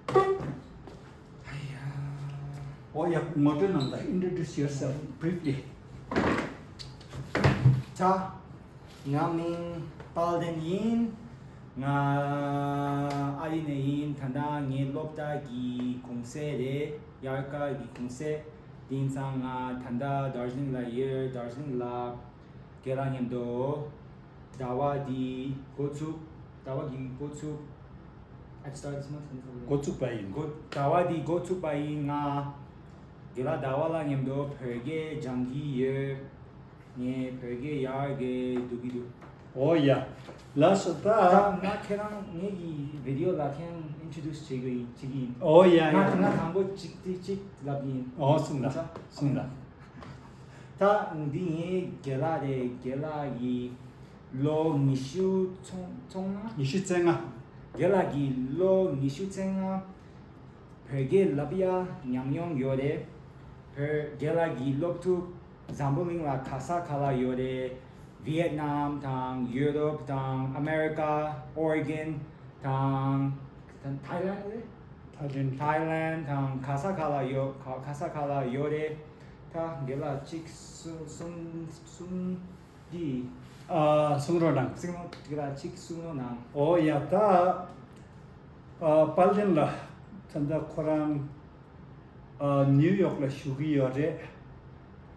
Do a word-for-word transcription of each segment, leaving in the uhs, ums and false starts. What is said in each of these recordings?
ཨོ་ཡ། ངོ་སྤྲོད་གནང་དང་། Introduce yourself briefly. ད་ང་མིང་དཔལ་ལྡན་ཡིན། ང་ཨ་རི་ནས་ཡིན། ད་ལྟ་ངའི་སློབ་གྲྭ་གི་གུང་སེང་རེད། དབྱར་ཁ་གི་གུང་སེང་། དེ་ཡིན་ཙང་ང་ད་ལྟ་དར་ཇི་ལིང་ལ་ཡོད། དར་ཇི་ལིང་ལ་རྒན་ལགས་མཉམ་དུ་ཟླ་བ་འདི་འགོ་ཚུགས། ཟླ་བ་འདི་འགོ་ཚུགས། I start this month. འགོ་ཚུགས་པ་ཡིན། འགོ་ཟླ་བ་འདི་འགོ་ཚུགས་པ་ཡིན། ང་རྒན་ལགས་ཟླ་བ་ལགས་མཉམ་དུ་བོད་སྐད་སྦྱང་གི་ཡོད། ངས་བོད་སྐད་ཡག་གི་འདུག་གི་འདུག་ཨོ་ཡ། ལགས་སོ། ད་ད་ང་ཁྱེད་རང་ངེད་ཀྱི་བི་ཌི་ཡོ་ལ་ཁྱེད་རང་ཨིན་ཊྲོ་ཌུས་བྱེད་དགོས་ཡིན། བྱེད་ཀྱི་ཡིན། ཨོ་ཡ་ཡ། ང་ང་དང་པོ་གཅིག་དེ་གཅིག་ལབ་ཀྱི་ཡིན། ཨོ་གསུངས་ལ། གསུངས་ལ། ད་འདི་ངའི་རྒན་ལགས་རེད། རྒན་ལགས་ཀྱི་ལོ་ཉི་ཤུ་ཚུན་ཚུན་ན། ཉི་ཤུ་རྩ་ལྔ། རྒན་ལགས་ཀྱི་ལོ་ཉི་ཤུ་རྩ་ལྔ། བོད་སྐད་ལབ་ཡ་ཉམས་མྱོང་ཡོད་རེད། བོད་རྒན་ལགས་ཀྱི་སློབ་ཕྲུག་འཛམ་བུ་གླིང་ལ་ག་ས་ག་ལ་ཡོད་རེད། ཝི་ཡེད་ནམ་དང་ཡུ་རོབ་དང་ཨ་མེ་རི་ཀ། ཨོ་རི་གན་དང་ཐའི་ལན་རེད། ཐའི་ལན། ཐའི་ལན་དང་ག་ས་ག་ལ་ཡོད། ག་ག་ས་ག་ལ་ཡོད་རེད། ད་རྒན་ལགས་གཅིག་གསུང་གསུང་གསུང་འདི། ཨ། གསུང་རོགས་གནང་། གསུང་རོགས། དེ་ལ་གཅིག་གསུང་རོགས་གནང་། ཨོ་ཡ། ད། ཨ། དཔལ་ལྡན་ལགས་ད་ལྟ་ཁོ་རང་ཨ། ནིའུ་ཡོག་ལ་བཞུགས་ཀྱི་ཡོད་རེད།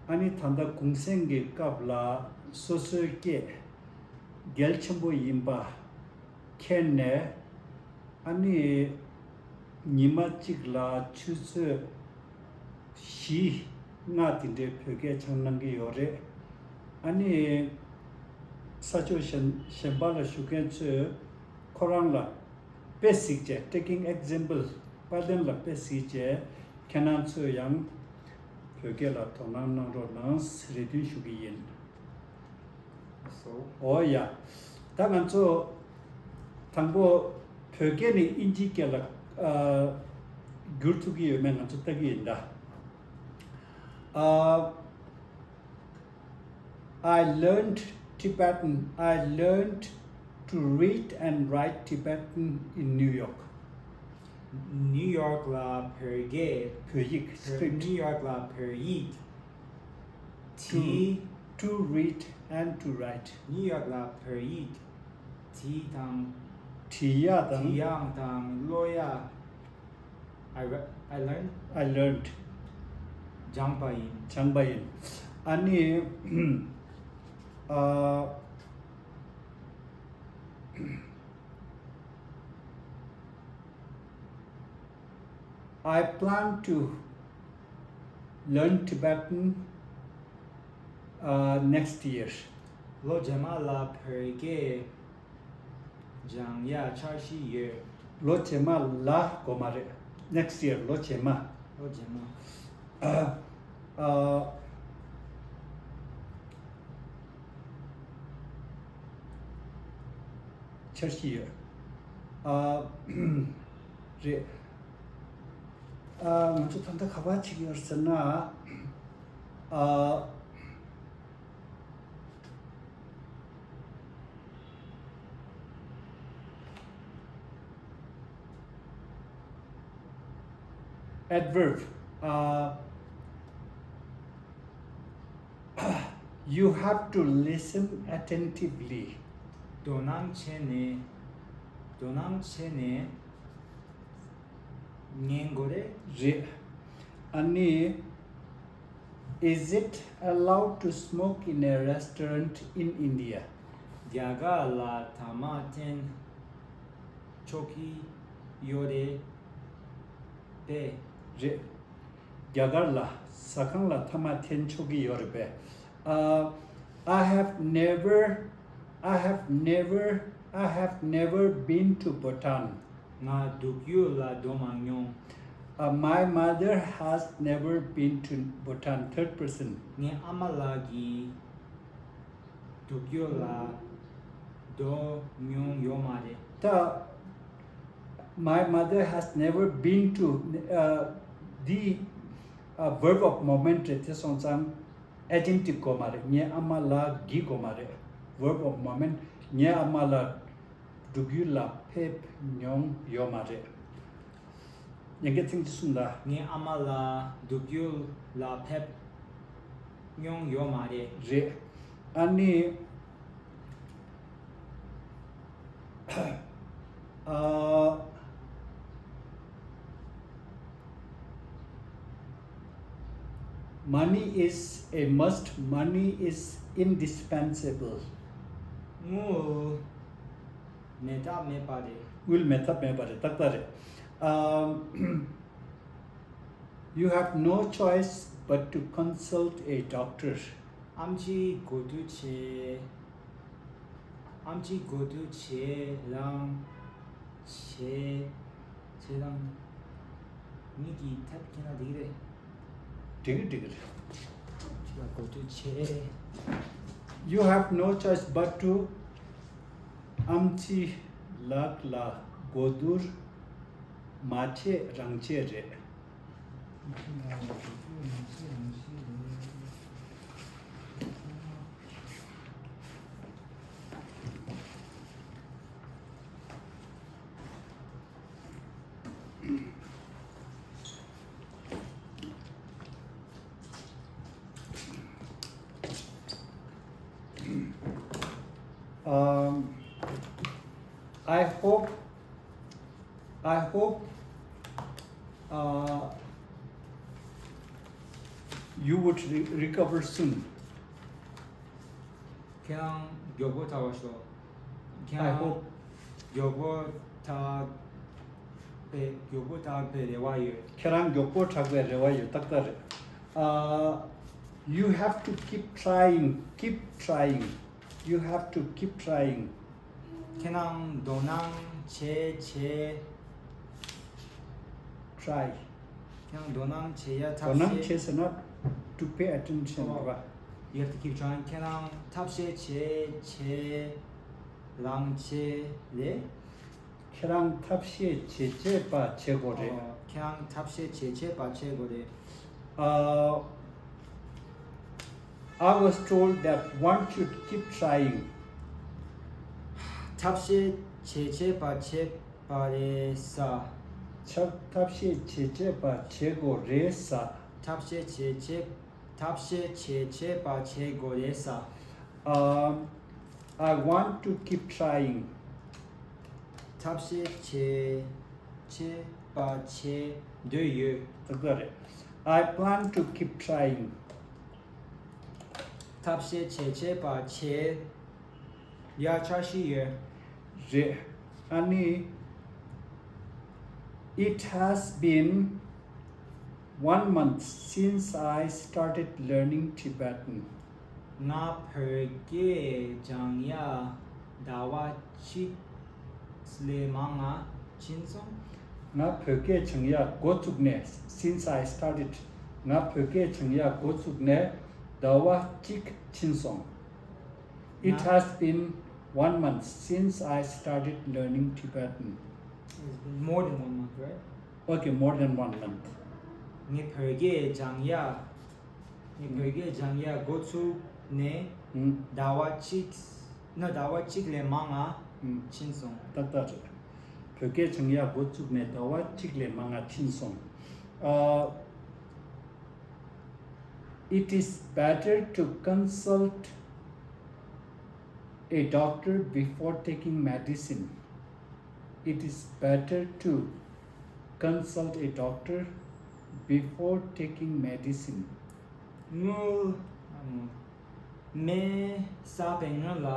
ཨ་ནི་ད་ལྟ་གུང་སེང་གི་སྐབས་ལ་སོ་སོའི་སྐད་གལ་ཆེན་པོ་ཡིན་པ་མཁྱེན་ནས། ཨ་ནི་ཉི་མ་གཅིག་ལ་ཆུ་ཚོད་བཞི་ལྔ་དེ་འདྲའི་བོད་སྐད་སྦྱང་གནང་གི་ཡོད་རེད། ཨ་ནི་ས་ཕྱོགས་གཞན་གཞན་པ་ལ་བཞུགས་མཁན་ཚོས་ཁོ་རང་ལ་དཔེ་གཟིགས་བྱས། Taking example. དཔལ་ལྡན་ལ་དཔེ་གཟིགས་བྱས། ཁྱེད་རང་ཚོས་ཡང་བོད་སྐད་ལ་དོ་སྣང་གནང་རོགས་གནང་ཟེར་རེ་འདུན་ཞུ་གི་ཡིན། So. ཨོ་ཡ། ད་ང་ཚོ་དང་པོ་བོད་སྐད་ནས་དབྱིན་ཇིའི་སྐད་ལ་ཨ་བསྒྱུར་ཐུབ་ཀྱི་ཡོད་མེད་ང་ཚོ་ལྟ་གི་ཡིན་ད། ཨ། I learned Tibetan. I learned to read and write Tibetan in New York. ནིའུ་ཡོག་ལ་བོད་སྐད། བོད་ཡིག་བོད་script. ནིའུ་ཡོག་ལ་བོད་ཡིག to, དེ། To read and to write. ནིའུ་ཡོག་ལ་བོད་ཡིག་བྲིས་དང་། བྲིས་ཡག་དང་། བྲིས་ཡག་དང་ཀློག་ཡག I re- I learned. I learned. སྦྱངས་པ་ཡིན། སྦྱངས་པ་ཡིན། ཨ་ནི། ཨ། I plan to learn Tibetan, uh, next year. ལོ་རྗེས་མ་ལ་བོད་སྐད་སྦྱང་ཡ་འཆར་གཞི་ཡོད། ལོ་རྗེས་མ་ལ་གོ་མ་རེད། Next year. ལོ་རྗེས་མ། ལོ་རྗེས་མ། ཨ། ཨ། འཆར་གཞི་ཡོད། ཨ། རེད། ཨ། ང་ཚོ་ད་ལྟ་ག་པར་ཕྱིན་ཡོད་ཟེར་ན། ཨ། Adverb. Uh, you have to listen attentively. དོ་སྣང་བྱས་ནས། དོ་སྣང་བྱས་ནས་ཉན་དགོས་རེད། རེད། ཨ་ནི། Is it allowed to smoke in a restaurant in India? རྒྱ་གར་ལ་ཐ་མག་འཐེན་ཆོག་གི་ཡོད་རེད་པས། རེད། རྒྱ་གར་ལ་ཟ་ཁང་ལ་ཐ་མག་འཐེན་ཆོག་གི་ཡོད་རེད་པས། Uh, I have never, I have never, I have never been to Bhutan. ང་འབྲུག་ཡུལ་ལ་འགྲོ་མ་མྱོང་། Uh, my mother has never been to Bhutan. Third person. ངའི་ཨ་མ་ལགས་ཀྱིས་འབྲུག་ཡུལ་ལ་འགྲོ་མྱོང་ཡོད་མ་རེད། ད། My mother has never been to, uh, the, uh, verb of moment རེད། དེ་སོང་ཙང་adjective དགོས་མ་རེད། ངའི་ཨ་མ་ལགས་ཀྱིས་དགོས་མ་རེད། Verb of moment. ངའི་ཨ་མ་ལགས་འབྲུག་ཡུལ་ལ་ཕེབས་མྱོང་ཡོད་མ་རེད། ཉེན་ཁའི་ཚིག་གཅིག་གསུངས་དང་། ངའི་ཨ་མ་ལགས་སྡུག་ཡུས་ལ་ཕེབས་མྱོང་ཡོད་མ་རེད། རེད། ཨ་ནི། ཨ། Money is a must, money is indispensable. དངུལ་མེད་ཐབས་མེད་པ་རེད། དངུལ་མེད་ཐབས་མེད་པ་རེད། ཏག་ཏག་རེད། ཨམ། You have no choice but to consult a doctor. ཨམ་ཆི་གོ་བསྡུར་བྱེད། ཨམ་ཆི་གོ་བསྡུར་བྱེད་རང་བྱེད་བྱེད་རང་། མི་གིས་ཐབས་ཁྱེད་ན་འགྲིག་རེད། འགྲིག་གི་འགྲིག་གི་རེད། ཁྱེད་ལ་གོ་བསྡུར་བྱེད། You have no choice but to ཨམ་ཆི་ལགས་ལ་གོ་བསྡུར་མ་བྱེད་རང་བྱེད་རེད། Um, I hope, I hope, uh, you would re- recover soon. ཁྱེད་རང་མགྱོགས་པོ་དྲག་པར་ཤོག་ཁྱེད་I རང་hope. མགྱོགས་པོ་དྲག་པའི་མགྱོགས་པོ་དྲག་པའི་རེ་བ་ཡོད། ཁྱེད་རང་མགྱོགས་པོ་དྲག་པའི་རེ་བ་ཡོད། ཏག་ཏག་རེད། Uh, you have to keep trying, keep trying. You have to keep trying. ཁྱེད་རང་དོ་སྣང་བྱེད་བྱེད། Try. ཁྱེད་རང་དོ་སྣང་བྱེད་ཡ་དོ་ཐབས་སྣང་ཤེས། བྱེད་ཟེར་ན་to pay attention རེད་པ། You have to keep trying. ཁྱེད་རང་ཐབས་ཤེས་བྱེད་བྱེད་རང་བྱེད་རེད། ཁྱེད་རང་ཐབས་ཤེས་བྱེད་བྱེད་པ་བྱེད་དགོས་རེད། ཨོ། ཁྱེད་རང་ཐབས་ཤེས་བྱེད་བྱེད་པ་བྱེད་དགོས་རེད། Uh, I was told that one should keep trying. ཐབས་ཤེས་བྱེད་བྱེད་པ་བྱེད་པ་རེད་ས། ཆབ་ཐབས་ཤེས་བྱེད་བྱེད་པ་བྱེད་དགོས་རེད་ས། ཐབས་ཤེས་བྱེད་བྱེད་ཐབས་ཤེས་བྱེད་བྱེད་པ་བྱེད་དགོས་རེད་ས། Um, I want to keep trying. ཐབས་ཤེས་བྱེད་བྱེད་པ་བྱེད་འདོད་ཡོད། ཏག་ཏག་རེད། I plan to keep trying. ཐབས་ཤེས་བྱེད་བྱེད་པ་བྱེད་ཡ་འཆར་གཞི་ཡོད། རེད། ཨ་ནི། It has been one month since I started learning Tibetan. ང་བོད་སྐད་སྦྱང་ཡ་ཟླ་བ་གཅིག་ལས་མང་ང་ཕྱིན་སོང་། ང་བོད་སྐད་སྦྱང་ཡ་འགོ་བཙུགས་ནས། Since I started. ང་བོད་སྐད་སྦྱང་ཡ་འགོ་བཙུགས་ནས་ཟླ་བ་གཅིག་ཕྱིན་སོང་། It ང་has been one month since I started learning Tibetan. It's been more than one month, right? Okay, more than one month. ངས་བོད་སྐད་སྦྱང་ཡ། ངས་བོད་སྐད་སྦྱང་ཡ་འགོ་ཚུགས་ནས་ཨུམ། ཟླ་བ་གཅིག་ན་ཟླ་བ་གཅིག་ལས་མང་ང་ཨུམ། ཕྱིན་སོང་། ཏག་ཏག་རེད། བོད་སྐད་སྦྱང་ཡ་འགོ་བཙུགས་ནས་ཟླ་བ་གཅིག་ལས་མང་ང་ཕྱིན་སོང་། ཨ། It is better to consult a doctor before taking medicine. It is better to consult a doctor before taking medicine. དངུལ། སྨན་ཟ་བའི་སྔོན་ལ་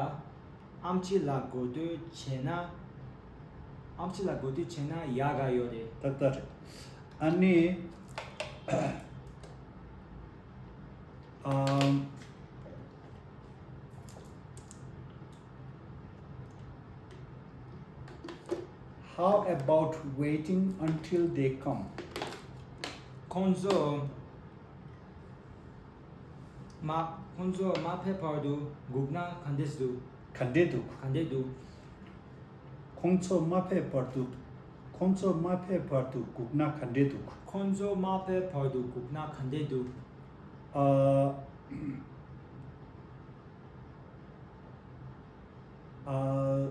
ཨམ་ཆི་ལ་གོ་བསྡུར་བྱས་ན། ཨམ་ཆི་ལ་གོ་བསྡུར་བྱས་ན་ཡག་ག་ཡོད་རེད། ཏག་ཏག་རེད། ཨ་ནི། Um, how about waiting until they come? ཁོང་ཚོ་མ་ཁོང་ཚོ་མ་ཕེབས་བར་དུ་སྒུག་ན་ག་འདྲས་འདུག་ག་འདྲས་འདུག་ག་འདྲས་འདུག་ཁོང་ཚོ་མ་ཕེབས་བར་དུ། ཁོང་ཚོ་མ་ཕེབས་བར་དུ་སྒུག་ན་ག་འདྲས་འདུག་ཁོང་ཚོ་མ་ཕེབས་བར་དུ་སྒུག་ན་ག་འདྲས་འདུག་ཨ། ཨ།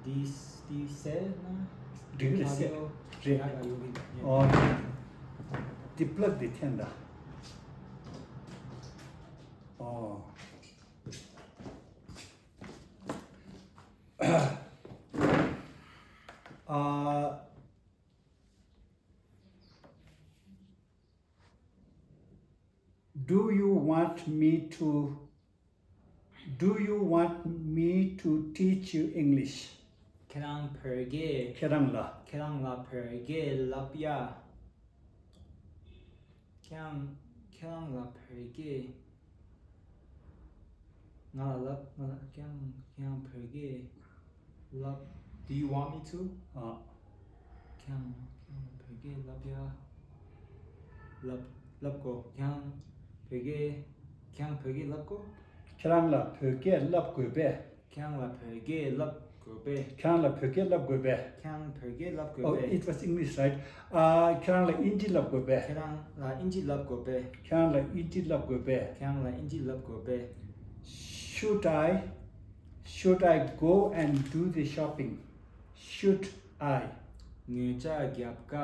This དེ་ཟེར་ན། འགྲིག་རེད་ཟེར། རེད། ཡག་ག་ཡོད་གི་འདུག་ཨོ། དེ་པླག་དེ་འཐེན་ད། ཨོ། ཨ། Do you want me to, do you want me to teach you English? ཁྱེད་རང་བོད་སྐད། ཁྱེད་རང་ལ། ཁྱེད་རང་ལ་བོད་སྐད་བསླབ་ཡ། ཁྱེད་རང་ཁྱེད་རང་ལ་བོད་སྐད། ང་ལ་ལབ། ང་ལ་ཁྱེད་རང་ཁྱེད་རང་བོད་སྐད་ལབ། Do you want me to? ཨ། ཁྱེད་རང་ཁྱེད་རང་བོད་སྐད་ལབ་ཡ། ལབ་ལབ་དགོས། ཁྱེད་རང་བོད་སྐད། ཁྱེད་རང་བོད་སྐད་ལབ་དགོས། ཁྱེད་རང་ལ་བོད་སྐད་ལབ་དགོས་པས། ཁྱེད་རང་ལ་བོད་སྐད་ལབ་དགོས་པས། ཁྱེད་རང་ལ་བོད་སྐད་ལབ་དགོས་པས། ཁྱེད་རང་བོད་སྐད་ལབ་དགོས་Oh, པས། It was English, right? ཨ། ཁྱེད་རང་ལ་དབྱིན་ཇི་ལབ་དགོས་པས། ཁྱེད་རང་ལ་དབྱིན་ཇི་ལབ་དགོས་པས། ཁྱེད་རང་ལ་དབྱིན་ཇི་ལབ་དགོས་པས། ཁྱེད་རང་ལ་དབྱིན་ཇི་ལབ་དགོས་པས། Should I, should I go and do the shopping? Should I? ངོ་ཚ་རྒྱབ་ཀ།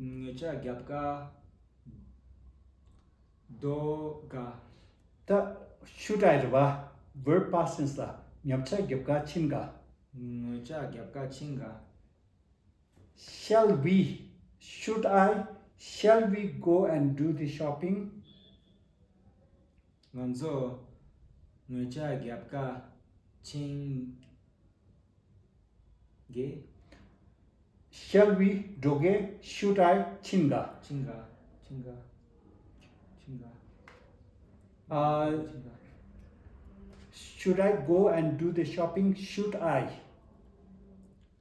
ངོ་ཚ་རྒྱབ་ཀ། འགྲོ་ག་ད་should I རེད་བ། Verb past tense ལ། ངོ་ཚ་རྒྱབ་ཀ་ཕྱིན་ག་ངོ་ཚ་རྒྱབ་ཀ་ཕྱིན་ག Shall we, should I, shall we go and do the shopping? ང་ཚོ་ངོ་ཚ་རྒྱབ་ཀ་ཕྱིན་ག Shall we འགྲོ་ག Should I ཕྱིན་ག་ཕྱིན་ག་ཕྱིན་ག་ཕྱིན་ག་ཨ། ཕྱིན་ག Should I go and do the shopping? Should I?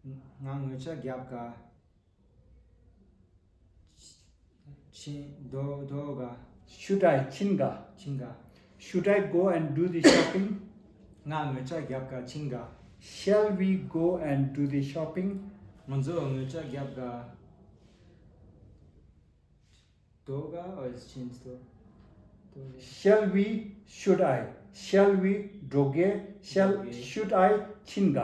ང་ངོ་ཚ་རྒྱབ་ག་ཕྱིན། འགྲོ་འགྲོ་ག Should I ཕྱིན་ག་ཕྱིན་ག Should I go and do the shopping? ང་ངོ་ཚ་རྒྱབ་ག་ཕྱིན་ག Shall we go and do the shopping? ང་ཚོ་ངོ་ཚ་རྒྱབ་ག་འགྲོ་ག or is ཕྱིན་འགྲོ་འགྲོ་ག Shall we? Should I? Shall we འགྲོ་ག Shall འགྲོ་ག should I ཕྱིན་ག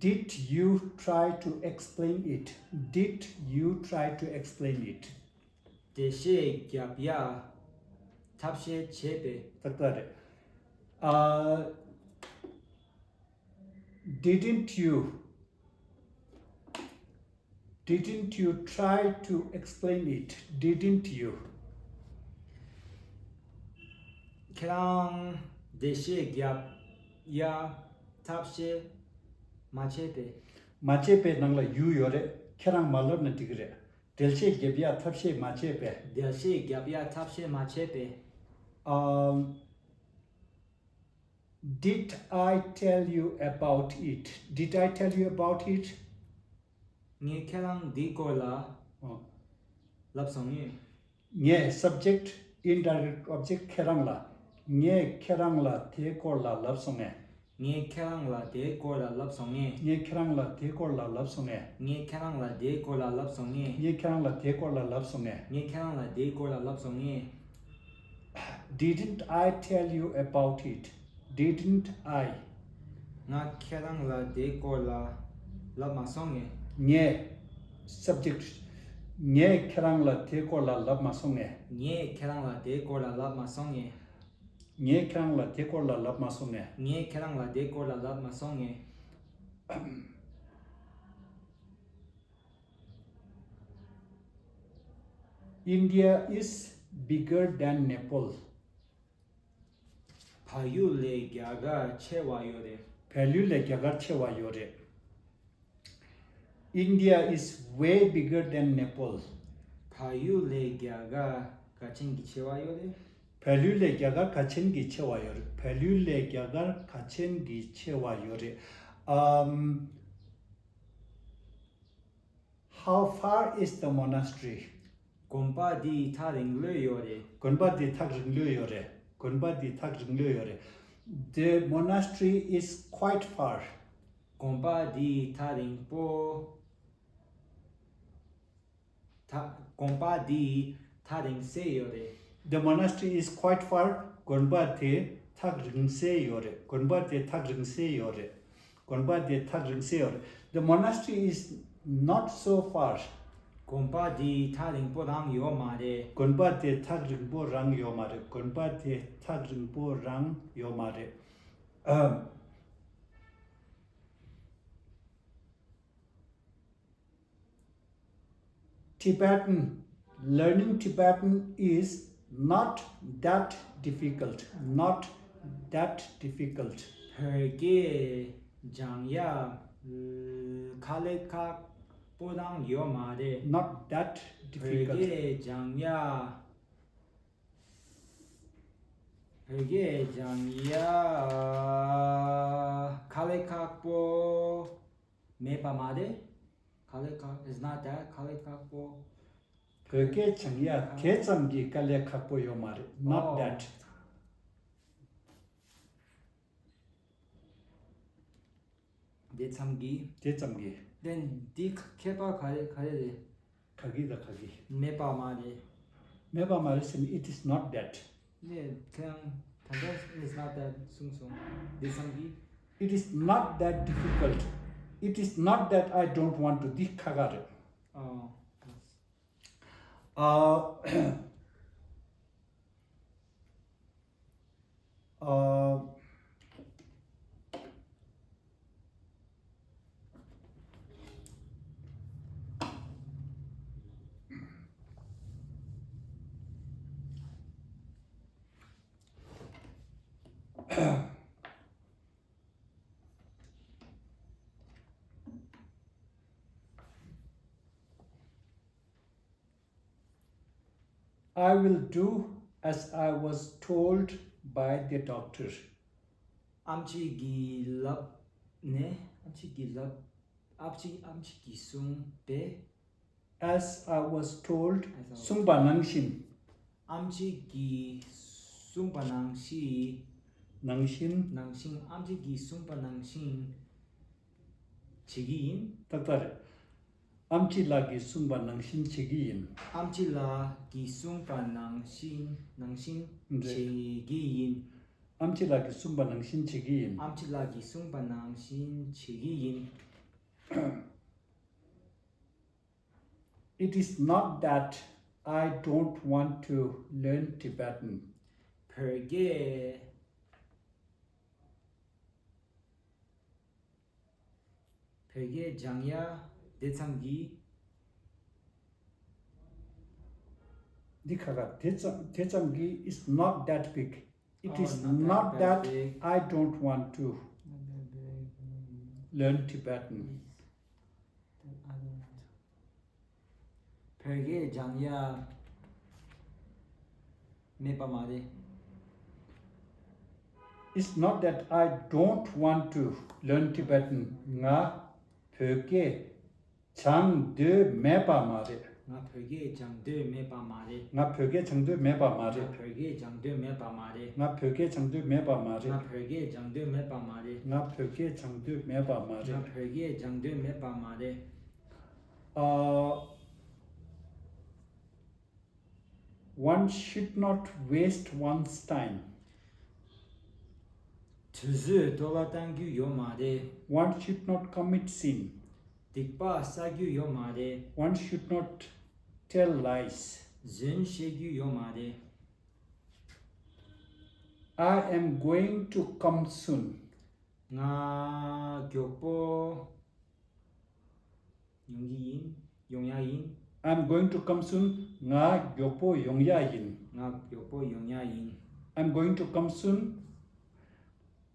Did you try to explain it? Did you try to explain it? འགྲེལ་བཤད་རྒྱབ་ཡ་ཐབས་ཤེས་བྱས་པས། ཏག་ཏག་རེད། ཨ། Didn't you Didn't you try to explain it? Didn't you? ཁྱེད་རང་འགྲེལ་བཤད་རྒྱབ་ཡ་ཐབས་ཤེས་མ་བྱས་པས། མ་བྱས་པའི་ནང་ལ་you ཡོད་རེད། ཁྱེད་རང་མ་ལབ་ན་འགྲིག་གི་རེད། འགྲེལ་བཤད་རྒྱབ་ཡ་ཐབས་ཤེས་མ་བྱས་པས། འགྲེལ་བཤད་རྒྱབ་ཡ་ཐབས་ཤེས་མ་བྱས་པས། Um, Did I tell you about it? Did I tell you about it? ངས་ཁྱེད་རང་འདིའི་སྐོར་ལ་ཨོ། ལབ་སོང་ངས། ངས་subject indirect object ཁྱེད་རང་ལ། ངས་ཁྱེད་རང་ལ་དེའི་སྐོར་ལ་ལབ་སོང་ངས། ངས་ཁྱེད་རང་ལ་དེའི་སྐོར་ལ་ལབ་སོང་ངས། ངས་ཁྱེད་རང་ལ་དེའི་སྐོར་ལ་ལབ་སོང་ངས། ངས་ཁྱེད་རང་ལ་དེའི་སྐོར་ལ་ལབ་སོང་ངས། ངས་ཁྱེད་རང་ལ་དེའི་སྐོར་ལ་ལབ་སོང་ངས། ངས་ཁྱེད་རང་ལ་དེའི་སྐོར་ལ་ལབ་སོང་ངས། Didn't I tell you about it? Didn't I? ང་ཁྱེད་རང་ལ་དེའི་སྐོར་ལ་ལབ་མ་སོང་ངས། ངས། Subject. ངས་ཁྱེད་རང་ལ་དེའི་སྐོར་ལ་ལབ་མ་སོང་ངས། ངས་ཁྱེད་རང་ལ་དེའི་སྐོར་ལ་ལབ་མ་སོང་ངས། ངས་ཁྱེད་རང་ལ་དེའི་སྐོར་ལ་ལབ་མ་སོང་ངས། ངས་ཁྱེད་རང་ལ་དེའི་སྐོར་ལ་ལབ་མ་སོང་ངས། India is bigger than Nepal. བལ་ཡུལ་ལས་རྒྱ་གར་ཆེ་བ་ཡོད་རེད། བལ་ཡུལ་ལས་རྒྱ་གར་ཆེ་བ་ཡོད་རེད། India is way bigger than Nepal. བལ་ཡུལ་ལས་རྒྱ་གར་ག་ཚོད་ཀྱི་ཆེ་བ་ཡོད་རེད། བལ་ཡུལ་ལས་རྒྱ་གར་ག་ཚོད་ཀྱི་ཆེ་བ་ཡོད་རེད། བལ་ཡུལ་ལས་རྒྱ་གར་ག་ཚོད་ཀྱི་ཆེ་བ་ཡོད་རེད། Um, How far is the monastery? དགོན་པ་འདི་ཐག་རིང་ལོས་ཡོད་རེད། དགོན་པ་འདི་ཐག་རིང་ལོས་ཡོད་རེད། དགོན་པ་འདི་ཐག་རིང་ལོས་ཡོད་རེད། The monastery is quite far. དགོན་པ་འདི་ཐག་རིང་པོ། ཐག་དགོན་པ་འདི་ཐག་རིང་སེ་ཡོད་རེད། The monastery is quite far. དགོན་པ་དེ་ཐག་རིང་སེ་ཡོད་རེད། དགོན་པ་དེ་ཐག་རིང་སེ་ཡོད་རེད། དགོན་པ་དེ་ཐག་རིང་སེ་ཡོད་རེད། The monastery is not so far. དགོན་པ་འདི་ཐག་རིང་པོ་རང་ཡོད་མ་རེད། དགོན་པ་དེ་ཐག་རིང་པོ་རང་ཡོད་མ་རེད། དགོན་པ་དེ་ཐག་རིང་པོ་རང་ཡོད་མ་རེད། ཨམ། Tibetan, learning Tibetan is not that difficult, not that difficult. བོད་སྐད་སྦྱང་ཡ་ཁ་ལས་ཁག་པོ་རང་ཡོད་མ་རེད། Not that difficult. བོད་སྐད་སྦྱང་ཡ། བོད་སྐད་སྦྱང་ཡ་ཁ་ལས་ཁག་པོ་མེད་པ་མ་རེད། ཁ་ལས་ཁག is not that ཁ་ལས་ཁག་པོ། བོད་སྐད་སྦྱང་ཡ་དེ་ཙམ་གྱི་དཀའ་ལས་ཁག་པོ་ཡོད་མ་རེད། Not that. དེ་ཙམ་གྱིས། དེ་ཙམ་གྱིས། དེ་འདི་ཁྱད་པར་ག་རེ་ག་རེ་རེད། ག་གི་དང་ག་གི། མེད་པ་མ་རེད། མེད་པ་མ་རེད་ཟེར་ནས། It is not that. ནས་ཁྱེད་རང་ད་ལྟ་It is not that གསུངས་སོང་། དེ་ཙམ་གྱིས། It is not that difficult. It is not that I don't want to. འདི་ཁག་ཁག་རེད། ཨོ། ཨ། ཨ། I will do as I was told by the doctor. ཨམ་ཆི་གིས་ལབ་ནས། ཨམ་ཆི་གིས་ལབ། ཨམ་ཆི་ཨམ་ཆི་གིས་གསུངས་པས། As I was told. As I was told. གསུངས་པ་ནང་བཞིན། ཨམ་ཆི་གིས་གསུངས་པ་ནང་བཞིན། ནང་བཞིན། ནང་བཞིན། ཨམ་ཆི་གིས་གསུངས་པ་ནང་བཞིན་བྱེད་ཀྱི་ཡིན། ཏག་ཏག་རེད། ཨམ་ཆི་ལགས་ཀྱིས་གསུངས་པ་ནང་བཞིན་བྱེད་ཀྱི་ཡིན། ཨམ་ཆི་ལགས་ཀྱིས་གསུངས་པ་ནང་བཞིན་ནང་བཞིན་རེད། བྱེད་ཀྱི་ཡིན། ཨམ་ཆི་ལགས་ཀྱིས་གསུངས་པ་ནང་བཞིན་བྱེད་ཀྱི་ཡིན། ཨམ་ཆི་ལགས་ཀྱིས་གསུངས་པ་ནང་བཞིན་བྱེད་ཀྱི་ཡིན། It is not that I don't want to learn Tibetan. བོད་སྐད། བོད་སྐད་སྦྱང་ཡ་དེ་ཙམ་གྱིས། འདི་ཁ་ཁ་དེ་ཙམ་དེ་ཙམ་གྱིས། It's not that big. It is not that I don't want to learn Tibetan. བོད་སྐད་སྦྱང་ཡ་མེད་པ་མ་རེད། It's not that I don't want to learn Tibetan. ང་བོད་སྐད་སྦྱང་འདོད་མེད་པ་མ་རེད། ང་བོད་སྐད་སྦྱང་འདོད་མེད་པ་མ་རེད། ང་བོད་སྐད་སྦྱང་འདོད་མེད་པ་མ་རེད། ང་བོད་སྐད་སྦྱང་འདོད་མེད་པ་མ་རེད། ང་བོད་སྐད་སྦྱང་འདོད་མེད་པ་མ་རེད། ང་བོད་སྐད་སྦྱང་འདོད་མེད་པ་མ་རེད། ང་བོད་སྐད་སྦྱང་འདོད་མེད་པ་མ་རེད། ང་བོད་སྐད་སྦྱང་འདོད་མེད་པ་མ་རེད། ཨ། One should not waste one's time. དུས་ཚོད་འགྲོ་བ་གཏང་རྒྱུ་ཡོད་མ་རེད། One should not commit sin. སྡིག་པ་བསགས་རྒྱུ་ཡོད་མ་རེད། One should not tell lies. རྫུན་བཤད་རྒྱུ་ཡོད་མ་རེད། I am going to come soon. ང་མགྱོགས་པོ་ཡོང་གི་ཡིན། ཡོང་ཡ་ཡིན། I'm going to come soon. ང་མགྱོགས་པོ་ཡོང་ཡ་ཡིན། ང་མགྱོགས་པོ་ཡོང་ཡ་ཡིན། I'm going to come soon.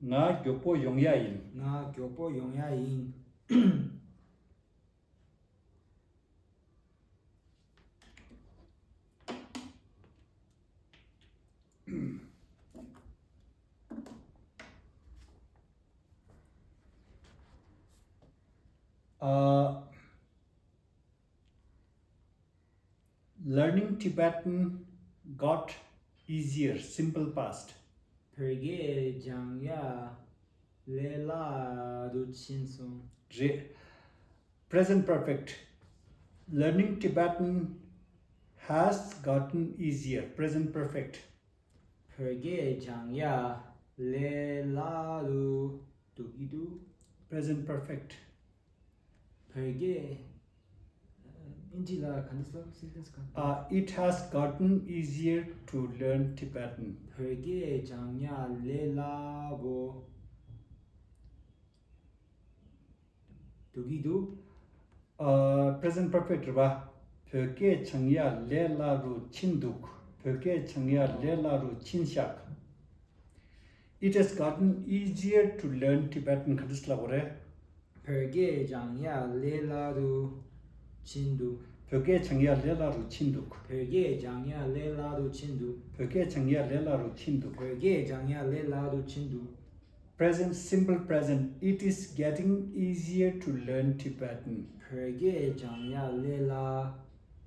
ང་མགྱོགས་པོ་ཡོང་ཡ་ཡིན། ང་མགྱོགས་པོ་ཡོང་ཡ་ཡིན། ཨ། Learning Tibetan got easier, simple past. བོད་སྐད་སྦྱང་ཡ་ལས་སླ་རུ་ཕྱིན་སོང་། རེད། Present perfect. Learning Tibetan has gotten easier. Present perfect. བོད་སྐད་སྦྱང་ཡ་ལས་སླ་རུ་འགྲོ་གི་འདུག Present perfect. བོད་སྐད། ཨིན་ཇི་ལ་ག་འདྲ་ཟེར། སེན་ཊེན་སི་ག Uh, it has gotten easier to learn Tibetan. བོད་སྐད་སྦྱང་ཡ་ལས་སླ་པོ་འགྲོ་གི་འདུག Uh, present perfect རེད་པ། བོད་སྐད་སྦྱང་ཡ་ལས་སླ་རུ་ཕྱིན་འདུག་བོད་སྐད་སྦྱང་ཡ་ལས་སླ་རུ་ཕྱིན་ཤག It has gotten easier to learn Tibetan. ག་འདྲ་ཟེར་ལབ་དགོས་རེད། བོད་སྐད་སྦྱང་ཡ་ལས་སླ་རུ་ཕྱིན་འདུག་བོད་སྐད་སྦྱང་ཡ་ལས་སླ་རུ་ཕྱིན་འདུག་བོད་སྐད་སྦྱང་ཡ་ལས་སླ་རུ་ཕྱིན་འདུག་བོད་སྐད་སྦྱང་ཡ་ལས་སླ་རུ་ཕྱིན་འདུག་བོད་སྐད་སྦྱང་ཡ་ལས་སླ་རུ་ཕྱིན་འདུག Present, simple present. It is getting easier to learn Tibetan. བོད་སྐད་སྦྱང་ཡ་ལས་སླ་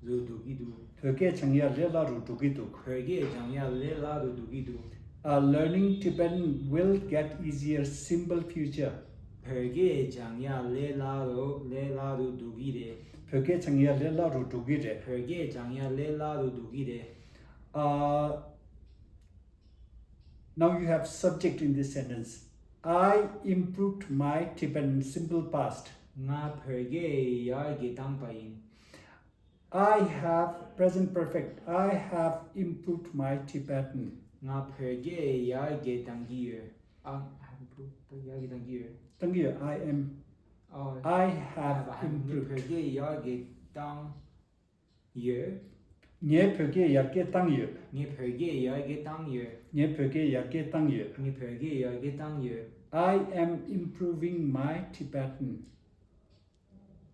རུ་འགྲོ་གི་འདུག་བོད་སྐད་སྦྱང་ཡ་ལས་སླ་རུ་འགྲོ་གི་འདུག་བོད་སྐད་སྦྱང་ཡ་ལས་སླ་རུ་འགྲོ་གི་འདུག Uh, learning Tibetan will get easier, simple future. བོད་སྐད་སྦྱང་ཡ་ལས་སླ་རུ་ལས་སླ་རུ་འགྲོ་གི་རེད། བོད་སྐད་སྦྱང་ཡ་ལས་སླ་རུ་འགྲོ་གི་རེད། བོད་སྐད་སྦྱང་ཡ་ལས་སླ་རུ་འགྲོ་གི་རེད། Uh, Now you have subject in this sentence. I improved my Tibetan, simple past. ང་བོད་སྐད་ཡར་རྒྱས་བཏང་པ་ཡིན། I have, present perfect. I have improved my Tibetan. ང་བོད་སྐད་ཡར་རྒྱས་བཏང་གི་ཡོད། I have improved. ཡར་རྒྱས་བཏང་གི་ཡོད། བཏང་གི་ཡོད། I am. Oh, I have I have improved. བོད་སྐད་ཡར་རྒྱས་བཏང་ཡོད། ངས་བོད་སྐད་ཡར་རྒྱས་བཏང་ཡོད། ངས་བོད་སྐད་ཡར་རྒྱས་བཏང་ཡོད། ངས་བོད་སྐད་ཡར་རྒྱས་བཏང་ཡོད། ངས་བོད་སྐད་ཡར་རྒྱས་བཏང་ཡོད། I am improving my Tibetan.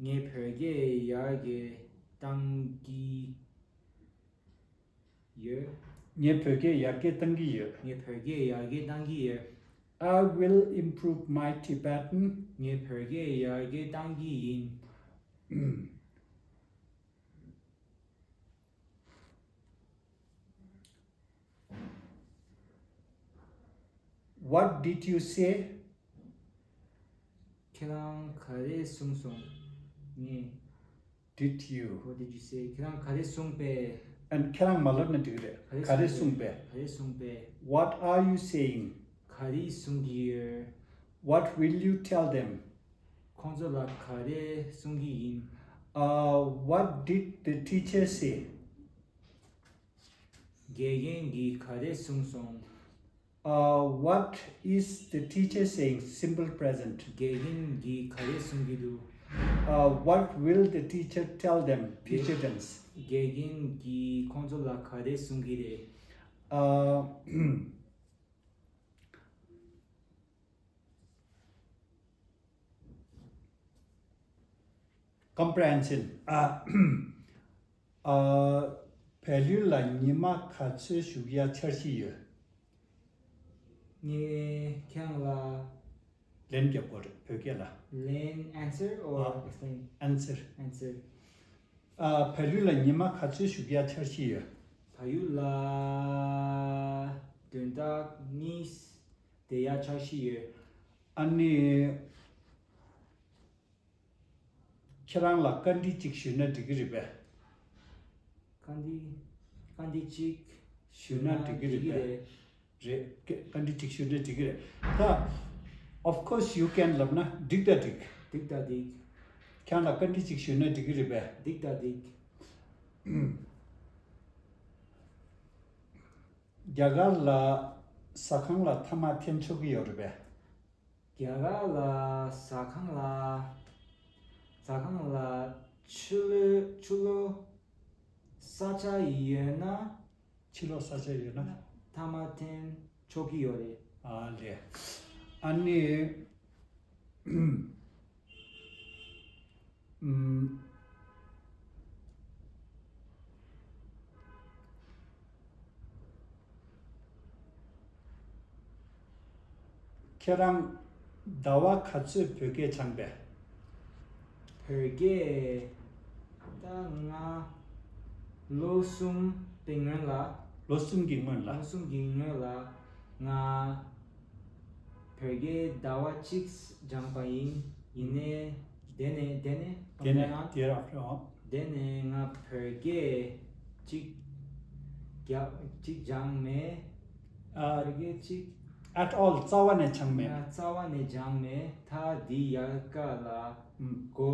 ངས་བོད་སྐད་ཡར་རྒྱས་བཏང་གི་ཡོད། ངས་བོད་སྐད་ཡར་རྒྱས་བཏང་གི་ཡོད། ངས་བོད་སྐད་ཡར་རྒྱས་བཏང་གི་ཡོད། I will improve my Tibetan. ངས་བོད་སྐད་ཡར་རྒྱས་བཏང་གི་ཡིན། What did you say? ཁྱེད་རང་ག་རེ་གསུངས་སོང་། ངས། Did you? What did you say? ཁྱེད་རང་ག་རེ་གསུངས་པས། And ཁྱེད་རང་མ་ལབ་ན་འགྲིག་རེད། ག་རེ་གསུངས་པས། ག་རེ་གསུངས་པས། What are you saying? ག་རེ་གསུང་གི་ཡོད། What will you tell them? ཁོང་ཚོ་ལ་ག་རེ་གསུང་གི་ཡིན། Uh, what did the teacher say? དགེ་རྒན་གྱིས་ག་རེ་གསུངས་སོང་། Uh, what is the teacher saying? Simple present. དགེ་རྒན་གྱིས་ག་རེ་གསུང་གི་འདུག Uh, what will the teacher tell them? Future tense. དགེ་རྒན་གྱིས་ཁོང་ཚོ་ལ་ག་རེ་གསུང་གི་རེད། Uh, Comprehension. ཨ། ཨ། བལ་ཡུལ་ལ་ཉི་མ་ག་ཚོད་བཞུགས་ཡ་འཆར་གཞི་ཡོད། ངས་ཁྱེད་རང་ལ། ལན་རྒྱབ་དགོས་རེད་བོད་སྐད་ལ། ལན། answer or ཨ། explain? Answer. Answer. ཨ། བལ་ཡུལ་ལ་ཉི་མ་ག་ཚོད་བཞུགས་ཡ་འཆར་གཞི་ཡོད། བལ་ཡུལ་ལ་དོན་དག་གཉིས་བསྡད་ཡ་འཆར་གཞི་ཡོད། ཨ་ནི། ཁྱེད་རང་ལ་བཀའ་འདྲི་གཅིག་ཞུས་ན་འགྲིག་གི་རེད་པས། བཀའ་འདྲི། བཀའ་འདྲི་གཅིག་ཞུས་ན་འགྲིག་གི་རེད་པས། རེད། བཀའ་འདྲི་གཅིག་ཞུས་ན་འགྲིག་གི་རེད། ད། Of course you can ལབ་ན་འགྲིག་ད་འགྲིག་འགྲིག་ད་འགྲིག་ཁྱེད་རང་ལ་བཀའ་འདྲི་གཅིག་ཞུས་ན་འགྲིག་གི་རེད་པས། འགྲིག་ད་འགྲིག་རྒྱ་གར་ལ་ཟ་ཁང་ལ་ཐ་མག་འཐེན་ཆོག་གི་ཡོད་རེད་པས། རྒྱ་གར་ལ་ཟ་ཁང་ལ། ཟ་ཁང་ལ་ཕྱི་ལོ། ཕྱི་ལོ། ས་ཆ་ཡོད་ན། ཕྱི་ལོ་ས་ཆ་ཡོད་ན། ཐ་མག་འཐེན་ཆོག་གི་ཡོད་རེད། ཨ་ལས། ཨ་ནི། ཨུམ། ཁྱེད་རང་ཟླ་བ་ག་ཚོད་བོད་སྐད་སྦྱངས་པས། བོད་སྐད་ད་ང་། ལོ་གསུམ་པའི་སྔོན་ལ། ལོ་གསུམ་གྱི་སྔོན་ལ། ལོ་གསུམ་གྱི་སྔོན་ལ་ང་བོད་སྐད་ཟླ་བ་གཅིག་སྦྱངས་པ་ཡིན། ཡིན་ནའི་དེ་ནས་དེ་ནས་དེ་ནས་དེ་ར་ཨ། དེ་ནས་ང་བོད་སྐད་གཅིག་རྒྱ་གཅིག་སྦྱངས་མེད། ཨ། བོད་སྐད་གཅིག at all རྩ་བ་ནས་སྦྱངས་མེད། ང་རྩ་བ་ནས་སྦྱངས་མེད། ད་འདི་ཡལ་ག་ལ་ཨུམ། འགོ་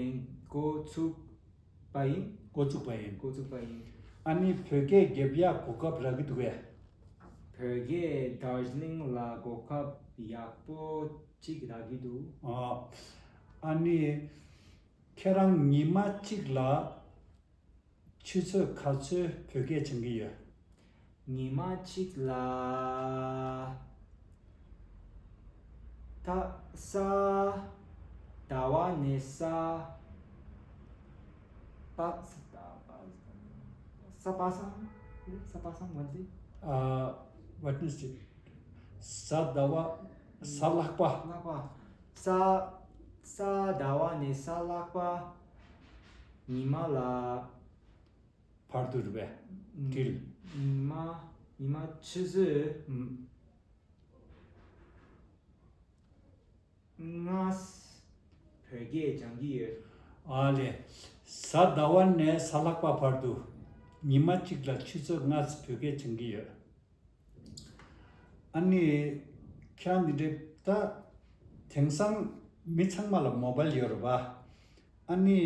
ཡན་འགོ་ཚུགས་པ་ཡིན། འགོ་ཚུགས་པ་ཡིན། འགོ་ཚུགས་པ་ཡིན། ཨ་ནི་བོད་སྐད་རྒྱབ་ཡག་གོ་སྐབས་རག་གི་འདུག་གས། བོད་སྐད་དར་ཇི་ལིང་ལ་གོ་སྐབས་ཡག་པོ་གཅིག་རག་གི་འདུག། ཨ། ཨ་ནི་ཁྱེད་རང་ཉི་མ་གཅིག་ལ་ཆུ་ཚོད་ག་ཚོད་བོད་སྐད་སྦྱང་གི་ཡོད། ཉི་མ་གཅིག་ལ་ད་ས་ཟླ་བ་ནས་ས་པ་ས་པ་ས་པ་སང་ས་པ་སང་ཝན་སི། ཨ། ཝེད་ནེ་སི་ཌེ། གཟའ་ཟླ་བ། གཟའ་ལྷག་པ། ལྷག་པ། གཟའ་གཟའ་ཟླ་བ་ནས་གཟའ་ལྷག་པ་ཉི་མ་ལ་བར་དུ་རེད་པས། ཨུམ། དྲིལ། ཉི་མ་ཉི་མ་ཆུ་ཚོད་ཨུམ། ལྔ་བོད་སྐད་སྦྱང་གི་ཡོད། ཨ་ལས། གཟའ་ཟླ་བ་ནས་གཟའ་ལྷག་པ་བར་དུ་ཉི་མ་གཅིག་ལ་ཆུ་ཚོད་ལྔ་བོད་སྐད་སྦྱང་གི་ཡོད། ཨ་ནི་ཁྱེད་རང་འདི་འདྲའི་ད་དེང་སང་མི་ཚང་མ་ལ་མོ་བལ་ཡོད་རེད་པ། ཨ་ནི་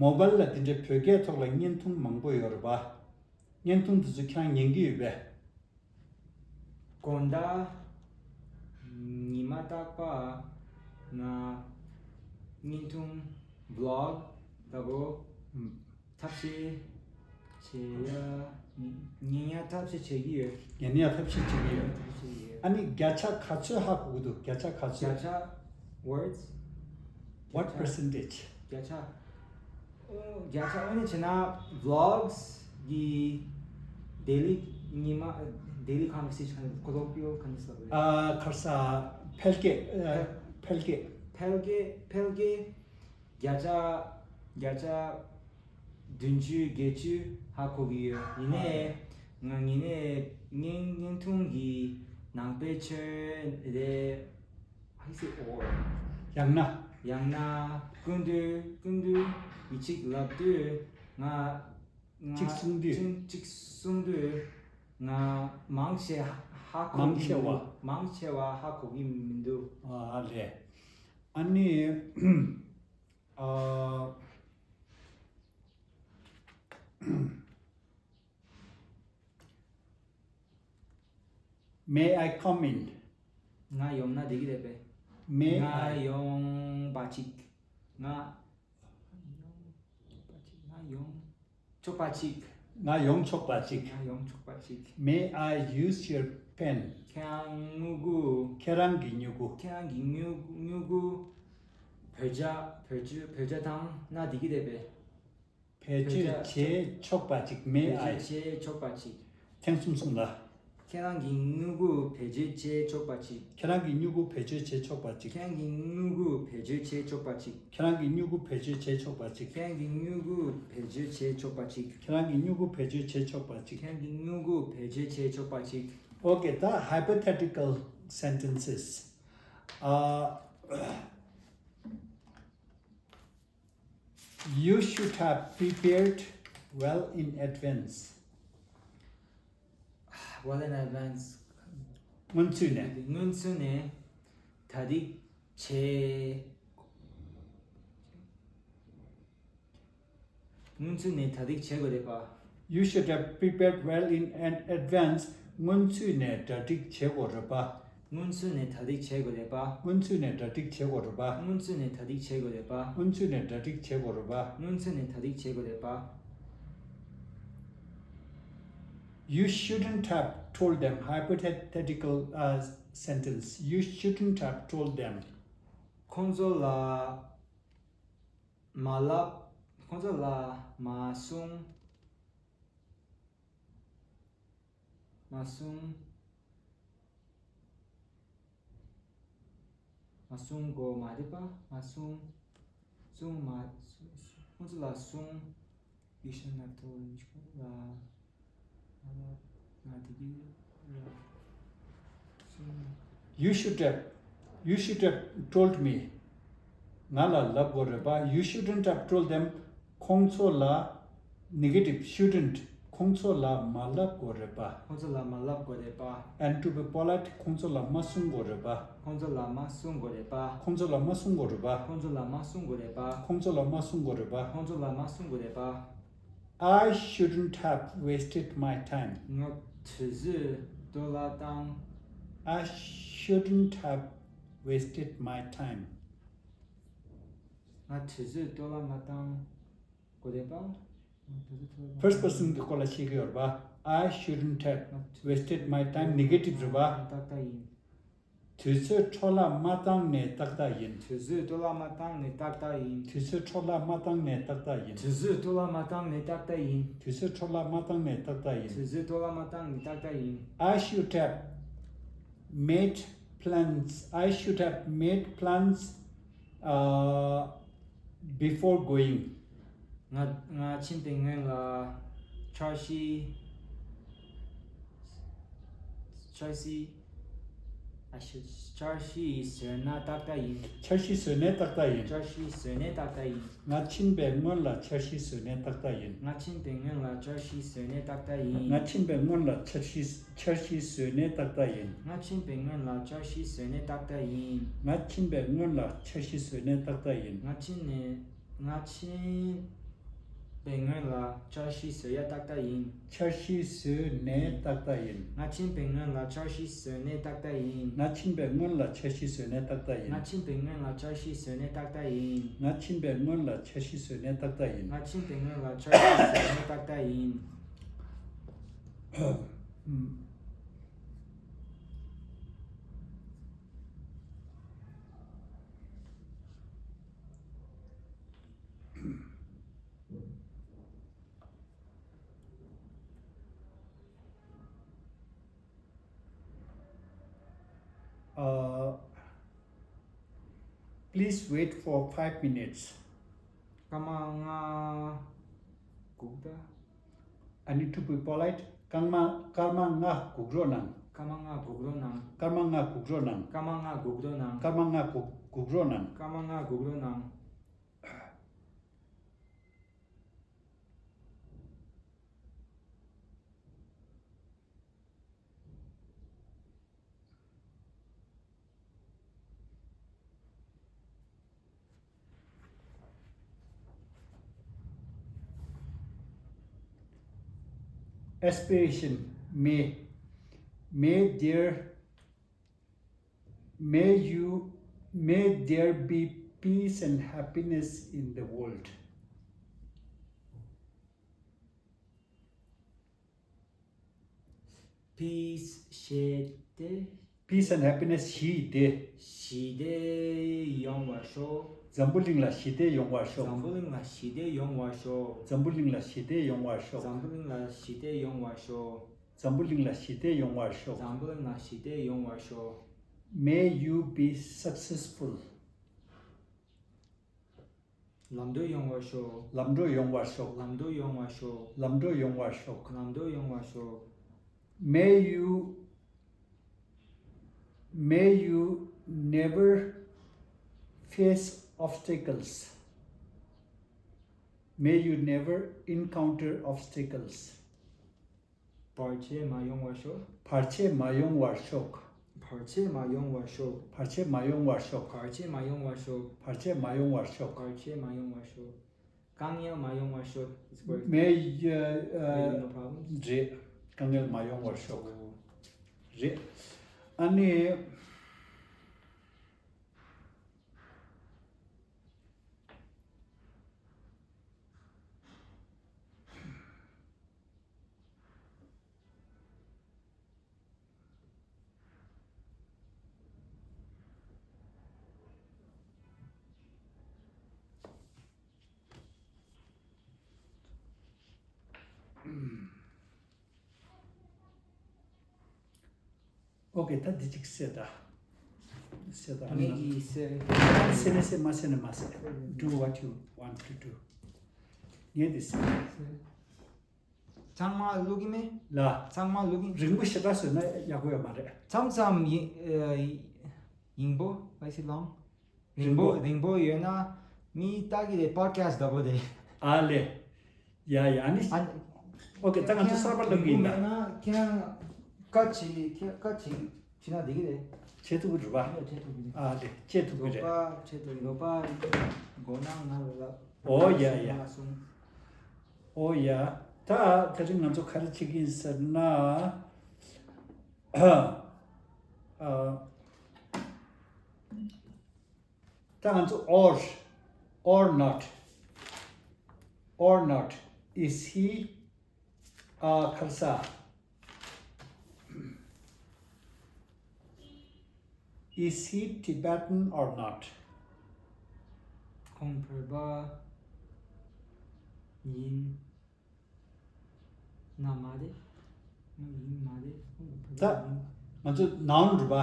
མོ་བལ་ལ་འདི་འདྲའི་བོད་སྐད་ཐོག་ལ་བརྙན་ཐུང་མང་པོ་ཡོད་རེད་པ། བརྙན་ཐུང་འདི་ཚོ་ཁྱེད་རང་ཉན་གི་ཡོད་པས། དགོང་དག་ཉི་མ་རྟག་པར་ང་བརྙན་ཐུང་བི་ལོག་ལྟ་བུ་ཨུམ། ཐབས་ཤེས་བྱེད་ཡ། ཉན་ཡ་ཐབས་ཤེས་བྱེད་ཀྱི་ཡོད། ཉན་ཡ་ཐབས་ཤེས་བྱེད་ཀྱི་ཡོད། ཐབས་ཤེས་ཡོད། ཨ་ནི་བརྒྱ་ཆ་ག་ཚོད་ཧ་གོ་གི་འདུག། བརྒྱ་ཆ་ག་ཚོད། བརྒྱ་ཆ་words། What percentage? བརྒྱ་ཆ། ཨོ། བརྒྱ་ཆ་ཨོ་ནི་བྱས་ན་བི་ལོག་གི་ཌེ་ལི་ཉི་མ་ཌེ་ལི་ཀོན་ཝར་སེ་ཤན་ཀོ་ལོ་ཀུ་ཡལ་ག་འདྲ་ཟེར་བ་རེད། ཨ། ཁ་སང་ཕལ་སྐད། ཨ། ཕལ་སྐད། ཕལ་སྐད་ཕལ་སྐད་བརྒྱ་ཆ་བརྒྱ་ཆ་བདུན་ཅུ་བརྒྱད་ཅུ་ཧ་གོ་གི་ཡོད། ཡིན་ནའི་ང་ཡིན་ནའི་བརྙན་བརྙན་ཐུང་གི་ནང་པའི་ཆོས་རེད། ཧི་སི་ཨོ། ཡང་ན། ཡང་ན་སྐུ་མདུན་སྐུ་མདུན་གྱིས་གཅིག་ལབ་དུས་ང་ང་གཅིག་གསུང་དུས། གཅིག་གཅིག་གསུང་དུས་ང་མང་ཆེ་ཧ་གོ་མང་གི་ཆེ་མི་བ། འདུག། མང་ཆེ་བ་ཧ་གོ་གི་མི་འདུག། ཨ་ལས། ཨ་ནི། ཨ། May I come in? ང་ཡོང་ན་འགྲིག་གི་རེད་པས། May I? ང་ཡོང་པ་ཅིག། ང་ཡོང་པ་ཅིག། ང་ཡོང་ཆོག་པ་ཅིག། ང་ཡོང་ཆོག་པ་ཅིག། ང་ཡོང་ཆོག་པ་ཅིག། May I use your pen? ཁྱེད་རང་སྨྱུ་གུ། ཁྱེད་རང་གི་སྨྱུ་གུ། ཁྱེད་རང་གི་སྨྱུ་སྨྱུ་གུ་བེད་སྤྱོད་བེད་སྤྱོད་བེད་སྤྱོད་བཏང་ན་འགྲིག་གི་རེད་པས། བེད་སྤྱོད་བྱེད་ཆོག་པ་ཅིག། May I? བེད་སྤྱོད་བྱེད་ཆོག་པ་ཅིག། ཐེངས་གསུམ་གསུངས་ལ། ཁྱེད་རང་གི་སྨྱུ་གུ་བེད་སྤྱོད་བྱེད་ཆོག་པ་ཅིག། ཁྱེད་རང་གི་སྨྱུ་གུ་བེད་སྤྱོད་བྱེད་ཆོག་པ་ཅིག། ཁྱེད་རང་གི་སྨྱུ་གུ་བེད་སྤྱོད་བྱེད་ཆོག་པ་ཅིག། ཁྱེད་རང་གི་སྨྱུ་གུ་བེད་སྤྱོད་བྱེད་ཆོག་པ་ཅིག། ཁྱེད་རང་གི་སྨྱུ་གུ་བེད་སྤྱོད་བྱེད་ཆོག་པ་ཅིག། ཁྱེད་རང་གི་སྨྱུ་གུ་བེད་སྤྱོད་བྱེད་ཆོག་པ་ཅིག། ཁྱེད་རང་གི་སྨྱུ་གུ་བེད་སྤྱོད་བྱེད་ཆོག་པ་ཅིག། Okay, the hypothetical sentences. Uh, You should have prepared well in advance. Well in advance. སྔོན་ཚུད་ནས། སྔོན་ཚུད་ནས་གྲ་སྒྲིག་བྱས། སྔོན་ཚུད་ནས་གྲ་སྒྲིག་བྱེད་དགོས་རེད་པ། You should have prepared well in an advance. སྔོན་ཚུད་ནས་གྲ་སྒྲིག་བྱེད་དགོས་རེད་པ། སྔོན་ཚུད་ནས་གྲ་སྒྲིག་བྱེད་དགོས་རེད་པ། སྔོན་ཚུད་ནས་གྲ་སྒྲིག་བྱེད་དགོས་རེད་པ། སྔོན་ཚུད་ནས་གྲ་སྒྲིག་བྱེད་དགོས་རེད་པ། སྔོན་ཚུད་ནས་གྲ་སྒྲིག་བྱེད་དགོས་རེད་པ། སྔོན་ཚུད་ནས་གྲ་སྒྲིག་བྱེད་དགོས་རེད་པ། You shouldn't have told them. Hypothetical, uh, sentence. You shouldn't have told them. ཁོང་ཚོ་ལ་མ་ལབ། ཁོང་ཚོ་ལ་མ་གསུང་། མ་གསུང་། མ་གསུང་དགོས་མ་རེད་པ། མ་གསུང་། གསུང་མ། ཁོང་ཚོ་ལ་གསུང་ You shouldn't have told me. ང་ང་དེ་གི་ལ་སུན། You should have, you should have told me. ང་ལ་ལབ་དགོས་རེད་པ། You shouldn't have told them. ཁོང་ཚོ་ལ། Negative, shouldn't. ཁོང་ཚོ་ལ་མ་ལབ་དགོས་རེད་པ། ཁོང་ཚོ་ལ་མ་ལབ་དགོས་རེད་པ། And to be polite, ཁོང་ཚོ་ལ་མ་གསུང་དགོས་རེད་པ། ཁོང་ཚོ་ལ་མ་གསུང་དགོས་རེད་པ། ཁོང་ཚོ་ལ་མ་གསུང་དགོས་རེད་པ། ཁོང་ཚོ་ལ་མ་གསུང་དགོས་རེད་པ། ཁོང་ཚོ་ལ་མ་གསུང་དགོས་རེད་པ། ཁོང་ཚོ་ལ་མ་གསུང་དགོས་རེད་པ། I shouldn't have wasted my time. ང་དུས་ཚོད་འདོར་བ་བཏང་། I shouldn't have wasted my time. ང་དུས་ཚོད་འདོར་བ་མ་བཏང་། གོ་བདེ་པ། First person གི་སྐོར་ལ་བཤད་ཀྱི་ཡོད་རེད་པ། I shouldn't have wasted my time. Negative རེད་པ། ཏག་ཏག་ཡིན། དུས་ཚོད་འཕྲོ་བརླག་མ་བཏང་ནས་ཏག་ཏག་ཡིན། དུས་ཚོད་འཕྲོ་བརླག་མ་བཏང་ནས་ཏག་ཏག་ཡིན། དུས་ཚོད་འཕྲོ་བརླག་མ་བཏང་ནས་ཏག་ཏག་ཡིན། དུས་ཚོད་འཕྲོ་བརླག་མ་བཏང་ནས་ཏག་ཏག་ཡིན། དུས་ཚོད་འཕྲོ་བརླག་མ་བཏང་ནས་ཏག་ཏག་ཡིན། དུས་ཚོད་འཕྲོ་བརླག་མ་བཏང་ནས་ཏག་ཏག་ཡིན། I should have made plans. I should have made plans, uh, before going. ང་ང་ཕྱིན་པའི་སྔོན་ལ་འཆར་གཞི། འཆར་གཞི། I should འཆར་གཞི་བཟོས་ན་ཏག་ཏག་ཡིན། འཆར་གཞི་བཟོས་ནས་ཏག་ཏག་ཡིན། འཆར་གཞི་བཟོས་ནས་ཏག་ཏག་ཡིན། ང་ཕྱིན་པའི་སྔོན་ལ་འཆར་གཞི་བཟོས་ནས་ཏག་ཏག་ཡིན། ང་ཕྱིན་པའི་སྔོན་ལ་འཆར་གཞི་བཟོས་ནས་ཏག་ཏག་ཡིན། ང་ཕྱིན་པའི་སྔོན་ལ་འཆར་གཞི། འཆར་གཞི་བཟོས་ནས་ཏག་ཏག་ཡིན། ང་ཕྱིན་པའི་སྔོན་ལ་འཆར་གཞི་བཟོས་ནས་ཏག་ཏག་ཡིན། ང་ཕྱིན་པའི་སྔོན་ལ་འཆར་གཞི་བཟོས་ནས་ཏག་ཏག་ཡིན། ང་ཕྱིན་ནས། ང་ཕྱིན་པའི་སྔོན་ལ་འཆར་གཞི་བཟོ་ཡ་ཏག་ཏག་ཡིན། འཆར་གཞི་བཟོས་ནས་ཏག་ཏག་ཡིན། ང་ཕྱིན་པའི་སྔོན་ལ་འཆར་གཞི་བཟོས་ནས་ཏག་ཏག་ཡིན། ང་ཕྱིན་པའི་སྔོན་ལ་འཆར་གཞི་བཟོས་ནས་ཏག་ཏག་ཡིན། ང་ཕྱིན་པའི་སྔོན་ལ་འཆར་གཞི་བཟོས་ནས་ཏག་ཏག་ཡིན། ང་ཕྱིན་པའི་སྔོན་ལ་འཆར་གཞི་བཟོས་ནས་ཏག་ཏག་ཡིན། ང་ཕྱིན་པའི་སྔོན་ལ་འཆར་གཞི་བཟོས་ནས་ཏག་ཏག་ཡིན། Uh, please wait for five minutes. སྐར་མ་ལྔ་སྒུག་ད། I need to be polite. སྐར་མ་སྐར་མ་ལྔ་སྒུག་རོགས་གནང་། སྐར་མ་ལྔ་སྒུག་རོགས་གནང་། སྐར་མ་ལྔ་སྒུག་རོགས་གནང་། སྐར་མ་ལྔ་སྒུག་རོགས་གནང་། སྐར་མ་ལྔ་སྒུག་སྒུག་རོགས་གནང་། སྐར་མ་ལྔ་སྒུག་རོགས་གནང་། Aspiration. May, may there, may you, may there be peace and happiness in the world. Peace ཞི་བདེ། Peace and happiness. ཞི་བདེ། ཞི་བདེ་ཡོང་བར་ཤོག་འཛམ་བུ་གླིང་ལ་ཞི་བདེ་ཡོང་བར་ཤོག་འཛམ་བུ་གླིང་ལ་ཞི་བདེ་ཡོང་བར་ཤོག་འཛམ་བུ་གླིང་ལ་ཞི་བདེ་ཡོང་བར་ཤོག་འཛམ་བུ་གླིང་ལ་ཞི་བདེ་ཡོང་བར་ཤོག་འཛམ་བུ་གླིང་ལ་ཞི་བདེ་ཡོང་བར་ཤོག་འཛམ་བུ་གླིང་ལ་ཞི་བདེ་ཡོང་བར་ཤོག May you be successful. ལམ་འགྲོ་ཡོང་བར་ཤོག་ལམ་འགྲོ་ཡོང་བར་ཤོག་ལམ་འགྲོ་ཡོང་བར་ཤོག་ལམ་འགྲོ་ཡོང་བར་ཤོག་ལམ་འགྲོ་ཡོང་བར་ཤོག May you, may you never face obstacles. May you never encounter obstacles. བར་ཆད་མ་ཡོང་བར་ཤོག་བར་ཆད་མ་ཡོང་བར་ཤོག་བར་ཆད་མ་ཡོང་བར་ཤོག་བར་ཆད་མ་ཡོང་བར་ཤོག་བར་ཆད་མ་ཡོང་བར་ཤོག་བར་ཆད་མ་ཡོང་བར་ཤོག་བར་ཆད་མ་ཡོང་བར་ཤོག་དཀའ་ངལ་མ་ཡོང་བར་ཤོག May, uh, uh, no problems. རེད། དཀའ་ངལ་མ་ཡོང་བར་ཤོག་རེད། ཨ་ནི། ཨོ་ཀེ། ད་འདི་གཅིག་གསལ་ད། གསལ་ད། ངེད་ཀྱིས་གསལ། གསལ་ནས་གསལ། མ་གསལ་ནས་མ་གསལ། Do what you want to do. ངས་དེ་ཟེར། ཚང་མ་བླུག་གི་མེད། ལ། ཚང་མ་བླུག་གི། རིང་པོ་ཞེ་དྲག་བཟོས་ན་ཡག་པོ་ཡོད་མ་རེད། མཚམས་མཚམས་ཡིན་ཨ། ཡིན་པོ། Why is it long? རིང་པོ། རིང་པོ་ཡོད་ན་མི་ལྟ་གི་རེད། པོ་ཌི་ཁ་སི་ཊི་འདྲ་པོ་དེ། ཨ་ལེ། ཡ་ཡ། ཨ་ནི། ཨ། ཨོ་ཀེ། ད་ང་ཚོ་གསར་པ་བླུག་གི་ཡིན་ད། ཡིན་ན་ཁྱེད་རང་བཀའ་བྱེད། ཁྱེད་བཀའ་བྱེད་བྱེད་ན་འགྲིག་གི་རེད། བྱེད་ཐུབ་ཀྱི་རེད་པ། ཨ། བྱེད་ཐུབ་ཀྱི་རེད། ཨ་ལེ། བྱེད་ཐུབ་ཀྱི་རེད། ལོག་པ་བྱེད་ཐུབ། ལོག་པ་དགོས་ན་ང་ལ་ལབ། ཨོ་ཡ་ཡ། ང་གསུང་། ཨོ་ཡ། ད་དེ་རིང་ང་ཚོ་ག་རེ་བྱེད་ཀྱི་ཡིན་ཟེར་ན། ཨ། ད་ང་ཚོ་or, or not, or not, is he a Khalsa? Is he Tibetan or not? ཁོང་བོད་པ་ཡིན་ན་མ་རེད། ཡིན་མ་རེད། ཁོང་བོད་པ་ད་ཡིན། ང་ཚོ་noun རེད་པ།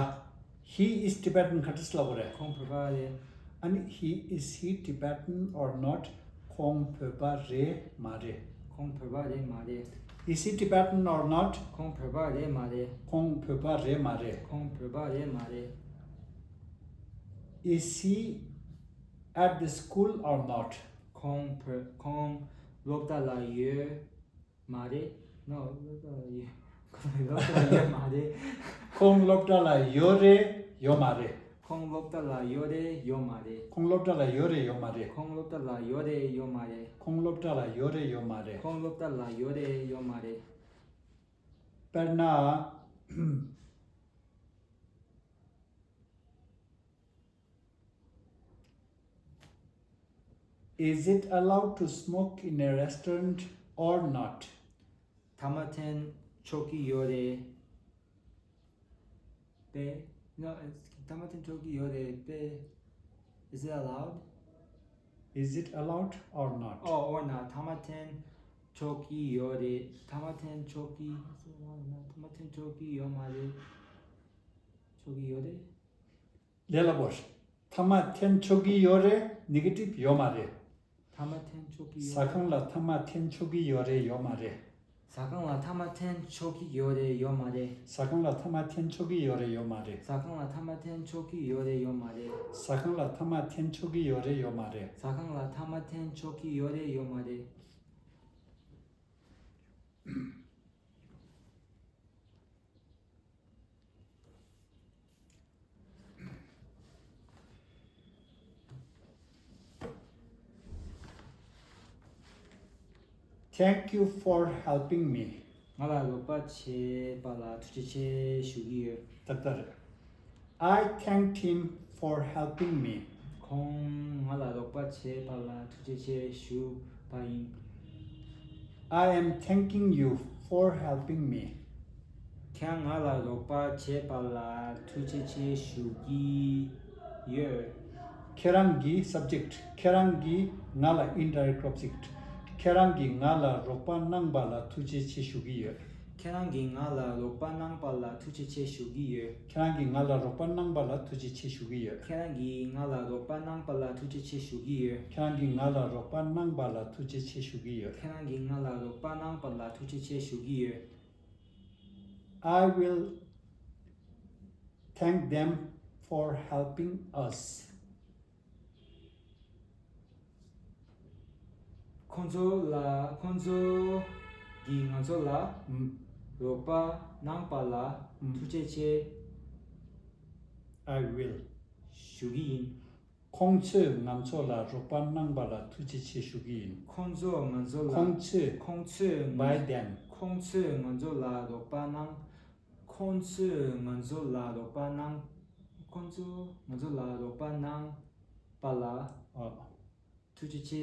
He is Tibetan ག་འདྲ་ལབ་དགོས་རེད། ཁོང་བོད་པ་རེད། ཨ་ནི། he, is he Tibetan or not? ཁོང་བོད་པ་རེད་མ་རེད། ཁོང་བོད་པ་རེད་མ་རེད། Is he Tibetan or not? ཁོང་བོད་པ་རེད་མ་རེད། ཁོང་བོད་པ་རེད་མ་རེད། ཁོང་བོད་པ་རེད་མ་རེད། Is he at the school or not? ཁོང་བོད། ཁོང་སློབ་གྲྭ་ལ་ཡོད་མ་རེད། ནོ། སློབ་གྲྭ་ལ་ཡོད། ཁོང་སློབ་གྲྭ་ལ་ཡོད་མ་རེད། ཁོང་སློབ་གྲྭ་ལ་ཡོད་རེད་ཡོད་མ་རེད། ཁོང་སློབ་གྲྭ་ལ་ཡོད་རེད་ཡོད་མ་རེད། ཁོང་སློབ་གྲྭ་ལ་ཡོད་རེད་ཡོད་མ་རེད། ཁོང་སློབ་གྲྭ་ལ་ཡོད་རེད་ཡོད་མ་རེད། ཁོང་སློབ་གྲྭ་ལ་ཡོད་རེད་ཡོད་མ་རེད། ཁོང་སློབ་གྲྭ་ལ་ཡོད་རེད་ཡོད་མ་རེད། དཔེར་ན། Is it allowed to smoke in a restaurant or not? ཐ་མག་འཐེན་ཆོག་གི་ཡོད་རེད་པས། ནོ། ཐ་མག་འཐེན་ཆོག་གི་ཡོད་རེད་པས། Is it allowed? Is it allowed or not? Oh, or not. ཐ་མག་འཐེན་ཆོག་གི་ཡོད་རེད། ཐ་མག་འཐེན་ཆོག་གི། ཐ་མག་འཐེན་ཆོག་གི་ཡོད་མ་རེད། ཆོག་གི་ཡོད་རེད། ལས་སླ་པོ་རེད། ཐ་མག་འཐེན་ཆོག་གི་ཡོད་རེད། ནེ་གེ་ཊིབ་ཡོད་མ་རེད། ཐ་མག་འཐེན་ཆོག་གི་ཡོད། ཟ་ཁང་ལ་ཐ་མག་འཐེན་ཆོག་གི་ཡོད་རེད་ཡོད་མ་རེད། ཟ་ཁང་ལ་ཐ་མག་འཐེན་ཆོག་གི་ཡོད་རེད་ཡོད་མ་རེད། ཟ་ཁང་ལ་ཐ་མག་འཐེན་ཆོག་གི་ཡོད་རེད་ཡོད་མ་རེད། ཟ་ཁང་ལ་ཐ་མག་འཐེན་ཆོག་གི་ཡོད་རེད་ཡོད་མ་རེད། ཟ་ཁང་ལ་ཐ་མག་འཐེན་ཆོག་གི་ཡོད་རེད་ཡོད་མ་རེད། ཟ་ཁང་ལ་ཐ་མག་འཐེན་ཆོག་གི་ཡོད་རེད་ཡོད་མ་རེད། Thank you for helping me. ང་ལ་རོགས་པ་བྱས་པ་ལ་ཐུགས་རྗེ་ཆེ་ཞུ་གི་ཡོད། ཏག་ཏག་རེད། I thanked him for helping me. ཁོང་ང་ལ་རོགས་པ་བྱས་པ་ལ་ཐུགས་རྗེ་ཆེ་ཞུ་བ་ཡིན། I am thanking you for helping me. ཁྱེད་ང་ལ་རོགས་པ་བྱས་པ་ལ་ཐུགས་རྗེ་ཆེ་ཞུ་གི་ཡོད། ཁྱེད་རང་གི་subject། ཁྱེད་རང་གིས་ང་ལ། indirect object། ཁྱེད་རང་གིས་ང་ལ་རོགས་པ་གནང་པ་ལ་ཐུགས་རྗེ་ཆེ་ཞུ་གི་ཡོད། ཁྱེད་རང་གིས་ང་ལ་རོགས་པ་གནང་པ་ལ་ཐུགས་རྗེ་ཆེ་ཞུ་གི་ཡོད། ཁྱེད་རང་གིས་ང་ལ་རོགས་པ་གནང་པ་ལ་ཐུགས་རྗེ་ཆེ་ཞུ་གི་ཡོད། ཁྱེད་རང་གིས་ང་ལ་རོགས་པ་གནང་པ་ལ་ཐུགས་རྗེ་ཆེ་ཞུ་གི་ཡོད། ཁྱེད་རང་གིས་ང་ལ་རོགས་པ་གནང་པ་ལ་ཐུགས་རྗེ་ཆེ་ཞུ་གི་ཡོད། ཁྱེད་རང་གིས་ང་ལ་རོགས་པ་གནང་པ་ལ་ཐུགས་རྗེ་ཆེ་ཞུ་གི་ཡོད། I will thank them for helping us. ཁོང་ཚོ་ལ། ཁོང་ཚོ་གིས་ང་ཚོ་ལ་ཨུམ། རོགས་པ་གནང་པ་ལ་ཨུམ། ཐུགས་རྗེ་ཆེ། I will། ཞུ་གི་ཡིན། ཁོང་ཚོས་ང་ཚོ་ལ་རོགས་པ་གནང་པ་ལ་ཐུགས་རྗེ་ཆེ་ཞུ་གི་ཡིན། ཁོང་ཚོས་ང་ཚོ་ལ། ཁོང་ཚོས། ཁོང་ཚོས། By them། ཁོང་ཚོས་ང་ཚོ་ལ་རོགས་པ་གནང་། ཁོང་ཚོས་ང་ཚོ་ལ་རོགས་པ་གནང་། ཁོང་ཚོས་ང་ཚོ་ལ་རོགས་པ་གནང་པ་ལ། ཨ། ཐུགས་རྗེ་ཆེ་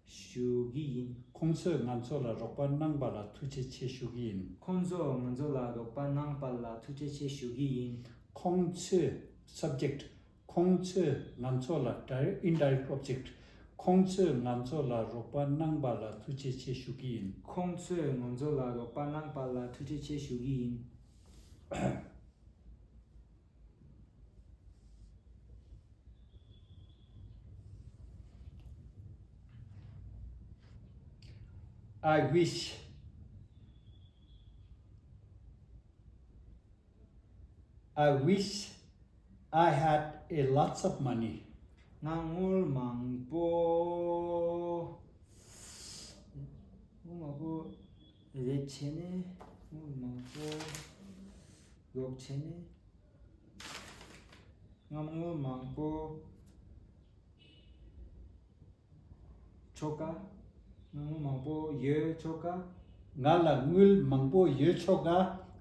ཞུ་གི་ཡིན། ཁོང་ཚོས་ང་ཚོ་ལ་རོགས་པ་གནང་པ་ལ་ཐུགས་རྗེ་ཆེ་ཞུ་གི་ཡིན། ཁོང་ཚོས་ང་ཚོ་ལ་རོགས་པ་གནང་པ་ལ་ཐུགས་རྗེ་ཆེ་ཞུ་གི་ཡིན། ཁོང་ཚོས། Subject། ཁོང་ཚོས་ང་ཚོ་ལ། Direct། Indirect object། ཁོང་ཚོས་ང་ཚོ་ལ་རོགས་པ་གནང་པ་ལ་ཐུགས་རྗེ་ཆེ་ཞུ་གི་ཡིན། ཁོང་ཚོས་ང་ཚོ་ལ་རོགས་པ་གནང་པ་ལ་ཐུགས་རྗེ་ཆེ་ཞུ་གི་ཡིན། I wish, I wish I had a lots of money. ང་དངུལ་མང་པོ། དངུལ་མང་པོ་རེ་བྱས་ནས། དངུལ་མང་པོ་རོགས་བྱས་ནས། ང་དངུལ་མང་པོ་ཆོག་ག་ང་དངུལ་མང་པོ་ཡོད་ཆོག་ག་ང་ལ་དངུལ་མང་པོ་ཡོད་ཆོག་ག་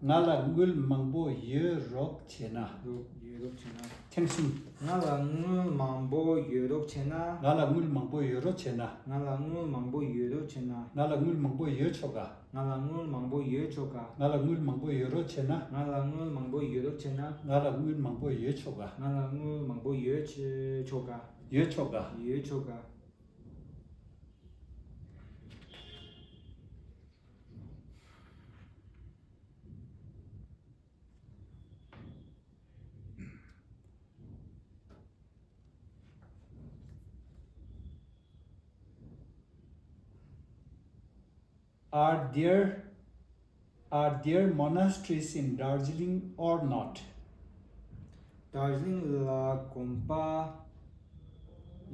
ང་ལ་དངུལ་མང་པོ་ཡོད་རོགས་བྱས་ན། རོགས་ཡོད་རོགས་བྱས་ན། ཐེངས་གསུམ། ང་ལ་དངུལ་མང་པོ་ཡོད་རོགས་བྱས་ན། ང་ལ་དངུལ་མང་པོ་ཡོད་རོགས་བྱས་ན། ང་ལ་དངུལ་མང་པོ་ཡོད་རོགས་བྱས་ན། ང་ལ་དངུལ་མང་པོ་ཡོད་ཆོག་ག་ང་ལ་དངུལ་མང་པོ་ཡོད་ཆོག་ག་ང་ལ་དངུལ་མང་པོ་ཡོད་རོགས་བྱས་ན། ང་ལ་དངུལ་མང་པོ་ཡོད་རོགས་བྱས་ན། ང་ལ་དངུལ་མང་པོ་ཡོད་ཆོག་ག་ང་ལ་དངུལ་མང་པོ་ཡོད་ཆོག་ག་ཡོད་ཆོག་ག་ཡོད་ཆོག་ག Are there, are there monasteries in Darjeeling or not? དར་ཇི་ལིང་ལ་དགོན་པ་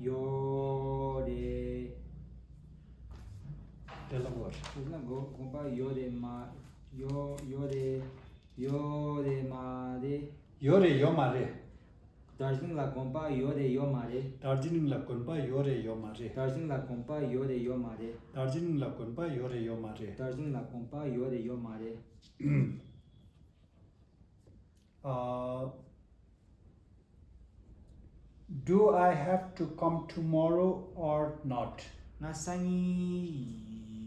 ཡོད་རེད། དེ་ལ་བོར། དེ་ལ་དགོན་དགོན་པ་ཡོད་རེད་མ། ཡོད་ཡོད་རེད། ཡོད་རེད་མ་རེད། ཡོད་རེད་ཡོད་མ་རེད། དར་ཇི་ལིང་ལ་དགོན་པ་ཡོད་རེད་ཡོད་མ་རེད། དར་ཇི་ལིང་ལ་དགོན་པ་ཡོད་རེད་ཡོད་མ་རེད། དར་ཇི་ལིང་ལ་དགོན་པ་ཡོད་རེད་ཡོད་མ་རེད། དར་ཇི་ལིང་ལ་དགོན་པ་ཡོད་རེད་ཡོད་མ་རེད། དར་ཇི་ལིང་ལ་དགོན་པ་ཡོད་རེད་ཡོད་མ་རེད། Uh, do I have to come tomorrow or not? ང་སང་ཉིན་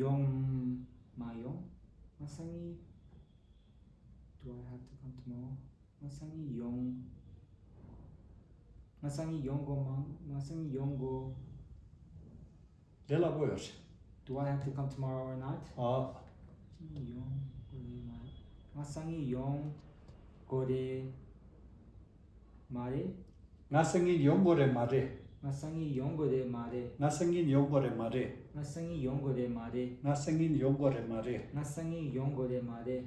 ཡོང་མ་ཡོང་། ང་སང་ཉིན། Do I have to come tomorrow? ང་སང་ཉིན་ཡོང་། ང་སང་ཉིན་ཡོང་དགོས་མ། ང་སང་ཉིན་ཡོང་དགོས། དེ་ལ་བོར། Do I have to come tomorrow or not? ཨ། ཡོང་དགོས་རེད་མ། ང་སང་ཉིན་ཡོང་དགོས་རེད་མ་རེད། ང་སང་ཉིན་ཡོང་དགོས་རེད་མ་རེད། ང་སང་ཉིན་ཡོང་དགོས་རེད་མ་རེད། ང་སང་ཉིན་ཡོང་དགོས་རེད་མ་རེད། ང་སང་ཉིན་ཡོང་དགོས་རེད་མ་རེད། ང་སང་ཉིན་ཡོང་དགོས་རེད་མ་རེད། ང་སང་ཉིན་ཡོང་དགོས་རེད་མ་རེད།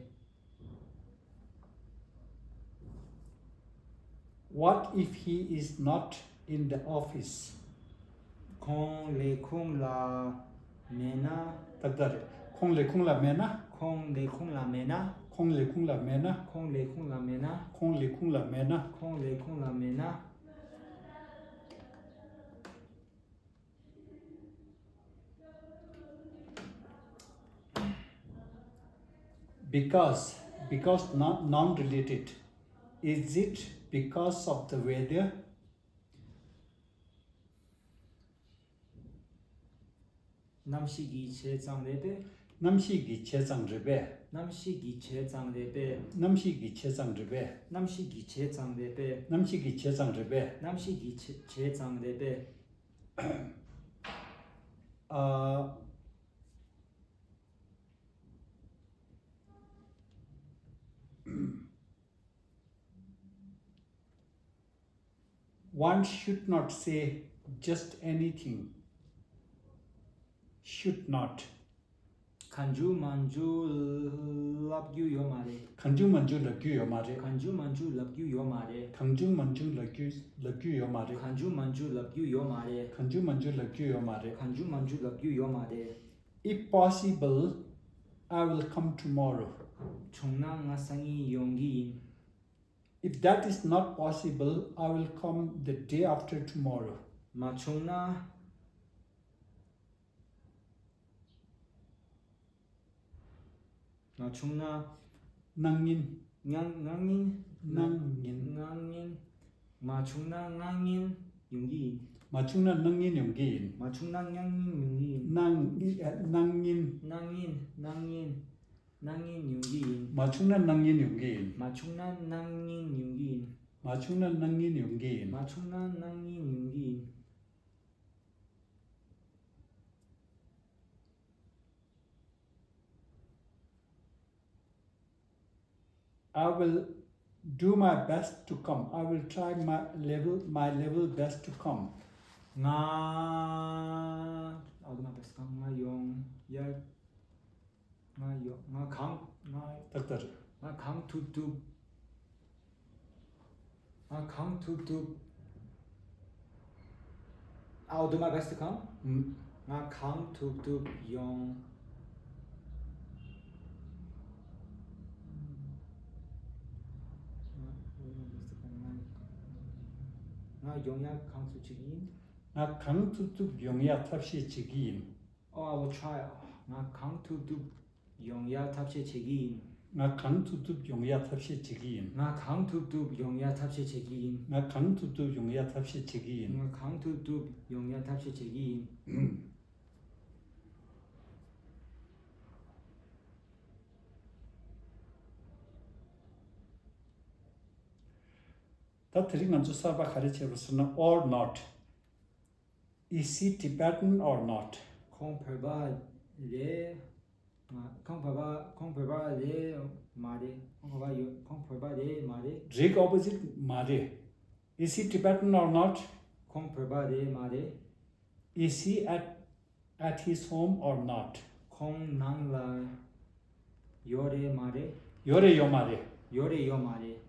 What if he is not in the office? ཁོང་ལས་ཁུངས་ལ་མེད་ན། ཏག་ཏག་རེད། ཁོང་ལས་ཁུངས་ལ་མེད་ན། ཁོང་ལས་ཁུངས་ལ་མེད་ན། ཁོང་ལས་ཁུངས་ལ་མེད་ན། ཁོང་ལས་ཁུངས་ལ་མེད་ན། ཁོང་ལས་ཁུངས་ལ་མེད་ན། ཁོང་ལས་ཁུངས་ལ་མེད་ན། Because, because non- non-related. Is it because of the weather? གནམ་གཤིས་ཀྱི་བྱས་ཙང་རེད་པས། གནམ་གཤིས་ཀྱི་བྱས་ཙང་རེད་པས། གནམ་གཤིས་ཀྱི་བྱས་ཙང་རེད་པས། གནམ་གཤིས་ཀྱི་བྱས་ཙང་རེད་པས། གནམ་གཤིས་ཀྱི་བྱས་ཙང་རེད་པས། གནམ་གཤིས་ཀྱི་བྱས་ཙང་རེད་པས། གནམ་གཤིས་ཀྱི་བྱས་བྱས་ཙང་རེད་པས། Uh, One should not say just anything. Should not. གང་བྱུང་མང་བྱུང་ལབ་རྒྱུ་ཡོད་མ་རེད། གང་བྱུང་མང་བྱུང་ལབ་རྒྱུ་ཡོད་མ་རེད། གང་བྱུང་མང་བྱུང་ལབ་རྒྱུ་ཡོད་མ་རེད། གང་བྱུང་མང་བྱུང་ལབ་རྒྱུ་ལབ་རྒྱུ་ཡོད་མ་རེད། གང་བྱུང་མང་བྱུང་ལབ་རྒྱུ་ཡོད་མ་རེད། གང་བྱུང་མང་བྱུང་ལབ་རྒྱུ་ཡོད་མ་རེད། གང་བྱུང་མང་བྱུང་ལབ་རྒྱུ་ཡོད་མ་རེད། If possible, I will come tomorrow. བྱུང་ན་ང་སང་ཉིན་ཡོང་གི་ཡིན། If that is not possible, I will come the day after tomorrow. མ་བྱུང་ན། མ་བྱུང་ན། གནངས་ཉིན། གནངས་གནངས་ཉིན། གནངས་ཉིན། གནངས་ཉིན། མ་བྱུང་ན་གནངས་ཉིན་ཡོང་གི་ཡིན། མ་བྱུང་ན་གནངས་ཉིན་ཡོང་གི་ཡིན། མ་བྱུང་ན་གནངས་ཉིན་ཡོང་གི་ཡིན། གནངས་ཨ། གནངས་ཉིན། གནངས་ཉིན། གནངས་ཉིན། གནངས་ཉིན་ཡོང་གི་ཡིན། མ་བྱུང་ན་གནངས་ཉིན་ཡོང་གི་ཡིན། མ་བྱུང་ན་གནངས་ཉིན་ཡོང་གི་ཡིན། མ་བྱུང་ན་གནངས་ཉིན་ཡོང་གི་ཡིན། མ་བྱུང་ན་གནངས་ཉིན་ཡོང་གི་ཡིན། I will do my best to come. I will try my level, my level best to come. ང་ I'll do my best. ང་ཡོང་ཡ། ང་ཡོང་། ང་གང་། ང་། ཏག་ཏག་རེད། ང་གང་ཐུབ་ཐུབ། ང་གང་ཐུབ་ཐུབ། I'll do my best to come. ང་གང་ཐུབ་ཐུབ་ཡོང་། ང་ཡོང་ཡ་གང་ཐུབ་བྱེད་ཀྱི་ཡིན། ང་གང་ཐུབ་ཐུབ་ཡོང་ཡ་ཐབས་ཤེས་བྱེད་ཀྱི་ཡིན། Oh, I will try. ང་གང་ཐུབ་ཐུབ་ཡོང་ཡ་ཐབས་ཤེས་བྱེད་ཀྱི་ཡིན། ང་གང་ཐུབ་ཐུབ་ཡོང་ཡ་ཐབས་ཤེས་བྱེད་ཀྱི་ཡིན། ང་གང་ཐུབ་ཐུབ་ཡོང་ཡ་ཐབས་ཤེས་བྱེད་ཀྱི་ཡིན། ང་གང་ཐུབ་ཐུབ་ཡོང་ཡ་ཐབས་ཤེས་བྱེད་ཀྱི་ཡིན། ང་གང་ཐུབ་ཐུབ་ཡོང་ཡ་ཐབས་ཤེས་བྱེད་ཀྱི་ཡིན། ད་དེ་རིང་ང་ཚོ་གསར་པ་ག་རེ་བྱས་པ་ཟེར་ན། Or not. Is he Tibetan or not? ཁོང་བོད་པ་རེད་མ། ཁོང་བོད་པ། ཁོང་བོད་པ་རེད་མ་རེད། ཁོང་བོད་པ་ཡོད། ཁོང་བོད་པ་རེད་མ་རེད། རེད་གི་opposite མ་རེད། Is he Tibetan or not? ཁོང་བོད་པ་རེད་མ་རེད། Is he at, at his home or not? ཁོང་ནང་ལ་ཡོད་རེད་མ་རེད། ཡོད་རེད་ཡོད་མ་རེད། ཡོད་རེད་ཡོད་མ་རེད།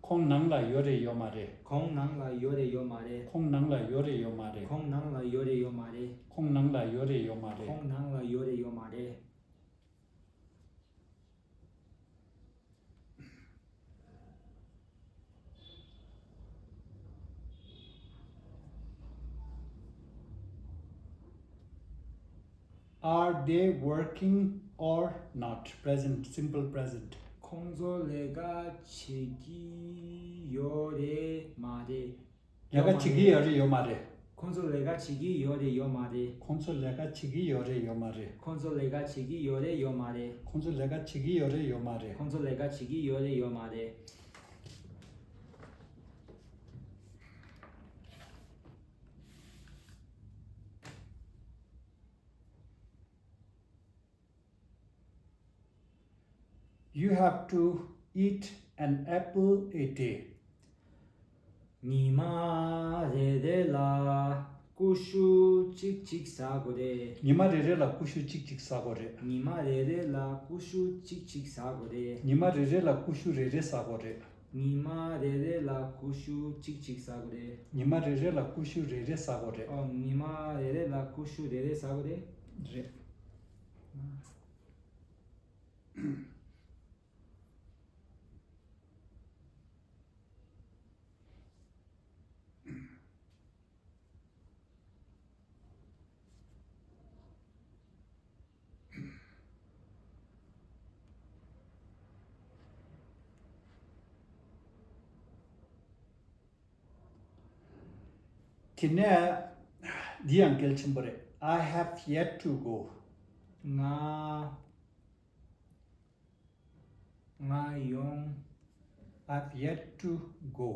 ཁོང་ནང་ལ་ཡོད་རེད་ཡོད་མ་རེད། ཁོང་ནང་ལ་ཡོད་རེད་ཡོད་མ་རེད། ཁོང་ནང་ལ་ཡོད་རེད་ཡོད་མ་རེད། ཁོང་ནང་ལ་ཡོད་རེད་ཡོད་མ་རེད། ཁོང་ནང་ལ་ཡོད་རེད་ཡོད་མ་རེད། ཁོང་ནང་ལ་ཡོད་རེད་ཡོད་མ་རེད། Are they working or not? Present, simple present. ཁོང་ཚོ་ལས་ཀ་བྱེད་ཀྱི་ཡོད་རེད་མ་རེད། ལས་ཀ་བྱེད་ཀྱི་ཡོད་རེད་ཡོད་མ་རེད། ཁོང་ཚོ་ལས་ཀ་བྱེད་ཀྱི་ཡོད་རེད་ཡོད་མ་རེད། ཁོང་ཚོ་ལས་ཀ་བྱེད་ཀྱི་ཡོད་རེད་ཡོད་མ་རེད། ཁོང་ཚོ་ལས་ཀ་བྱེད་ཀྱི་ཡོད་རེད་ཡོད་མ་རེད། ཁོང་ཚོ་ལས་ཀ་བྱེད་ཀྱི་ཡོད་རེད་ཡོད་མ་རེད། ཁོང་ཚོ་ལས་ཀ་བྱེད་ཀྱི་ཡོད་རེད་ཡོད་མ་རེད། You have to eat an apple a day. ཉི་མ་རེ་རེ་ལ་ཀུ་ཤུ་གཅིག་གཅིག་ཟ་དགོས་རེད། ཉི་མ་རེ་རེ་ལ་ཀུ་ཤུ་གཅིག་གཅིག་ཟ་དགོས་རེད། ཉི་མ་རེ་རེ་ལ་ཀུ་ཤུ་གཅིག་གཅིག་ཟ་དགོས་རེད། ཉི་མ་རེ་རེ་ལ་ཀུ་ཤུ་རེ་རེ་ཟ་དགོས་རེད། ཉི་མ་རེ་རེ་ལ་ཀུ་ཤུ་གཅིག་གཅིག་ཟ་དགོས་རེད། ཉི་མ་རེ་རེ་ལ་ཀུ་ཤུ་རེ་རེ་ཟ་དགོས་རེད། ཨོ། ཉི་མ་རེ་རེ་ལ་ཀུ་ཤུ་རེ་རེ་ཟ་དགོས་རེད། རེད། དེ་ནས་འདི་ཡང་གལ་ཆེན་པོ་རེད། I have yet to go. ང་ང་ཡོང་། I've yet to go.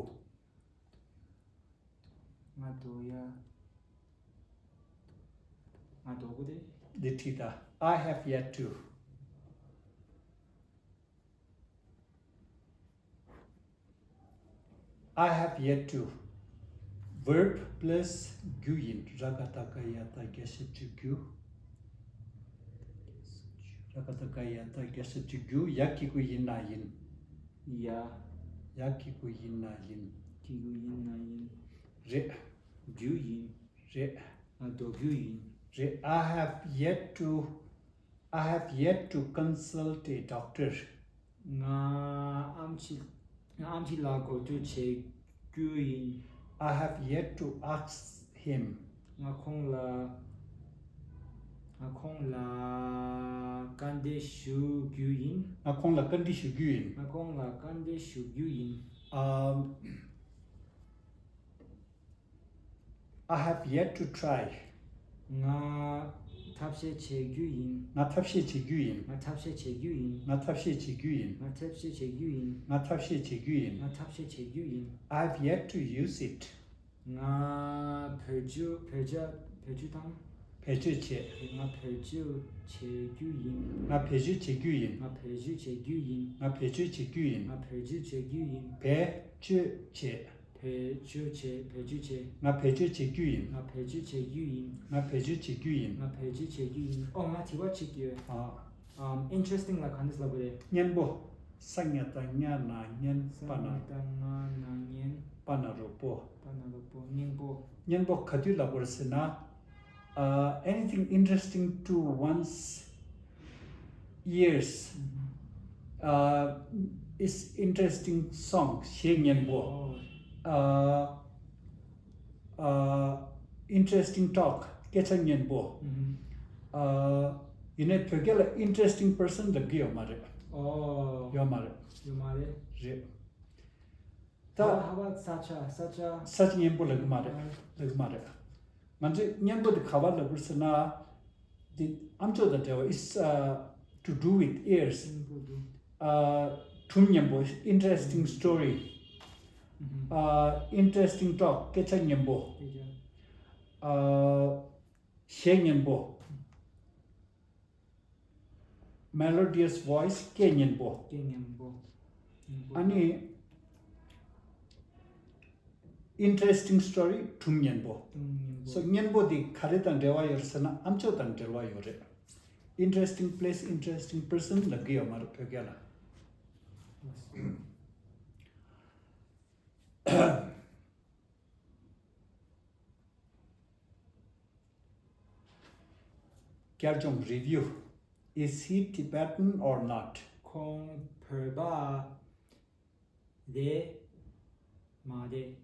ང་འགྲོ་ཡ། ང་འགྲོ་གི་རེད། འདི་བྲིས་ད། I have yet to. I have yet to. Verb plus རྒྱུ་ཡིན། ར་ག་བཏགས་རྒ་ཡ་བཏགས་རྒྱ་ཞབས་ཀྱུ་རྒྱུ། ར་ག་བཏགས་རྒ་ཡ་བཏགས་རྒྱ་ཞབས་ཀྱུ་རྒྱུ། ཡ་གི་གུ་ཡིན་ན་ཡིན། ཡ། ཡ་གི་གུ་ཡིན་ན་ཡིན། གི་གུ་ཡིན་ན་ཡིན། རེད། རྒྱུ་ཡིན། རེད། ང་འགྲོ་རྒྱུ་ཡིན། རེད། I have yet to I have yet to consult a doctor. ང་ཨམ་ཆི། ང་ཨམ་ཆི་ལ་གོ་བསྡུར་བྱེད་རྒྱུ་ཡིན། I have yet to ask him. ང་ཁོང་ལ། ང་ཁོང་ལ་བཀའ་འདྲི་ཞུ་རྒྱུ་ཡིན། ང་ཁོང་ལ་བཀའ་འདྲི་ཞུ་རྒྱུ་ཡིན། ང་ཁོང་ལ་བཀའ་འདྲི་ཞུ་རྒྱུ་ཡིན། ཨམ། I have yet to try. ང་ཐབས་ཤེས་བྱེད་རྒྱུ་ཡིན། ང་ཐབས་ཤེས་བྱེད་རྒྱུ་ཡིན། ང་ཐབས་ཤེས་བྱེད་རྒྱུ་ཡིན། ང་ཐབས་ཤེས་བྱེད་རྒྱུ་ཡིན། ང་ཐབས་ཤེས་བྱེད་རྒྱུ་ཡིན། ང་ཐབས་ཤེས་བྱེད་རྒྱུ་ཡིན། ང་ཐབས་ཤེས་བྱེད་རྒྱུ་ཡིན། I have yet to use it. ང་བེད་སྤྱོད། བེད་སྤྱོད། བེད་སྤྱོད་དང་། བེད་སྤྱོད་བྱེད། ང་བེད་སྤྱོད་བྱེད་རྒྱུ་ཡིན། ང་བེད་སྤྱོད་བྱེད་རྒྱུ་ཡིན། ང་བེད་སྤྱོད་བྱེད་རྒྱུ་ཡིན། ང་བེད་སྤྱོད་བྱེད་རྒྱུ་ཡིན། ང་བེད་སྤྱོད་བྱེད་རྒྱུ་ཡིན། བེད་སྤྱོད་བྱེད། བེད་སྤྱོད་བྱེད། བེད་སྤྱོད་བྱེད། ང་བེད་སྤྱོད་བྱེད་རྒྱུ་ཡིན། ང་བེད་སྤྱོད་བྱེད་རྒྱུ་ཡིན། ང་བེད་སྤྱོད་བྱེད་རྒྱུ་ཡིན། ང་བེད་སྤྱོད་བྱེད་རྒྱུ་ཡིན། ཨོ་ང་དྲི་བ་གཅིག་ཡོད། ཨ། ཨམ། Interesting ལ་གང་འདྲ་ལབ་དགོས་རེད། སྙན་པོ། ས་ཉ་བཏགས་སྙ་ན་སྙན། པ་ན། ས་ཉ་བཏགས་སྙ་ན་སྙན། པ་ན་རོ་པོ། པ་ན་རོ་པོ། སྙན་པོ། སྙན་པོ་ག་དུས་ལབ་དགོས་རེད་ཟེར་ན། Uh, anything interesting to one's ears. Uh, is interesting song. གཞས་སྙན་པོ། ཨོ། Uh, uh, interesting talk. སྐད་ཆ་སྙན་པོ། ཨུ་ཧུམ། Uh, ཡིན་ནའི་བོད་སྐད་ལ་interesting person ལབ་ཀྱི་ཡོད་མ་རེད། ཨོ། ཡོད་མ་རེད། ཡོད་མ་རེད། རེད། ད། ཧ་བ་ཧ་བ་ས་ཆ། ས་ཆ། ས་ཆ་སྙན་པོ་ལབ་ཀྱི་མ་རེད། ཨ། ལབ་ཀྱི་མ་རེད། ང་ཚོས་སྙན་པོ་དེ་ག་པར་ལབ་དགོས་ཟེར་ན། འདི་ཨམ་ཅོག་དང་འབྲེལ་བ། is, uh, to do with ears. སྙན་པོ་འདུག་ཨ། སྒྲུང་སྙན་པོ། Interesting story. ཨུ་ཧུམ། ཨ། Interesting talk. སྐད་ཆ་སྙན་པོ། སྐད་ཆ། ཨ། གཞས་སྙན་པོ། Melodious voice. སྐད་སྙན་པོ། སྐད་སྙན་པོ། སྙན་པོ། ཨ་ནི། Interesting story. སྒྲུང་སྙན་པོ། སྒྲུང་སྙན་པོ། So སྙན་པོ་འདི་ག་རེ་དང་འབྲེལ་བ་ཡོད་རེད་ཟེར་ན། ཨམ་ཅོག་དང་འབྲེལ་བ་ཡོད་རེད། Interesting place, interesting person ལབ་ཀྱི་ཡོད་མ་རེད་བོད་སྐད་ལ། བསྐྱར་སྦྱོང་། Review. Is he Tibetan or not? ཁོང་བོད་པ་རེད་མ་རེད།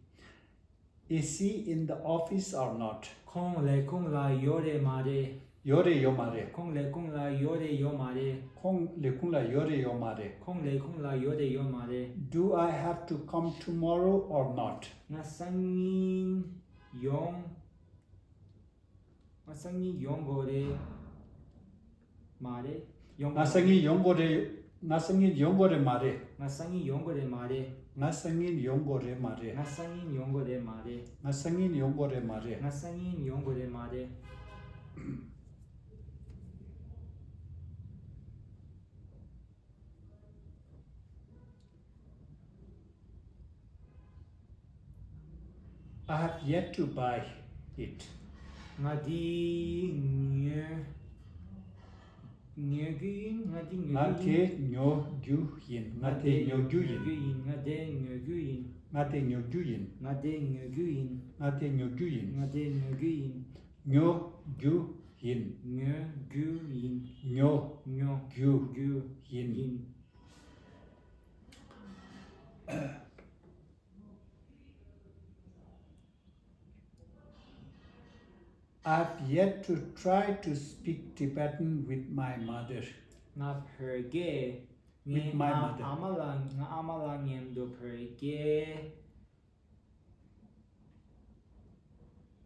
Is he in the office or not? ཁོང་ལས་ཁུངས་ལ་ཡོད་རེད་མ་རེད། ཡོད་རེད་ཡོད་མ་རེད། ཁོང་ལས་ཁུངས་ལ་ཡོད་རེད་ཡོད་མ་རེད། ཁོང་ལས་ཁུངས་ལ་ཡོད་རེད་ཡོད་མ་རེད། ཁོང་ལས་ཁུངས་ལ་ཡོད་རེད་ཡོད་མ་རེད། Do I have to come tomorrow or not? ང་སང་ཉིན་ཡོང་། ང་སང་ཉིན་ཡོང་དགོས་རེད་མ་རེད། ཡོང་ང་སང་ཉིན་ཡོང་དགོས་རེད། ང་སང་ཉིན་ཡོང་དགོས་རེད་མ་རེད། ང་སང་ཉིན་ཡོང་དགོས་རེད་མ་རེད། ང་སང་ཉིན་ཡོང་དགོས་རེད་མ་རེད། ང་སང་ཉིན་ཡོང་དགོས་རེད་མ་རེད། ང་སང་ཉིན་ཡོང་དགོས་རེད་མ་རེད། ང་སང་ཉིན་ཡོང་དགོས་རེད་མ་རེད། I have yet to buy it. ང་འདི་ཉོ་ཉོ་རྒྱུ་ཡིན། ང་འདི་ང་ཉོ་རྒྱུ་དེ་ཡིན། ཉོ་རྒྱུ་ཡིན། ང་དེ་ང་ཉོ་རྒྱུ་ཡིན། ང་དེ་ཉོ་རྒྱུ་ཡིན། ང་དེ་ཉོ་རྒྱུ་ཡིན། ང་དེ་ཉོ་རྒྱུ་ཡིན། ང་དེ་ཉོ་རྒྱུ་ཡིན། ང་དེ་ཉོ་རྒྱུ་ཡིན། ཉོ་རྒྱུ་ཡིན། ཉོ་རྒྱུ་ཡིན། ཉོ་ཉོ་རྒྱུ་རྒྱུ་ཡིན། ཡིན། I've yet to try to speak Tibetan with my mother. ང་བོད་སྐད། With my ངའི་ཨ་mother. ཨ་མ་ལ། ང་ཨ་མ་ལགས་མཉམ་དུ་བོད་སྐད་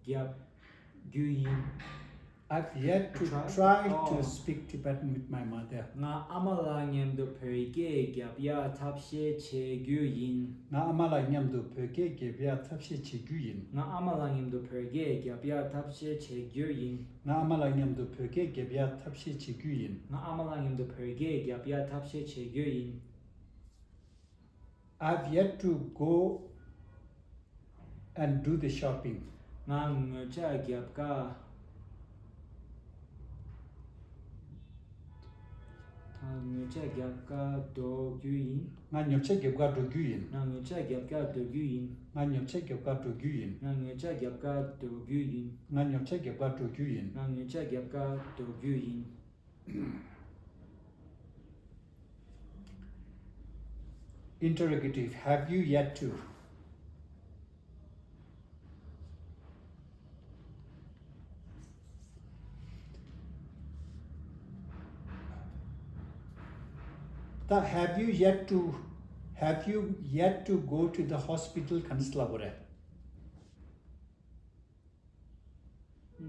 རྒྱབ་རྒྱུ་ཡིན། I've yet to try to speak Tibetan with my mother. ང་ཨ་མ་ལགས་མཉམ་དུ་བོད་སྐད་རྒྱབ་ཡག་ཐབས་ཤེས་བྱེད་རྒྱུ་ཡིན། ང་ཨ་མ་ལགས་མཉམ་དུ་བོད་སྐད་རྒྱབ་ཡག་ཐབས་ཤེས་བྱེད་རྒྱུ་ཡིན། ང་ཨ་མ་ལགས་མཉམ་དུ་བོད་སྐད་རྒྱབ་ཡག་ཐབས་ཤེས་བྱེད་རྒྱུ་ཡིན། ང་ཨ་མ་ལགས་མཉམ་དུ་བོད་སྐད་རྒྱབ་ཡག་ཐབས་ཤེས་བྱེད་རྒྱུ་ཡིན། ང་ཨ་མ་ལགས་མཉམ་དུ་བོད་སྐད་རྒྱབ་ཡག་ཐབས་ཤེས་བྱེད་རྒྱུ་ཡིན། I've yet to go and do the shopping. ང་ངོ་ཚ་རྒྱབ་ཀ་ང་ངོ་ཚ་རྒྱབ་ཀ་འགྲོ་རྒྱུ་ཡིན། ང་ངོ་ཚ་རྒྱབ་ཀ་འགྲོ་རྒྱུ་ཡིན། ང་ངོ་ཚ་རྒྱབ་ཀ་འགྲོ་རྒྱུ་ཡིན། ང་ངོ་ཚ་རྒྱབ་ཀ་འགྲོ་རྒྱུ་ཡིན། ང་ངོ་ཚ་རྒྱབ་ཀ་འགྲོ་རྒྱུ་ཡིན། ང་ངོ་ཚ་རྒྱབ་ཀ་འགྲོ་རྒྱུ་ཡིན། ང་ངོ་ཚ་རྒྱབ་ཀ་འགྲོ་རྒྱུ་ཡིན། Interrogative. Have you yet to? ད་have you yet to, have you yet to go to the hospital ག་འདྲ་ལབ་དགོས་རེད། ཨ།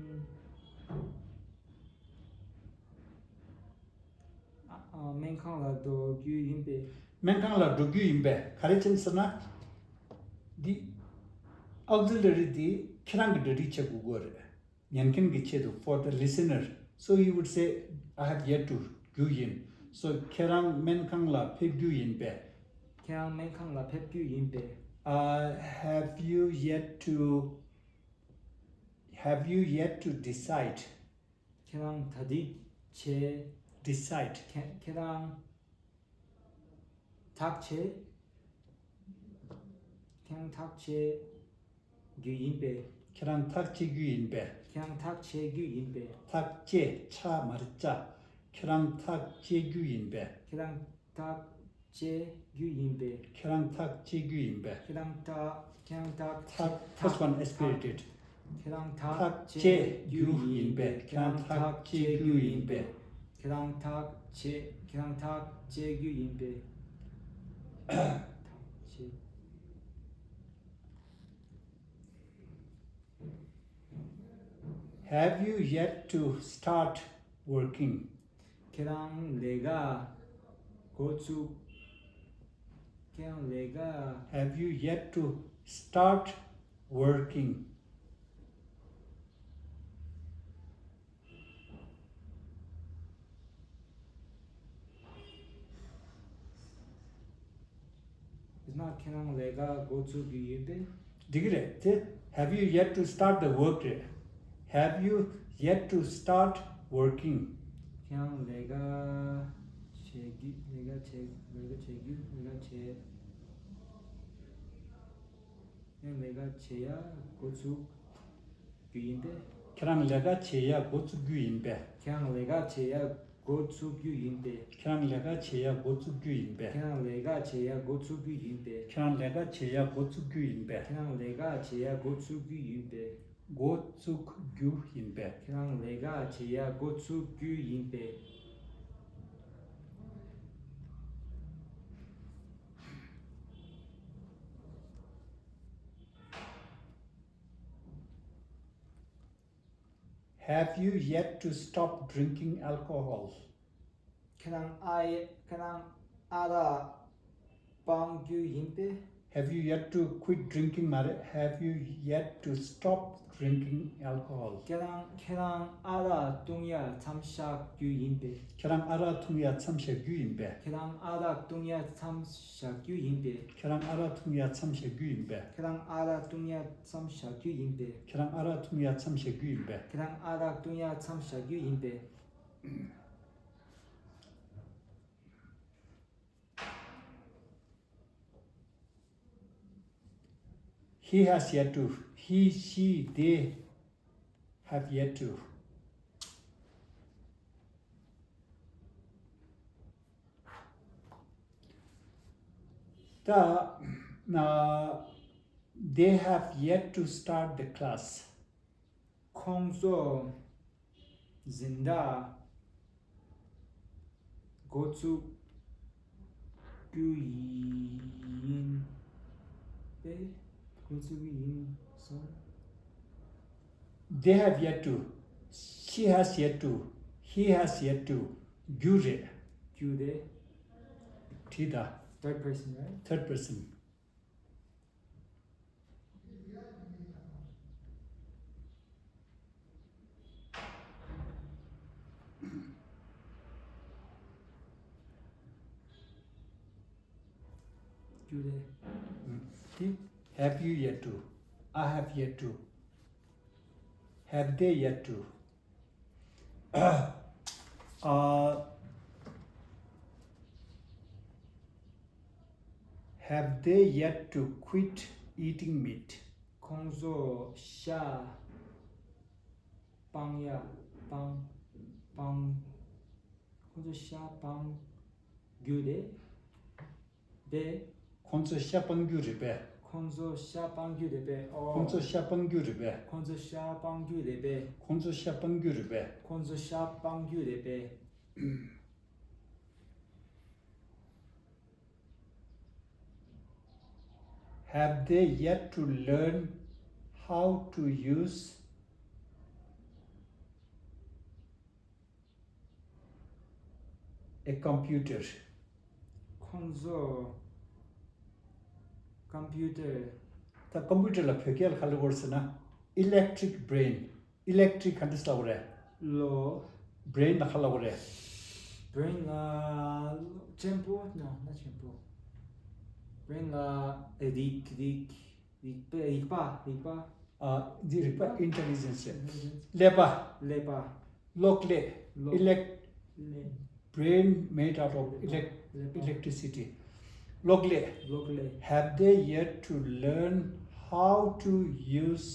ཨ། སྨན་ཁང་ལ་འགྲོ་རྒྱུ་ཡིན་པས། སྨན་ཁང་ལ་འགྲོ་རྒྱུ་ཡིན་པས། ག་རེ་བྱས་ཟེར་ན། འདི་auxiliary འདི་ཁྱེད་རང་གི་གྲ་སྒྲིག་བྱེད་དགོས་ཀྱི་རེད། ཉན་མཁན་གྱི་ཆེད་དུ། For the listener. So he would say, I have yet to. རྒྱུ་ཡིན། So ཁྱེད་རང་སྨན་ཁང་ལ་ཕེབས་རྒྱུ་ཡིན་པས། ཁྱེད་རང་སྨན་ཁང་ལ་ཕེབས་རྒྱུ་ཡིན་པས། Uh, have you yet to have you yet to decide? ཁྱེད་རང་ད་ལྟ་བྱས། Decide. ཁྱེད་ཁྱེད་རང་ཐག་བཅད། ཁྱེད་རང་ཐག་བཅད་རྒྱུ་ཡིན་པས། ཁྱེད་རང་ཐག་བཅད་རྒྱུ་ཡིན་པས། ཁྱེད་རང་ཐག་བཅད་རྒྱུ་ཡིན་པས། ཐག་བཅད། ཆ་མ་རེད། བཅད། ཁྱེད་རང་ཐག་བཅད་རྒྱུ་ཡིན་པས། ཁྱེད་རང་ཐག་བཅད་རྒྱུ་ཡིན་པས། ཁྱེད་རང་ཐག་བཅད་རྒྱུ་ཡིན་པས། ཁྱེད་རང་ཐག་ཁྱེད་རང་ཐག་ཐག་བཅད། First one, aspirated. ཁྱེད་རང་ཐག་ཐག་བཅད་བཅད་རྒྱུ་རྒྱུ་ཡིན་ཡིན་པས། པས། ཁྱེད་རང་ཐག་བཅད་རྒྱུ་ཡིན་པས། ཁྱེད་རང་ཐག་བཅད་ཁྱེད་རང་ཐག་བཅད་རྒྱུ་ཡིན་པས། ཐག་བཅད། Have you yet to start working? ཁྱེད་རང་ལས་ཀ་འགོ་ཚུགས། ཁྱེད་རང་ལས་ཀ Have you yet to start working? Is not ཁྱེད་རང་ལས་ཀ་འགོ་ཚུགས་རྒྱུ་ཡིན་པས། འགྲིག་གི་རེད་དེ། Have you yet to start the work? རེད། Have you yet to start working? ཁྱེད་རང་ལས་ཀ་བྱེད་རྒྱུ་ལས་ཀ་བྱེད་ལས་ཀ་བྱེད་རྒྱུ་ལས་ཀ་བྱེད། ཁྱེད་རང་ལས་ཀ་བྱེད་ཡ་འགོ་ཚུགས་རྒྱུ་ཡིན་པས། ཁྱེད་རང་ལས་ཀ་བྱེད་ཡ་འགོ་ཚུགས་རྒྱུ་ཡིན་པས། ཁྱེད་རང་ལས་ཀ་བྱེད་ཡ་འགོ་ཚུགས་རྒྱུ་ཡིན་པས། ཁྱེད་རང་ལས་ཀ་བྱེད་ཡ་འགོ་ཚུགས་རྒྱུ་ཡིན་པས། ཁྱེད་རང་ལས་ཀ་བྱེད་ཡ་འགོ་ཚུགས་རྒྱུ་ཡིན་པས། ཁྱེད་རང་ལས་ཀ་བྱེད་ཡ་འགོ་ཚུགས་རྒྱུ་ཡིན་པས། ཁྱེད་རང་ལས་ཀ་བྱེད་ཡ་འགོ་ཚུགས་རྒྱུ་ཡིན་པས། འགོ་ཚུགས་རྒྱུ་ཡིན་པས། ཁྱེད་རང་ལས་ཀ་བྱེད་ཡ་འགོ་ཚུགས་རྒྱུ་ཡིན་པས། Have you yet to stop drinking alcohol? ཁྱེད་རང་ཨ་ཡེ་ཁྱེད་རང་ཨ་རག་སྤང་རྒྱུ་ཡིན་པས། Have you yet to quit drinking? མ་རེད། Have you yet to stop drinking alcohol? ཁྱེད་རང་ཁྱེད་རང་ཨ་རག་བཏུང་ཡ་མཚམས་བཞག་རྒྱུ་ཡིན་པས། ཁྱེད་རང་ཨ་རག་འཐུང་ཡ་མཚམས་བཞག་རྒྱུ་ཡིན་པས། ཁྱེད་རང་ཨ་རག་བཏུང་ཡ་མཚམས་བཞག་རྒྱུ་ཡིན་པས། ཁྱེད་རང་ཨ་རག་འཐུང་ཡ་མཚམས་བཞག་རྒྱུ་ཡིན་པས། ཁྱེད་རང་ཨ་རག་འཐུང་ཡ་མཚམས་བཞག་རྒྱུ་ཡིན་པས། ཁྱེད་རང་ཨ་རག་འཐུང་ཡ་མཚམས་བཞག་རྒྱུ་ཡིན་པས། ཁྱེད་རང་ཨ་རག་འཐུང་ཡ་མཚམས་བཞག་རྒྱུ་ཡིན་པས། He has yet to. He, she, they have yet to. ད་ན། They have yet to start the class. ཁོང་ཚོ་འཛིན་གྲྭ་འགོ་ཚུགས་རྒྱུ་ཡིན་པས། འགོ་ཚུགས་རྒྱུ་ཡིན་སོང་། They have yet to. She has yet to. He has yet to. རྒྱུ་རེད། རྒྱུ་རེད། བྲིས་ད། Third person, right? Third person. རྒྱུ་རེད། དེ། Have you yet to? I have yet to. Have they yet to? Uh, have they yet to quit eating meat? ཁོང་ཚོ་ཤ་སྤང་ཡ་སྤང་སྤང་། ཁོང་ཚོ་ཤ་སྤང་རྒྱུ་རེད་པས། ཁོང་ཚོ་ཤ་སྤང་རྒྱུ་རེད་པས། ཁོང་ཚོ་ཤ་སྤང་རྒྱུ་རེད་པས། ཨོ། ཁོང་ཚོ་ཤ་སྤང་རྒྱུ་རེད་པས། ཁོང་ཚོ་ཤ་སྤང་རྒྱུ་རེད་པས། ཁོང་ཚོ་ཤ་སྤང་རྒྱུ་རེད་པས། ཁོང་ཚོ་ཤ་སྤང་རྒྱུ་རེད་པས། Have they yet to learn how to use a computer? ཁོང་ཚོ་ཀམ་པུ་ཊར། ད་ཀམ་པུ་ཊར་ལ་བོད་སྐད་ལ་ག་རེ་ལབ་དགོས་རེད་ཟེར་ན། Electric brain. Electric ག་འདྲ་ཟེར་ལབ་དགོས་རེད། བློ། Brain ལ་ག་ལབ་དགོས་རེད། Brain ལ་བློ་ཆེན་པོ། No, not ཆེན་པོ། brain ལ་རིག་རིག་རིག་པ་རིག་པ་རིག་པ། ཨ། འདི་རིག་པ། intelligence། ཀླད་པ། ཀླད་པ། གློག་ཀླད། གློག elect ཀླད། brain made out of elect ཀླད་པ། electricity. གློག་ཀླད། གློག་ཀླད། Have they yet to learn how to use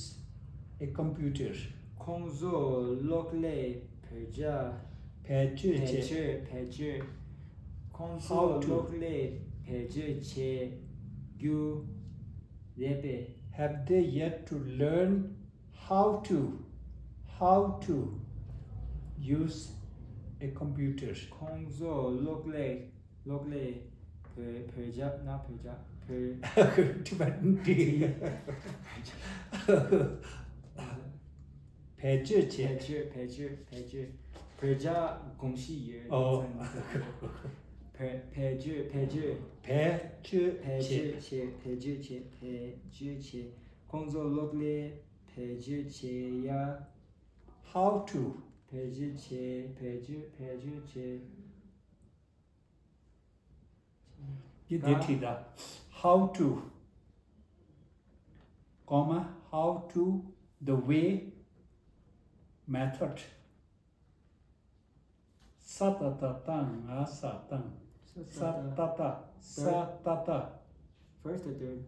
a computer? ཁོང་ཚོ་གློག་ཀླད་བེད་སྤྱོད། བེད་སྤྱོད་བེད་བྱེད། སྤྱོད་བེད་སྤྱོད། ཁོང་ཚོ་How to. གློག་ཀླད་བེད་སྤྱོད་བྱེད་རྒྱུ་རེད་པས། Have they yet to learn how to, how to use a computer? ཁོང་ཚོ་གློག་ཀླད་གློག་ཀླད་བེད་བེད་སྤྱོད་ན་བེད་སྤྱོད་བེད་Tibetan tea. བེད་སྤྱོད་བེད་བྱེད། སྤྱོད་བེད་སྤྱོད་བེད་སྤྱོད་བེད་སྤྱོད་གོམས་གཤིས་ཡོད། ཨོ། བེད་བེད་སྤྱོད་བེད་སྤྱོད་བེད་སྤྱོད་བེད་བྱེད། སྤྱོད་བྱེད་བེད་སྤྱོད་བྱེད་བེད་སྤྱོད་བྱེད། ཁོང་ཚོ་གློག་ཀླད་བེད་སྤྱོད་བྱེད་ཡ། How to. བེད་སྤྱོད་བྱེད་བེད་སྤྱོད་བེད་སྤྱོད་བྱེད། འདི་འདི་བྲིས་ད། How to. Comma, how to, the way, method. ས་ཏ་བཏགས་སྟ་ང་ས་སྟངས། ས་ཏ་བཏགས་ས་ཏ་བཏགས་སྟ། First or third?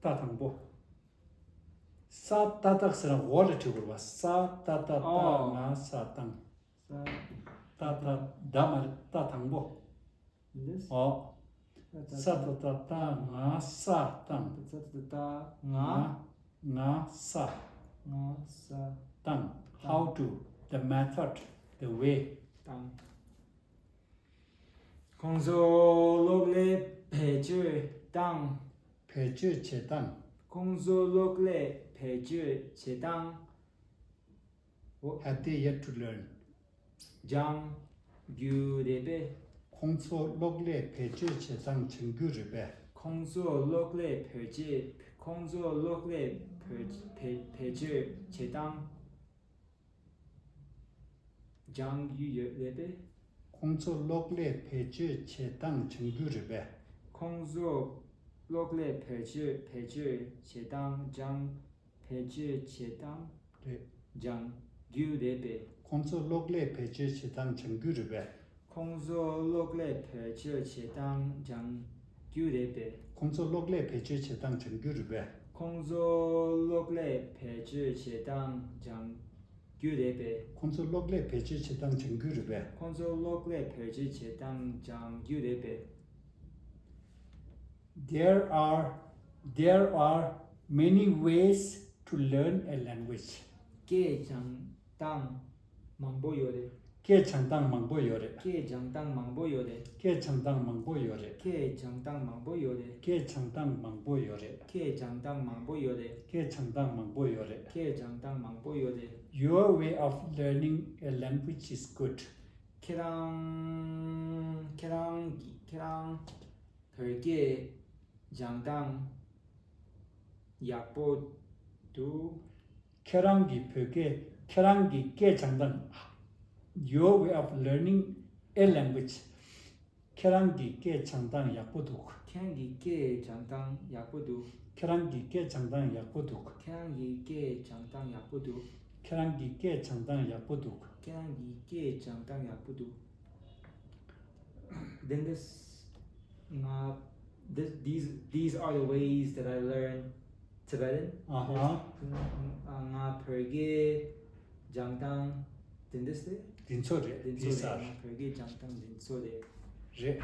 ཏ་དང་པོ། ས་ཏ་བཏགས་ཟེར་ན་འོག་ལ་བྲིས་དགོས་པ། ས་ཏ་བཏགས་སྟ་ང་ས་སྟངས། ས་ཏ་བཏགས་ད་མ་རེད། ཏ་དང་པོ། This? འོ། ས་ཏ་བཏགས་སྟ་ང་ས་སྟངས། ས་ཏ་བཏགས་སྟ་ང་ང་ང་ས། ང་ས་སྟངས། How to, the method, the way. སྟངས། ཁོང་ཚོ་གློག་ཀླད་བེད་སྤྱོད་བཏང་། བེད་སྤྱོད་བྱེད་སྟངས། ཁོང་ཚོ་གློག་ཀླད་བེད་སྤྱོད་བྱེད་སྟངས། What? Have they yet to learn? སྦྱང་རྒྱུ་རེད་པས། ཁོང་ཚོ་གློག་ཀླད་བེད་སྤྱོད་བྱེད་སྟངས་སྦྱང་རྒྱུ་རེད་པས། ཁོང་ཚོ་གློག་ཀླད་བེད་སྤྱོད། ཁོང་ཚོ་གློག་ཀླད་བེད་བེད་བེད་སྤྱོད་བྱེད་སྟངས་སྦྱང་རྒྱུ་ཡོད་རེད་པས། ཁོང་ཚོ་གློག་ཀླད་བེད་སྤྱོད་བྱེད་སྟངས་སྦྱང་རྒྱུ་རེད་པས། ཁོང་ཚོ་གློག་ཀླད་བེད་སྤྱོད་བེད་སྤྱོད་བྱེད་སྟངས་སྦྱང་། བེད་སྤྱོད་བྱེད་སྟངས་རེད། སྦྱང་རྒྱུ་རེད་པས། ཁོང་ཚོ་གློག་ཀླད་བེད་སྤྱོད་བྱེད་སྟངས་སྦྱང་རྒྱུ་རེད་པས། ཁོང་ཚོ་གློག་ཀླད་བེད་སྤྱོད་བྱེད་སྟངས་སྦྱང་རྒྱུ་རེད་པས། ཁོང་ཚོ་གློག་ཀླད་བེད་སྤྱོད་བྱེད་སྟངས་སྦྱང་རྒྱུ་རེད་པས། ཁོང་ཚོ་གློག་ཀླད་བེད་སྤྱོད་བྱེད་སྟངས་སྦྱང་རྒྱུ་རེད་པས། ཁོང་ཚོ་གློག་ཀླད་བེད་སྤྱོད་བྱེད་སྟངས་སྦྱང་རྒྱུ་རེད་པས། ཁོང་ཚོ་གློག་ཀླད་བེད་སྤྱོད་བྱེད་སྟངས་སྦྱང་རྒྱུ་རེད་པས། There are, there are many ways to learn a language. སྐད་སྦྱང་སྟངས་མང་པོ་ཡོད་རེད། སྐད་སྦྱང་སྟངས་མང་པོ་ཡོད་རེད། སྐད་སྦྱང་སྟངས་མང་པོ་ཡོད་རེད། སྐད་སྦྱང་སྟངས་མང་པོ་ཡོད་རེད། སྐད་སྦྱང་སྟངས་མང་པོ་ཡོད་རེད། སྐད་སྦྱང་སྟངས་མང་པོ་ཡོད་རེད། སྐད་སྦྱང་སྟངས་མང་པོ་ཡོད་རེད། སྐད་སྦྱང་སྟངས་མང་པོ་ཡོད་རེད། སྐད་སྦྱང་སྟངས་མང་པོ་ཡོད་རེད། Your way of learning a language is good. ཁྱེད་རང་ཁྱེད་རང་གི་ཁྱེད་རང་བོད་སྐད་སྦྱང་སྟངས་ཡག་པོ་འདུག་ཁྱེད་རང་གི་བོད་སྐད། ཁྱེད་རང་གི་སྐད་སྦྱང་སྟངས། Your way of learning a language. ཁྱེད་རང་གི་སྐད་སྦྱང་སྟངས་ཡག་པོ་འདུག་ཁྱེད་རང་གི་སྐད་སྦྱང་སྟངས་ཡག་པོ་འདུག་ཁྱེད་རང་གི་སྐད་སྦྱང་སྟངས་ཡག་པོ་འདུག་ཁྱེད་རང་གི་སྐད་སྦྱང་སྟངས་ཡག་པོ་འདུག་ཁྱེད་རང་གི་སྐད་སྦྱང་སྟངས་ཡག་པོ་འདུག་ཁྱེད་རང་གི་སྐད་སྦྱང་སྟངས་ཡག་པོ་འདུག་དེ་འདྲ་ང་this these these are the ways that I learn Tibetan. Uh-huh. ང་བོད་སྐད་སྦྱང་སྟངས་དེ་འདྲ་ཟེར། འདི་ཚོ་རེད། འདི་འདི་ཚོ་ཚོ་རེད། ང་བོད་སྐད་སྦྱང་སྟངས་འདི་ཚོ་རེད། རེད།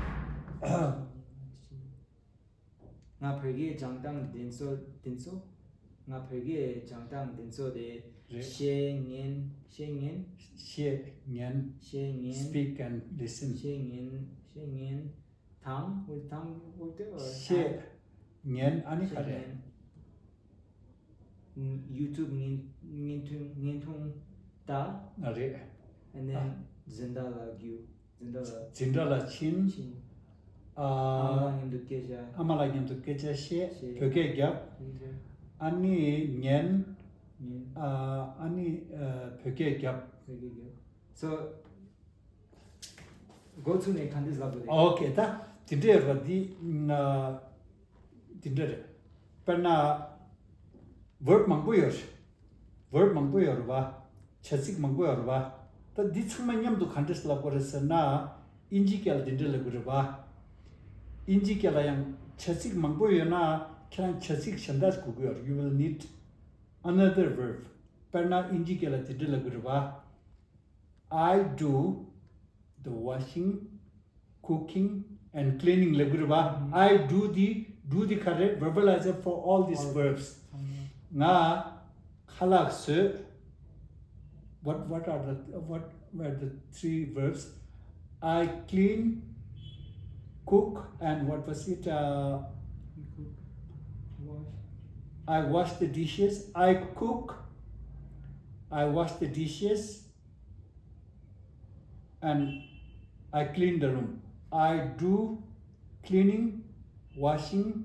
ང་བོད་སྐད་སྦྱང་སྟངས་འདི་ཚོ་འདི་ཚོ། ང་བོད་སྐད་སྦྱང་སྟངས་འདི་ཚོ་རེད། རེད། བཤད་ཉན། བཤད་ཉན། བཤད་ཉན། བཤད་ཉན། Speak and listen. བཤད་ཉན། བཤད་ཉན། དང་དང་དང་། བཤད་ཉན། ཨ་ནི་ག་རེད། YouTube བརྙན་བརྙན་ཐུང་བརྙན་ཐུང་ལྟ། ཨ་རེད། And then འཛིན་གྲྭ་ལ་རྒྱུགས། འཛིན་གྲྭ་ལ་འཛིན་གྲྭ་ལ་ཕྱིན། ཕྱིན། ཨ། ཨ་མ་ལགས་མཉམ་དུ་སྐད་ཆ་ཨ་མ་ལགས་མཉམ་དུ་སྐད་ཆ་བཤད། བཤད། བོད་སྐད་རྒྱབ། བཤད། ཨ་ནི་ཉན། ཉན། ཨ་ཨ་ནི་ཨ་བོད་སྐད་རྒྱབ། བོད་སྐད་རྒྱབ། So འགོ་ཚུགས་ནས་ག་འདྲས་ལབ་དགོས་རེད། ཨོ་ཁེ། ད་དེ་འདྲས་རོ། འདི་ཨ་ དེ་འདྲ་རེད། དཔེར་ན། verb མང་པོ་ཡོད་རེད། verb མང་པོ་ཡོད་རེད་བ། བྱ་ཚིག་མང་པོ་ཡོད་རེད་བ། ད་འདི་ཚང་མ་མཉམ་དུ་ག་འདྲས་ལབ་དགོས་རེད་ཟེར་ན། དབྱིན་ཇིའི་སྐད་ལ་འདི་འདྲས་ལབ་དགོས་རེད་བ། དབྱིན་ཇིའི་སྐད་ལ་ཡང་བྱ་ཚིག་མང་པོ་ཡོད་ན། ཁྱེད་རང་བྱ་ཚིག་གཞན་དག་ཞིག་དགོས་ཀྱི་ཡོད་རེད། You will need another verb. དཔེར་ན་དབྱིན་ཇིའི་སྐད་ལ་འདི་འདྲས་ལབ་དགོས་རེད་བ། I do the washing, cooking and cleaning ལབ་དགོས་རེད་བ། I do the, do the ག་རེ་རེད། verbalizer for all these verbs. ང་ཁ་ལག་བཟོས། What, what are the, what were the three verbs? I clean, cook and what was it? Uh, I wash the dishes. I cook. I wash the dishes. And I clean the room. I do cleaning, washing,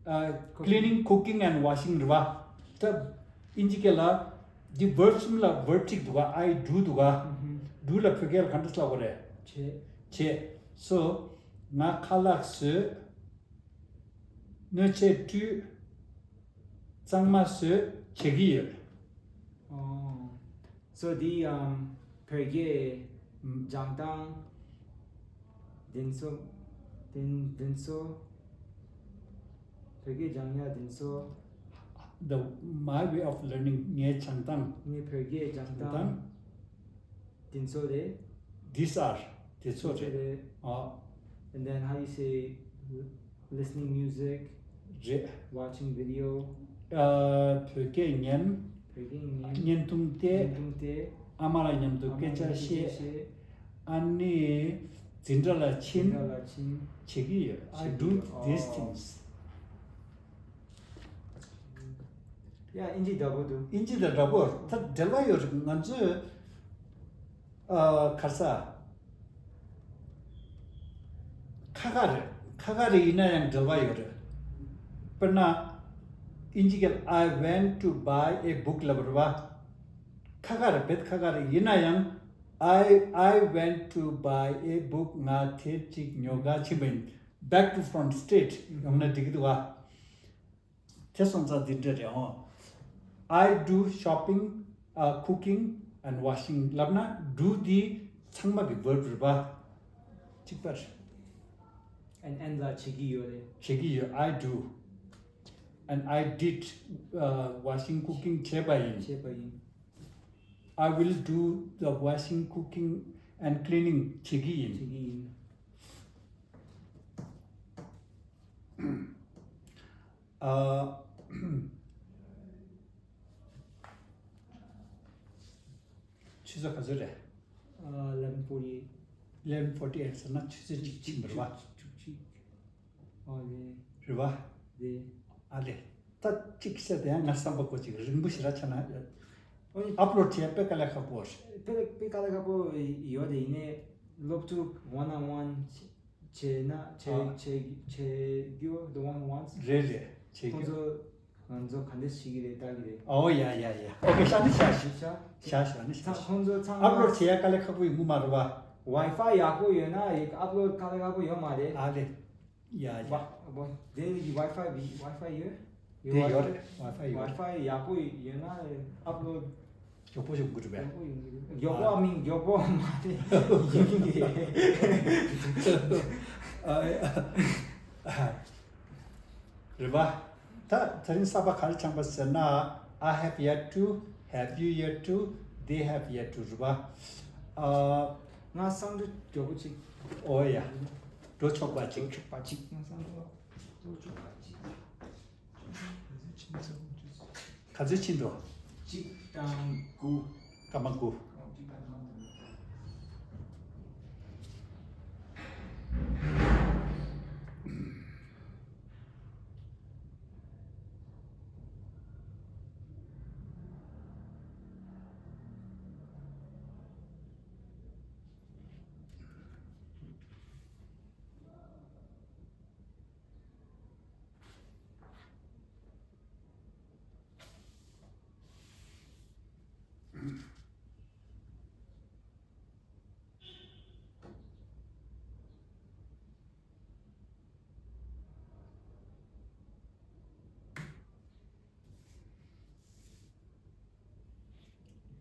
uh, cleaning, cooking and washing རེད་བ། ད་དབྱིན་ཇི་སྐད་ལ་འདི་verb གསུམ་ལ་verb གཅིག་འདུག་ག I do འདུག་ག do ལ་བོད་སྐད་ལ་ག་འདྲ་ལབ་དགོས་རེད། བྱེད། བྱེད། So ང་ཁ་ལག་བཟོས། སྣོད་ཆས་བཀྲུས། གཙང་མ་བཟོས། བྱེད་ཀྱི་ཡོད། ཨོ། So འདི་ཨམ་བོད་སྐད་སྦྱང་སྟངས་འདི་ཚོ་འདི་འདི་ཚོ་བོད་སྐད་སྦྱང་ཡ་འདི་ཚོ། The, my way of learning. ངའི་སྦྱང་སྟངས། ངའི་བོད་སྐད་སྦྱང་སྦྱང་སྟངས། སྟངས། དེ་ཚོ་རེད། These are. དེ་ཚོ་དེ་ཚོ་རེད། རེད། ཨ། And then how you say listening music, རེད། Watching video. ཨ། བོད་སྐད་ཉན། བོད་སྐད་ཉན། བརྙན་ཐུང་བལྟས། བརྙན་ཐུང་བལྟས། ཨ་མ་ལ་མཉམ་དུ་ཨ་མ་སྐད་ཆ་ལ་སྐད་ཆ་བཤད། བཤད། ཨ་ནི་འཛིན་གྲྭ་ལ་ཕྱིན། འཛིན་གྲྭ་ལ་ཕྱིན། བྱེད་ཀྱི་ཡོད། I བྱེད་ཀྱི་do ཡོད། these ཨོ། Things. ཡ། ཨིན་ཇི་འདྲ་པོ་འདུག་ཨིན་ཇི་དང་འདྲ་པོ། ད་འབྲེལ་བ་ཡོད་རེད། ང་ཚོས་ཨ། ག་རེ་ཟ། ཁ་ཁ་རེད། ཁ་ཁ་རེད། ཡིན་ན་ཡང་འབྲེལ་བ་ཡོད་རེད། དཔེར་ན་ཨིན་ཇི་སྐད་I went to buy a book ལབ་རེད་བ། ཁ་ཁ་རེད། རྦད་ཁ་ཁ་རེད། ཡིན་ན་ཡང་I, I went to buy a book. ང་དེབ་ཅིག་ཉོ་ག་ཕྱིན་པ་ཡིན། Back to front straight ཡོང་ན་འགྲིག་གི་འདུག་ག་དེ་སོང་ཙང་འདི་འདྲ་རེད་ཨང་། I do shopping, uh, cooking and washing ལབ་ན་do འདི་ཚང་མ་གི་verb རེད་པ། གཅིག་པ་རེད། And, and ལ་བྱེད་ཀྱི་ཡོད་རེད། བྱེད་ཀྱི་ཡོད། I do. And I did, uh, washing, cooking བྱས་པ་ཡིན། བྱས་པ་ཡིན། I will do the washing, cooking and cleaning བྱེད་ཀྱི་ཡིན། བྱེད་ཀྱི་ཡིན། ཨ། ཆུ་ཚོད་ག་ཚོད་རེད། ཨ། eleven forty eight. eleven forty eight ཟེར་ན་ཆུ་ཚོད་གཅིག་ཕྱིན་པ་རེད་པ། བཅུ་གཅིག་ཨ་ལེ། རེད་པ། རེད། ཨ་ལེ། ད་གཅིག་བཤད་དེ་ཡང་ང་བསམ་པ་གོ་གཅིག་རིང་པོ་ཞེ་དྲག་ཆགས་ན། ཨ་ནི་upload བྱེད་དཔེ་དཀའ་ལས་ཁག་པོ་རེད། དཔེ་དཔེ་དཀའ་ལས་ཁག་པོ་ཡོད་དེ། ཡིན་ནའི་སློབ་ཕྲུག་one on one བྱས་ན་བྱས་ཨ། བྱས་བྱས་རྒྱུ་the one on ones རེད་རེད། བྱེད་ཁོང་རྒྱུ། ཚོ་ང་ཚོ་ག་འདྲས་བྱེད་ཀྱི་རེད་ལྟ་གི་རེད། ཨོ་ཡ་ཡ་ཡ། ཨོ་ཁེ། ཤ་ནི་ཤ་ཤ། ཤ་ཤ་ནི་ཤ། ཚང་ཁོང་ཚོ་ཚང་མ། upload བྱེད་ཡ་དཀའ་ལས་ཁག་པོ་ཡོང་གི་མ་རེད་པ། Wi-Fi ཡག་པོ་ཡོད་ན་ཡིག་upload དཀའ་ལས་ཁག་པོ་ཡོད་མ་རེད། ཨ་ལེ། ཡ་ཡ། ཝ་ཝ་དེ་ཡི་Wi-Fi བི་Wi-Fi ཡོད། དེ་ཡོད་རེད། Wi-Fi ཡོད། Wi-Fi ཡག་པོ་ཡོད་ན་upload མགྱོགས་པོ་ཡོང་གི་རེད་པས། མགྱོགས་པོ་ཡོང་གི་རེད། མགྱོགས་པོ་ཨ། མིན་མགྱོགས་པོ་མ་རེད། ཡིན་གི་རེད། ཨ་ཡ། རེད་པ། ད་དེ་རིང་གསར་པ་ག་རེ་སྦྱངས་པ་ཟེར་ན། I have yet to, have you yet to, they have yet to རེད་པ། ཨ། ང་བསམ་ཚུལ་མགྱོགས་པོ་ཅིག་ཨོ་ཡ། འགྲོ་ཆོག་པ་ཅིག་འགྲོ་ཆོག་པ་ཅིག་ང་བསམ་ཚུལ་འགྲོ་ཆོག་པ་ཅིག་ག་ཚོད་ཕྱིན་འགྲོ། གཅིག་དང་དགུ། སྐར་མ་དགུ།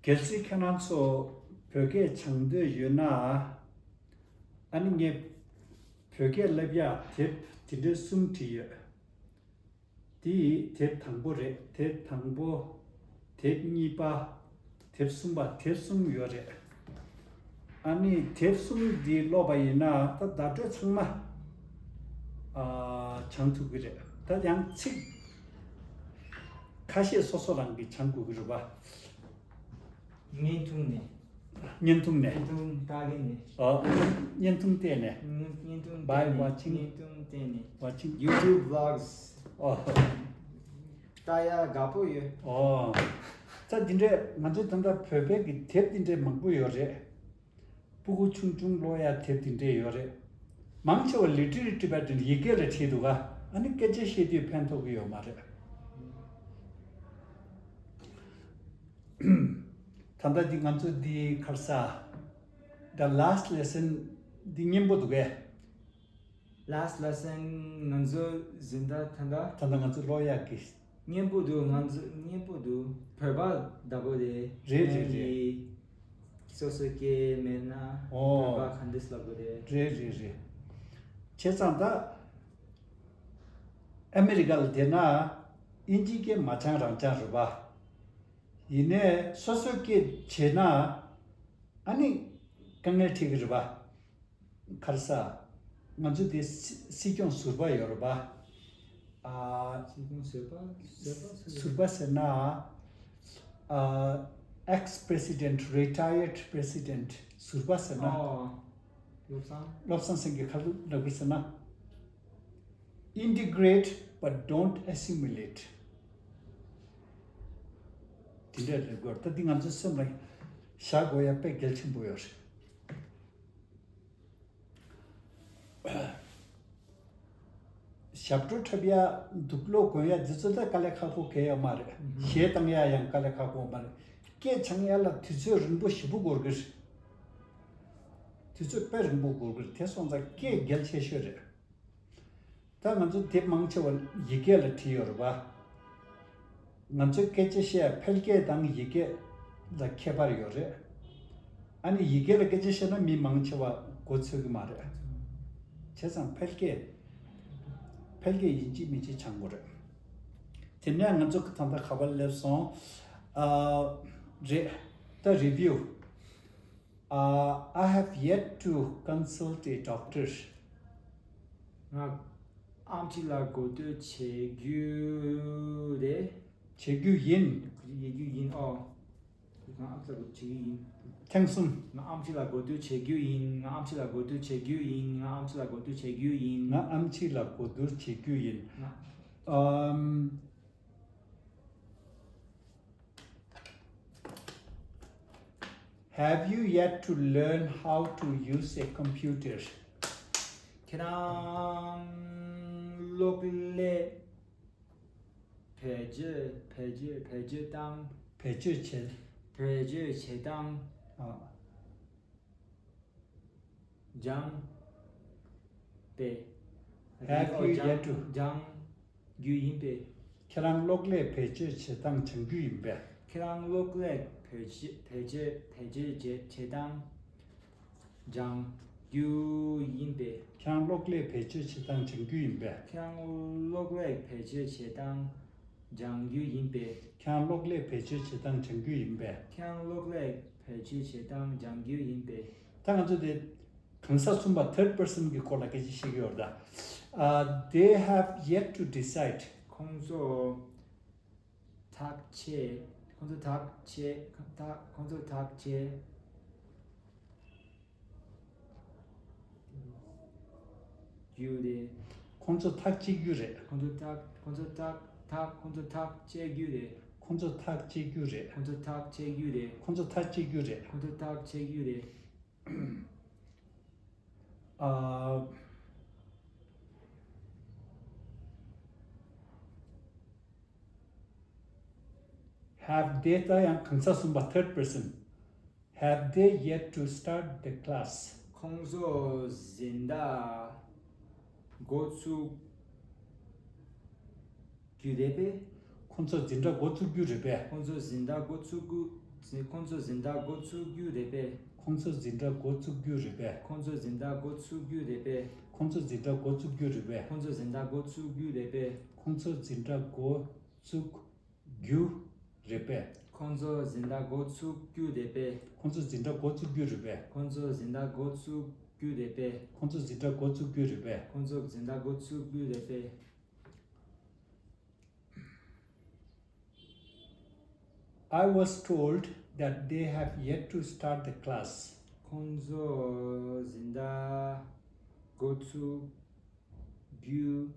གལ་སྲིད་ཁྱེད་རང་ཚོ་བོད་སྐད་སྦྱང་འདོད་ཡོད་ན། ཨ་ནི་ངས་བོད་སྐད་བསླབ་ཡག་དེབ་དེ་འདྲའི་གསུམ་བྲིས་ཡོད། དེ་དེབ་དང་པོ་རེད། དེབ་དང་པོ། དེབ་གཉིས་པ། དེབ་གསུམ་པ། དེབ་གསུམ་ཡོད་རེད། ཨ་ནི་དེབ་གསུམ་འདི་ཀློག་པ་ཡིན་ན་ད་བརྡ་སྤྲོད་ཚང་མ་ཨ་སྦྱང་ཐུབ་ཀྱི་རེད། ད་ཡང་ཚིག་ཁ་ཤས་སོ་སོ་རང་གིས་སྦྱང་དགོས་ཀྱི་རེད་པ། བརྙན་ཐུང་ནས། བརྙན་ཐུང་ནས། བརྙན་ཐུང་ལྟ་གིན་ནས། ཨོ། བརྙན་ཐུང་བལྟས་ནས། བརྙན་བརྙན་ཐུང་བལྟས་By ནས། watching། བརྙན་ཐུང་བལྟས་ནས། Watching YouTube vlogs། ཨོ། ལྟ་ཡག་དགའ་པོ་ཡོད། ཨོ། ད་འདི་འདྲས་ང་ཚོ་ད་ལྟ་བོད་པའི་གི་དེབ་འདི་འདྲས་མང་པོ་ཡོད་རེད། སྤུ་གུ་ཆུང་ཆུང་ཀློག་ཡག་དེབ་འདི་འདྲས་ཡོད་རེད། མང་ཆེ་བ་Literary Tibetan ཡི་གེ་ལ་བྲིས་འདུག་ག་ཨ་ནི་སྐད་ཆ་བཤད་དུས་ཕན་ཐོགས་ཀྱི་ཡོད་མ་རེད། ད་ལྟ་འདི་ང་ཚོ་འདི་ག་རེ་ཟ། The last lesson འདི་སྙན་པོ་འདུག་གས། Last lesson ང་ཚོ་འཛིན་གྲྭ་ད་ལྟ། ད་ལྟ་ང་ཚོ་ཀློག་ཡག་གི། སྙན་པོ་འདུག་ང་ཚོ་སྙན་པོ་འདུག་བོད་པ་བདག་པོ་རེད། རེད་རེད་རེད། སོ་སོའི་སྐད་མེད་ན། ཨོ། བོད་པ་ག་འདྲས་ལབ་དགོས་རེད། རེད་རེད་རེད། བྱས་ཙང་ད་ཨ་མི་རི་ཀ་ལ་བསྡད་ན་དབྱིན་ཇིའི་སྐད་མ་སྦྱང་རང་སྦྱང་རེད་པ། ཡིན་ནའི་སོ་སོའི་སྐད་བྱས་ན་ཨ་ནི་དཀའ་ངལ་འཕྲད་ཀྱི་རེད་པ། ག་རེ་ཟ། ང་ཚོ་དེ་སྲིད་སྲིད་སྐྱོང་ཟུར་པ་ཡོད་རེད་པ། ཨ། སྲིད་སྐྱོང་ཟུར་པ་ཟུར་པ་ཟུར། ཟུར་པ་ཟེར་ན། ཨ། ex president, retired president ཟུར་པ་ཟེར་ན། ཨོ། བློ་བཟང་། བློ་བཟང་སེང་གེ་ག་རེ་ལབ་ཀྱི་ཟེར་ན། Integrate but don't assimilate། དེ་འདྲ་རེད་དགོས། ད་འདི་ང་ཚོའི་སེམས་ལ་བཞག་དགོས་ཡ་དཔེ་གལ་ཆེན་པོ་ཡོད་རེད། ཞབས་བྲོ་འཁྲབ་ཡ་འདུག་ལོ་གོན་ཡ་འདི་ཚོ་ད་དཀའ་ལས་ཁག་པོ་གང་ཡང་མ་རེད། གཞས་བཏང་ཡ་ཡང་དཀའ་ལས་ཁག་པོ་མ་རེད། སྐད་སྦྱང་ཡ་ལ་དུས་ཚོད་རིང་པོ་ཞེ་པོ་འགོར་གི་རེད། དུས་ཚོད་དཔེ་རིང་པོ་འགོར་གི་རེད། དེ་སོང་ཙང་སྐད་གལ་ཆེ་ཤོས་རེད། ད་ང་ཚོ་དེབ་མང་ཆེ་བ་ཡི་གེ་ལ་བྲིས་ཡོད་རེད་པ། ང་ཚོའི་སྐད་ཆ་བཤད་ཕལ་སྐད་དང་ཡི་གེ་ལ་ཁྱད་པར་ཡོད་རེད། ཨ་ནི་ཡི་གེ་ལ་སྐད་ཆ་བཤད་ན་མི་མང་ཆེ་བ་མགོ་ཚོད་ཀྱི་མ་རེད། བྱས་ཙང་ཕལ་སྐད། ཕལ་སྐད་ཡིན་གཅིག་མིན་གཅིག་སྦྱང་དགོས་རེད། དེ་ནས་ང་ཚོ་ད་ལྟ་ག་པར་སླེབས་སོང་། ཨ། རེད། ད་review། Uh, I have yet to consult a doctor. ང་ཨམ་ཆི་ལ་གོ་ཐོས་བྱེད་རྒྱུ་རེད། བྱེད་རྒྱུ་ཡིན། བྱེད་རྒྱུ་ཡིན། ཨོ། ང་ཨམ་ཆི་ལ་གོ་ཐོས་བྱེད་རྒྱུ་ཡིན། ཐེངས་གསུམ། ང་ཨམ་ཆི་ལ་གོ་ཐོས་བྱེད་རྒྱུ་ཡིན། ང་ཨམ་ཆི་ལ་གོ་ཐོས་བྱེད་རྒྱུ་ཡིན། ང་ཨམ་ཆི་ལ་གོ་ཐོས་བྱེད་རྒྱུ་ཡིན། ང་ཨམ་ཆི་ལ་གོ་ཐོས་བྱེད་རྒྱུ་ཡིན། ང་ཨམ། Have you yet to learn how to use a computer? ཁྱེད་རང་གློག་ཀླད་བེད་སྤྱོད་བེད་སྤྱོད་བེད་སྤྱོད་བཏང་། བེད་སྤྱོད་བྱེད། བེད་སྤྱོད་བྱེད་སྟངས། ཨ། སྦྱང་པས། Have you yet to སྦྱང་རྒྱུ་ཡིན་པས། ཁྱེད་རང་གློག་ཀླད་བེད་སྤྱོད་བྱེད་སྟངས་སྦྱང་རྒྱུ་ཡིན་པས། ཁྱེད་རང་གློག་ཀླད་བེད་སྤྱོད་བེད་སྤྱོད་བེད་སྤྱོད་བྱེད་བྱེད་སྟངས་སྦྱང་རྒྱུ་ཡིན་པས། ཁྱེད་རང་གློག་ཀླད་བེད་སྤྱོད་བྱེད་སྟངས་སྦྱང་རྒྱུ་ཡིན་པས། ཁྱེད་རང་གློག་ཀླད་བེད་སྤྱོད་བྱེད་སྟངས་སྦྱང་རྒྱུ་ཡིན་པས། ཁྱེད་རང་གློག་ཀླད་བེད་སྤྱོད་བྱེད་སྟངས་སྦྱང་རྒྱུ་ཡིན་པས། ཁྱེད་རང་གློག་ཀླད་བེད་སྤྱོད་བྱེད་སྟངས་སྦྱང་རྒྱུ་ཡིན་པས། ད་ང་ཚོ་དེ་གང་ཟག་གསུམ་པ་third person གི་སྐོར་ལ་སྐད་ཆ་བཤད་ཀྱི་ཡོད་རེད་ད། Uh, they have yet to decide. ཁོང་ཚོ་ཐག་བཅད། ཁོང་ཚོ་ཐག་བཅད། ཐག་ཁོང་ཚོ་ཐག་བཅད་རྒྱུ་རེད། ཁོང་ཚོ་ཐག་གཅད་རྒྱུ་རེད། ཁོང་ཚོ་ཐག་ཁོང་ཚོ་ཐག་ཐག་ཁོང་ཚོ་ཐག་བཅད་རྒྱུ་རེད། ཁོང་ཚོ་ཐག་བཅད་རྒྱུ་རེད། ཁོང་ཚོ་ཐག་བཅད་རྒྱུ་རེད། ཁོང་ཚོ་ཐག་བཅད་རྒྱུ་རེད། ཁོང་ཚོ་ཐག་བཅད་རྒྱུ་རེད། ཨ། Have they ད་ཡང་གང་ཟག་གསུམ་པ་third person. Have they yet to start the class? ཁོང་ཚོ་འཛིན་གྲྭ་འགོ་ཚུགས་རྒྱུ་རེད་པས། ཁོང་ཚོ་འཛིན་གྲྭ་འགོ་ཚུགས་རྒྱུ་རེད་པས། ཁོང་ཚོ་འཛིན་གྲྭ་འགོ་ཚུགས་རྒྱུ་ ཁོང་ཚོ་འཛིན་གྲྭ་འགོ་ཚུགས་རྒྱུ་རེད་པས། ཁོང་ཚོ་འཛིན་གྲྭ་འགོ་ཚུགས་རྒྱུ་རེད་པས། ཁོང་ཚོ་འཛིན་གྲྭ་འགོ་ཚུགས་རྒྱུ་རེད་པས། ཁོང་ཚོ་འཛིན་གྲྭ་འགོ་ཚུགས་རྒྱུ་རེད་པས། ཁོང་ཚོ་འཛིན་གྲྭ་འགོ་ཚུགས་རྒྱུ་རེད་པས། ཁོང་ཚོ་འཛིན་གྲྭ་འགོ་ཚུགས་རྒྱུ་རེད་པས། ཁོང་ཚོ་འཛིན་གྲྭ་འགོ་ཚུགས་རྒྱུ་རེད་པས། ཁོང་ཚོ་འཛིན་གྲྭ་འགོ་ཚུགས་རྒྱུ་རེད་པས། ཁོང་ཚོ་འཛིན་གྲྭ་འགོ་ཚུགས་རྒྱུ་རེད་པས། ཁོང་ཚོ་འཛིན་གྲྭ་འགོ་ཚུགས་རྒྱུ་རེད་པས། ཁོང་ཚོ་འཛིན་གྲྭ་འགོ་ཚུགས་རྒྱུ་རེད་པས། I was told that they have yet to start the class. ཁོང་ཚོ་འཛིན་གྲྭ་འགོ་ཚུགས་རྒྱུ།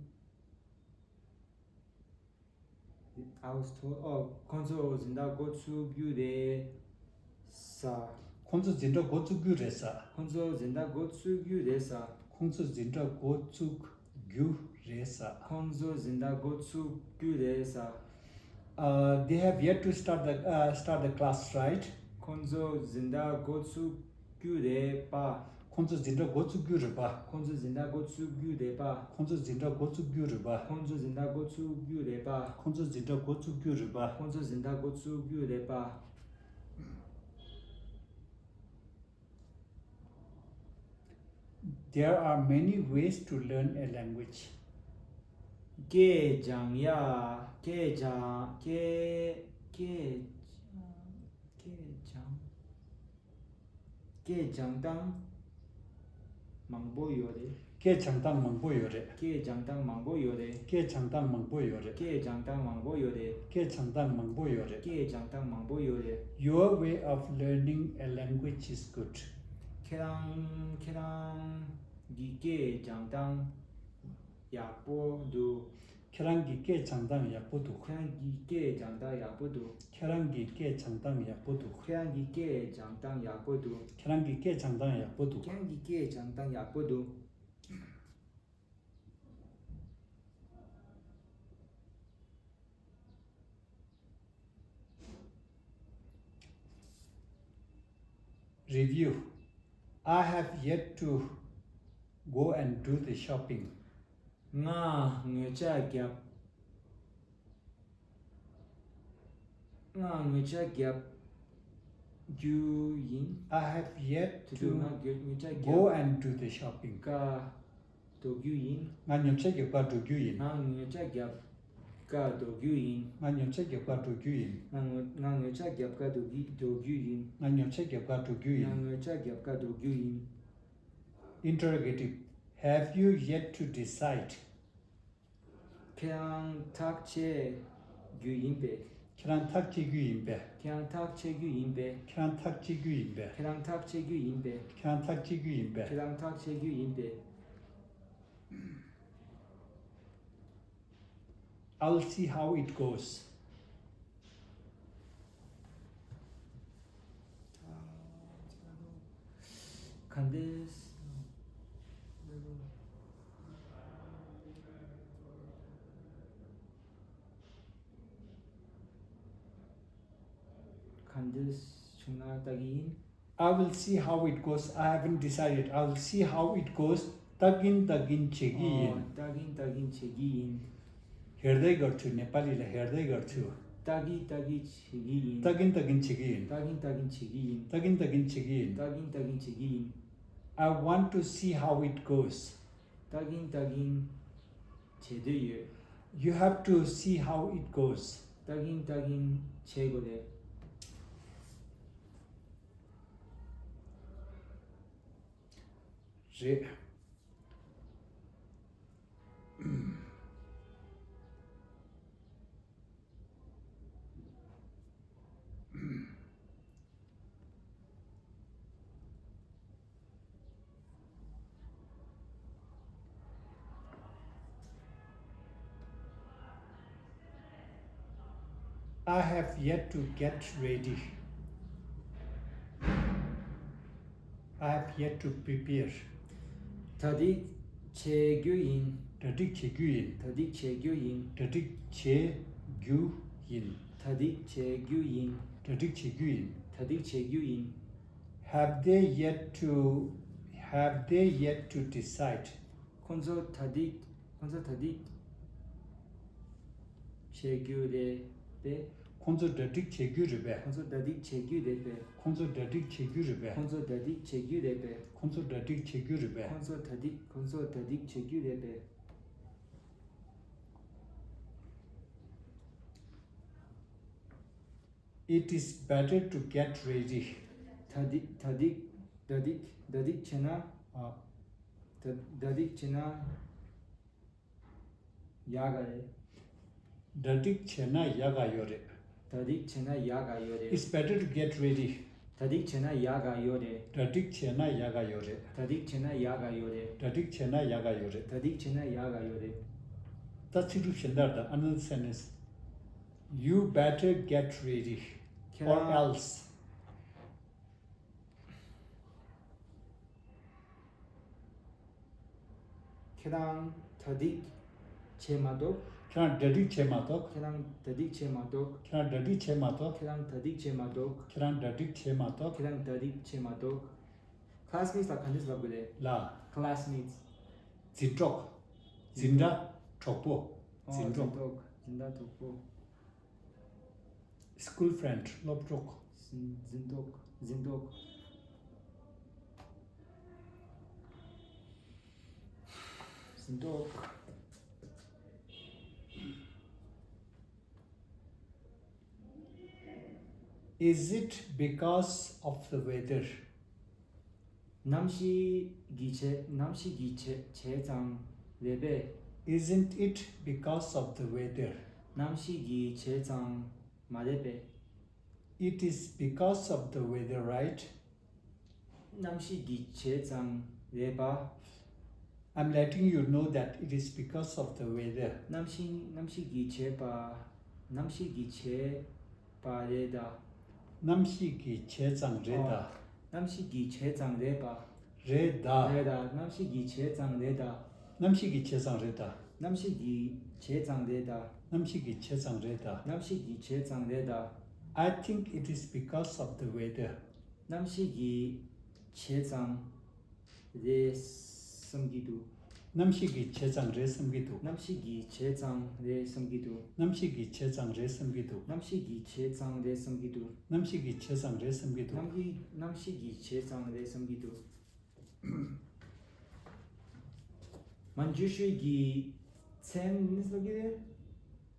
I was told. ཨོ། ཁོང་ཚོ་འཛིན་གྲྭ་འགོ་ཚུགས་རྒྱུ་རེད་ས། ཁོང་ཚོ་འཛིན་གྲྭ་འགོ་ཚུགས་རྒྱུ་རེད་ས། ཁོང་ཚོ་འཛིན་གྲྭ་འགོ་ཚུགས་རྒྱུ་རེད་ས། ཁོང་ཚོ་འཛིན་གྲྭ་འགོ་ཚུགས་རྒྱུ་རེད་ས། ཁོང་ཚོ་འཛིན་གྲྭ་འགོ་ཚུགས་རྒྱུ་རེད་ས། Uh, they have yet to start the uh, start the class, right? ཁོང་ཚོ་འཛིན་གྲྭ་འགོ་ཚུགས་རྒྱུ་རེད་པ། ཁོང་ཚོ་འཛིན་གྲྭ་འགོ་ཚུགས་རྒྱུ་རེད་པ། ཁོང་ཚོ་འཛིན་གྲྭ་འགོ་ཚུགས་རྒྱུ་རེད་པ། ཁོང་ཚོ་འཛིན་གྲྭ་འགོ་ཚུགས་རྒྱུ་རེད་པ། ཁོང་ཚོ་འཛིན་གྲྭ་འགོ་ཚུགས་རྒྱུ་རེད་པ། ཁོང་ཚོ་འཛིན་གྲྭ་འགོ་ཚུགས་རྒྱུ་རེད་པ། ཁོང་ཚོ་འཛིན་གྲྭ་འགོ་ཚུགས་རྒྱུ་རེད་པ། There are many ways to learn a language. སྐད་སྦྱང་ཡ། སྐད་སྦྱང་སྐད་སྐད་སྐད་སྦྱང་སྐད་སྦྱང་སྟངས་མང་པོ་ཡོད་རེད། སྐད་སྦྱང་སྟངས་མང་པོ་ཡོད་རེད། སྐད་སྦྱང་སྟངས་མང་པོ་ཡོད་རེད། སྐད་སྦྱང་སྟངས་མང་པོ་ཡོད་རེད། སྐད་སྦྱང་སྟངས་མང་པོ་ཡོད་རེད། སྐད་སྦྱང་སྟངས་མང་པོ་ཡོད་རེད། སྐད་སྦྱང་སྟངས་མང་པོ་ཡོད་རེད། Your way of learning a language is good. ཁྱེད་རང་ཁྱེད་རང་གི་སྐད་སྦྱང་སྟངས་ཡག་པོ་འདུག་ཁྱེད་རང་གི་སྐད་སྦྱང་སྟངས་ཡག་པོ་འདུག་ཁྱེད་རང་གི་སྐད་སྦྱང་སྟངས་ཡག་པོ་འདུག་ཁྱེད་རང་གི་སྐད་སྦྱང་སྟངས་ཡག་པོ་འདུག་ཁྱེད་རང་གི་སྐད་སྦྱང་སྟངས་ཡག་པོ་འདུག་ཁྱེད་རང་གི་སྐད་སྦྱང་སྟངས་ཡག་པོ་འདུག་ཁྱེད་རང་གི་སྐད་སྦྱང་སྟངས་ཡག་པོ་འདུག Review. I have yet to go and do the shopping. ང་ངོ་ཅག་རྒྱབ། ང་ངོ་ཅག་རྒྱབ་རྒྱུ་ཡིན། I have yet དེ་དུས་to ང་ངོ་ངོ་ཅག་go རྒྱབ་and do the shopping. ག་འགྲོ་རྒྱུ་ཡིན། ང་ཉོ་ཆ་རྒྱབ་ག་འགྲོ་རྒྱུ་ཡིན། ང་ངོ་ཅག་རྒྱབ་ག་འགྲོ་རྒྱུ་ཡིན། ང་ཉོ་ཆ་རྒྱབ་ག་འགྲོ་རྒྱུ་ཡིན། ང་ངོ་ང་ངོ་ཅག་རྒྱབ་ག་འགྲོ་གི་འགྲོ་རྒྱུ་ཡིན། ང་ཉོ་ཆ་རྒྱབ་ག་འགྲོ་རྒྱུ་ང་ཡིན། ངོ་ཅག་རྒྱབ་ག་འགྲོ་རྒྱུ་ཡིན། Interrogative. Have you yet to decide? ཁྱེད་རང་ཐག་བཅད་རྒྱུ་ཡིན་པས། ཁྱེད་རང་ཐག་བཅད་རྒྱུ་ཡིན་པས། ཁྱེད་རང་ཐག་བཅད་རྒྱུ་ཡིན་པས། ཁྱེད་རང་ཐག་བཅད་རྒྱུ་ཡིན་པས། ཁྱེད་རང་ཐག་བཅད་རྒྱུ་ཡིན་པས། ཁྱེད་རང་ཐག་བཅད་རྒྱུ་ཡིན་པས། ཁྱེད་རང་ཐག་བཅད་རྒྱུ་ཡིན་པས། I'll see how it goes. ག་འདྲས། ག་འདྲས་བྱུང་ན་ལྟ་གི་ཡིན། I will see how it goes. I haven't decided. I will see how it goes. ལྟ་གིན་ལྟ་གིན་བྱེད་ཀྱི་ཡིན། ཨོ། ལྟ་གིན་ལྟ་གིན་བྱེད་ཀྱི་ཡིན། ཧེར་དེ་གར་ཚུ། ནེ་པ་ལི་ལ་ཧེར་དེ་གར་ཚུ། ལྟ་གིན་ལྟ་གིན་བྱེད་ཀྱི་ཡིན། ལྟ་གིན་ལྟ་གིན་བྱེད་ཀྱི་ཡིན། ལྟ་གིན་ལྟ་གིན་བྱེད་ཀྱི་ཡིན། ལྟ་གིན་ལྟ་གིན་བྱེད་ཀྱི་ཡིན། ལྟ་གིན་ལྟ་གིན་བྱེད་ཀྱི་ཡིན། I want to see how it goes. ལྟ་གིན་ལྟ་གིན་བྱེད་འདོད་ཡོད། You have to see how it goes. ལྟ་གིན་ལྟ་གིན་བྱེད་དགོས་རེད། རེད། I have yet to get ready. I have yet to prepare. གྲ་སྒྲིག་བྱེད་རྒྱུ་ཡིན། གྲ་སྒྲིག་བྱེད་རྒྱུ་ཡིན། གྲ་སྒྲིག་བྱེད་རྒྱུ་ཡིན། གྲ་སྒྲིག་བྱེད་རྒྱུ་ཡིན། གྲ་སྒྲིག་བྱེད་རྒྱུ་ཡིན། གྲ་སྒྲིག་བྱེད་རྒྱུ་ཡིན། གྲ་སྒྲིག་བྱེད་རྒྱུ་ཡིན། Have they yet to, have they yet to decide? ཁོང་ཚོ་གྲ་སྒྲིག་ཁོང་ཚོ་གྲ་སྒྲིག་བྱེད་རྒྱུ་རེད་པས། ཁོང་ཚོ་གྲ་སྒྲིག་བྱེད་རྒྱུ་རེད་པས། ཁོང་ཚོ་གྲ་སྒྲིག་བྱེད་རྒྱུ་རེད་པས། ཁོང་ཚོ་གྲ་སྒྲིག་བྱེད་རྒྱུ་རེད་པས། ཁོང་ཚོ་གྲ་སྒྲིག་བྱེད་རྒྱུ་རེད་པས། ཁོང་ཚོ་གྲ་སྒྲིག་བྱེད་རྒྱུ་རེད་པས། ཁོང་ཚོ་གྲ་སྒྲིག་ཁོང་ཚོ་གྲ་སྒྲིག་བྱེད་རྒྱུ་རེད་པས། It is better to get ready. ད་སྒྲིག་ད་སྒྲིག་གྲ་སྒྲིག་གྲ་སྒྲིག་བྱས་ན། ཨ། ད་གྲ་སྒྲིག་བྱས་ན་ཡག་ག་རེད། གྲ་སྒྲིག་བྱས་ན་ཡག་ག་ཡོད་རེད། གྲ་སྒྲིག་བྱས་ན་ཡག་ག་ཡོད་རེད། It's better to get ready. གྲ་སྒྲིག་བྱས་ན་ཡག་ག་ཡོད་རེད། གྲ་སྒྲིག་བྱས་ན་ཡག་ག་ཡོད་རེད། གྲ་སྒྲིག་བྱས་ན་ཡག་ག་ཡོད་རེད། གྲ་སྒྲིག་བྱས་ན་ཡག་ག་ཡོད་རེད། གྲ་སྒྲིག་བྱས་ན་ཡག་ག་ཡོད་རེད། ད་ཚིག་གྲུབ་གཞན་དག་དང་another sentence. You better get ready ཁྱེད་or རང་else. ཁྱེད་རང་གྲ་སྒྲིག་བྱས་མ་གཏོགས། ཁྱེད་རང་གྲ་སྒྲིག་བྱས་མ་གཏོགས། ཁྱེད་རང་གྲ་སྒྲིག་བྱས་མ་གཏོགས། ཁྱེད་རང་གྲ་སྒྲིག་བྱས་མ་གཏོགས། ཁྱེད་རང་གྲ་སྒྲིག་བྱས་མ་གཏོགས། ཁྱེད་རང་གྲ་སྒྲིག་བྱས་མ་གཏོགས། Classmates ལ་ག་འདྲས་ལབ་དགོས་རེད། ལ། Classmates. འཛིན་གྲོགས། འཛིན་གྲྭ་གྲོགས་པོ། ཨོ། འཛིན་གྲོགས། འཛིན་གྲོགས། འཛིན་གྲྭ་གྲོགས་པོ། School friend. སློབ་གྲོགས། འཛིན་འཛིན་གྲོགས། འཛིན་གྲོགས། འཛིན་གྲོགས། Is it because of the weather? གནམ་གཤིས་ཀྱི་ཆེད་གནམ་གཤིས་ཀྱི་ཆེད་བྱས་ཙང་རེད་པས། Isn't it because of the weather? གནམ་གཤིས་ཀྱི་བྱས་ཙང་མ་རེད་པས། It is because of the weather, right? གནམ་གཤིས་ཀྱི་བྱས་ཙང་རེད་པ། I'm letting you know that it is because of the weather. གནམ་གཤིས་གནམ་གཤིས་ཀྱི་བྱས་པ། གནམ་གཤིས་ཀྱི་བྱས་པ་རེད་ད། གནམ་གཤིས་ཀྱི་བྱས་ཙང་རེད་ད། ཨོ། གནམ་གཤིས་ཀྱི་བྱས་ཙང་རེད་པ། རེད་ད། རེད་ད། གནམ་གཤིས་ཀྱི་བྱས་ཙང་རེད་ད། གནམ་གཤིས་ཀྱི་བྱས་ཙང་རེད་ད། གནམ་གཤིས་ཀྱི་བྱས་ཙང་རེད་ད། གནམ་གཤིས་ཀྱི་བྱས་ཙང་རེད་ད། གནམ་གཤིས་ཀྱི་བྱས་ཙང་རེད་ད། I think it is because of the weather. གནམ་གཤིས་ཀྱི་བྱས་ཙང་རེད་བསམ་གྱི་འདུག་གནམ་གཤིས་ཀྱི་བྱས་ཙང་རེད་བསམ་གྱི་འདུག་གནམ་གཤིས་ཀྱི་བྱས་ཙང་རེད་བསམ་གྱི་འདུག་གནམ་གཤིས་ཀྱི་བྱས་ཙང་རེད་བསམ་གྱི་འདུག་གནམ་གཤིས་ཀྱི་བྱས་ཙང་རེད་བསམ་གྱི་འདུག་གནམ་གཤིས་ཀྱི་བྱས་ཙང་རེད་བསམ་གྱི་འདུག་གནམ་གྱི་གནམ་གཤིས་ཀྱི་བྱས་ཙང་རེད་བསམ་གྱི་འདུག་མན་ཇུ་ཤི་གི་མཚན་ནི་ལབ་ཀྱི་རེད།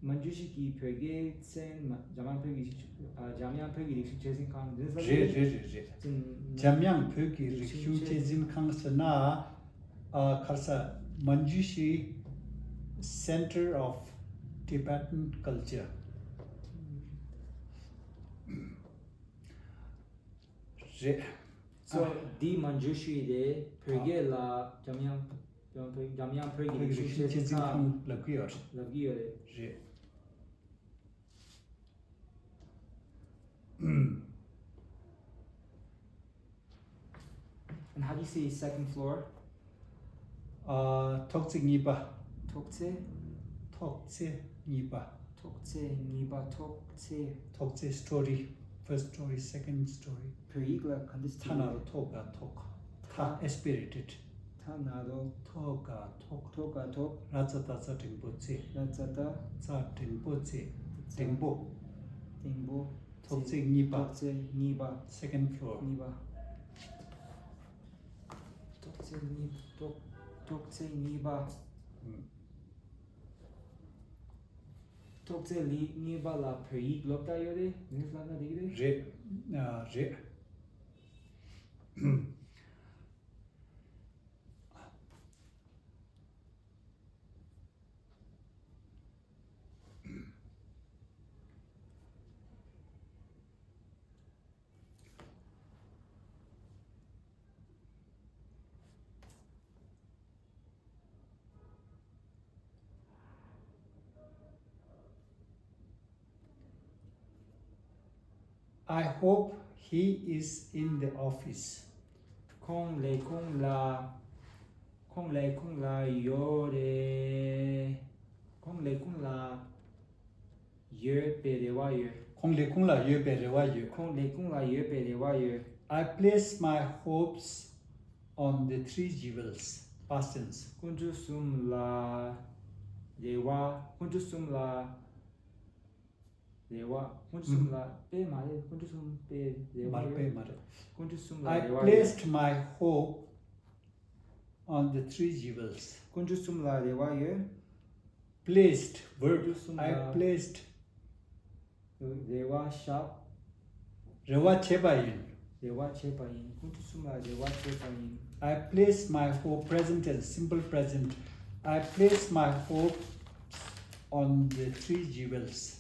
མན་ཇུ་ཤི་གི་བོད་སྐད་མཚན་མ་འཇམ་དབྱངས་བོད་ཀྱི་རིག་ཨ་འཇམ་དབྱངས་བོད་ཀྱི་རིག་གཞུང་སྤྱོད་འཛིན་ཁང་འདི་ལབ་ཀྱི་རེད། རེད་རེད་རེད་རེད། ཅིན་འཇམ་དབྱངས་བོད་ཀྱི་རིག་གཞུང་སྤྱོད་འཛིན་ཁང་ཟེར་ན། ཨ་ཁ་ས་མན་ཇུ་ཤི་Center of Tibetan Culture། རེད། So ཨ། འདི་མན་ཇུ་ཤི་རེད། བོད་སྐད་ལ་འཇམ་དབྱངས་འཇམ་དབྱངས་བོད་ཀྱི་རིག་གཞུང་སྤྱོད་འཛིན་ཁང་ལབ་ཀྱི་ཡོད་རེད། ལབ་ཀྱི་ཡོད་རེད། རེད། And how do you say second floor? ཨ། ཐོག་བརྩེགས་གཉིས་པ། ཐོག་བརྩེགས། ཐོག་བརྩེགས་གཉིས་པ། ཐོག་བརྩེགས་གཉིས་པ། ཐོག་བརྩེགས། ཐོག་བརྩེགས་story, first story, second story. བོད་ཡིག་ལ་ག་འདྲ་ཐ་ན་རོ་ཐོག་ག་ཐོག་ཐ་aspirated. ཐ་ན་རོ། ཐོག་ག་ཐོག་ཐོག་ག་ཐོག་ར་ཙ་ཏ་ཙ་འགྲེང་བུ་རྩེ། ར་ཙ་ཏ། ཙ་འགྲེང་བུ་རྩེ། རྩེ། འགྲེང་བུ། འགྲེང་བུ། ཐོག་བརྩེགས་གཉིས་པ། ཐོག་བརྩེགས་གཉིས་པ། Second floor. གཉིས་པ། ཐོག་བརྩེགས་གཉིས་ཐོག་ཐོག་བརྩེགས་གཉིས་པ། ཨུམ། ཐོག་བརྩེགས་ལི་གཉིས་པ་ལ་བོད་ཡིག་སློབ་གྲྭ་ཡོད་རེད། ངས་ལབ་ན་འགྲིག་གི་རེད། རེད། ཨ། རེད། I hope he is in the office. ཁོང་ལས་ཁུངས་ལ། ཁོང་ལས་ཁུངས་ལ་ཡོད་རེད། ཁོང་ལས་ཁུངས་ལ་ཡོད་པའི་རེ་བ་ཡོད། ཁོང་ལས་ཁུངས་ལ་ཡོད་པའི་རེ་བ་ཡོད། ཁོང་ལས་ཁུངས་ལ་ཡོད་པའི་རེ་བ་ཡོད། I place my hopes on the three jewels. Past tense. དཀོན་མཆོག་གསུམ་ལ་རེ་བ། དཀོན་མཆོག་གསུམ་ལ། རེ་བ། དཀོན་མཆོག་གསུམ་ལ་དཔེ་མ་རེད། དཀོན་མཆོག་གསུམ་དཔེ་རེ་བ་མ་རེད། ཡོད། དཔེ་མ་རེད། དཀོན་མཆོག་གསུམ་ལ་I རེ་བ་ཡོད། Placed my hope on the three jewels. དཀོན་མཆོག་གསུམ་ལ་རེ་བ་ཡོད། Placed verb. དཀོན་མཆོག་གསུམ་I ལ་placed རེ་བ་བཞག་རེ་བ་བྱས་པ་ཡིན། རེ་བ་བྱས་པ་ཡིན། དཀོན་མཆོག་གསུམ་ལ་རེ་བ་བྱས་པ་ཡིན། I place my hope, present tense, simple present. I place my hope on the three jewels.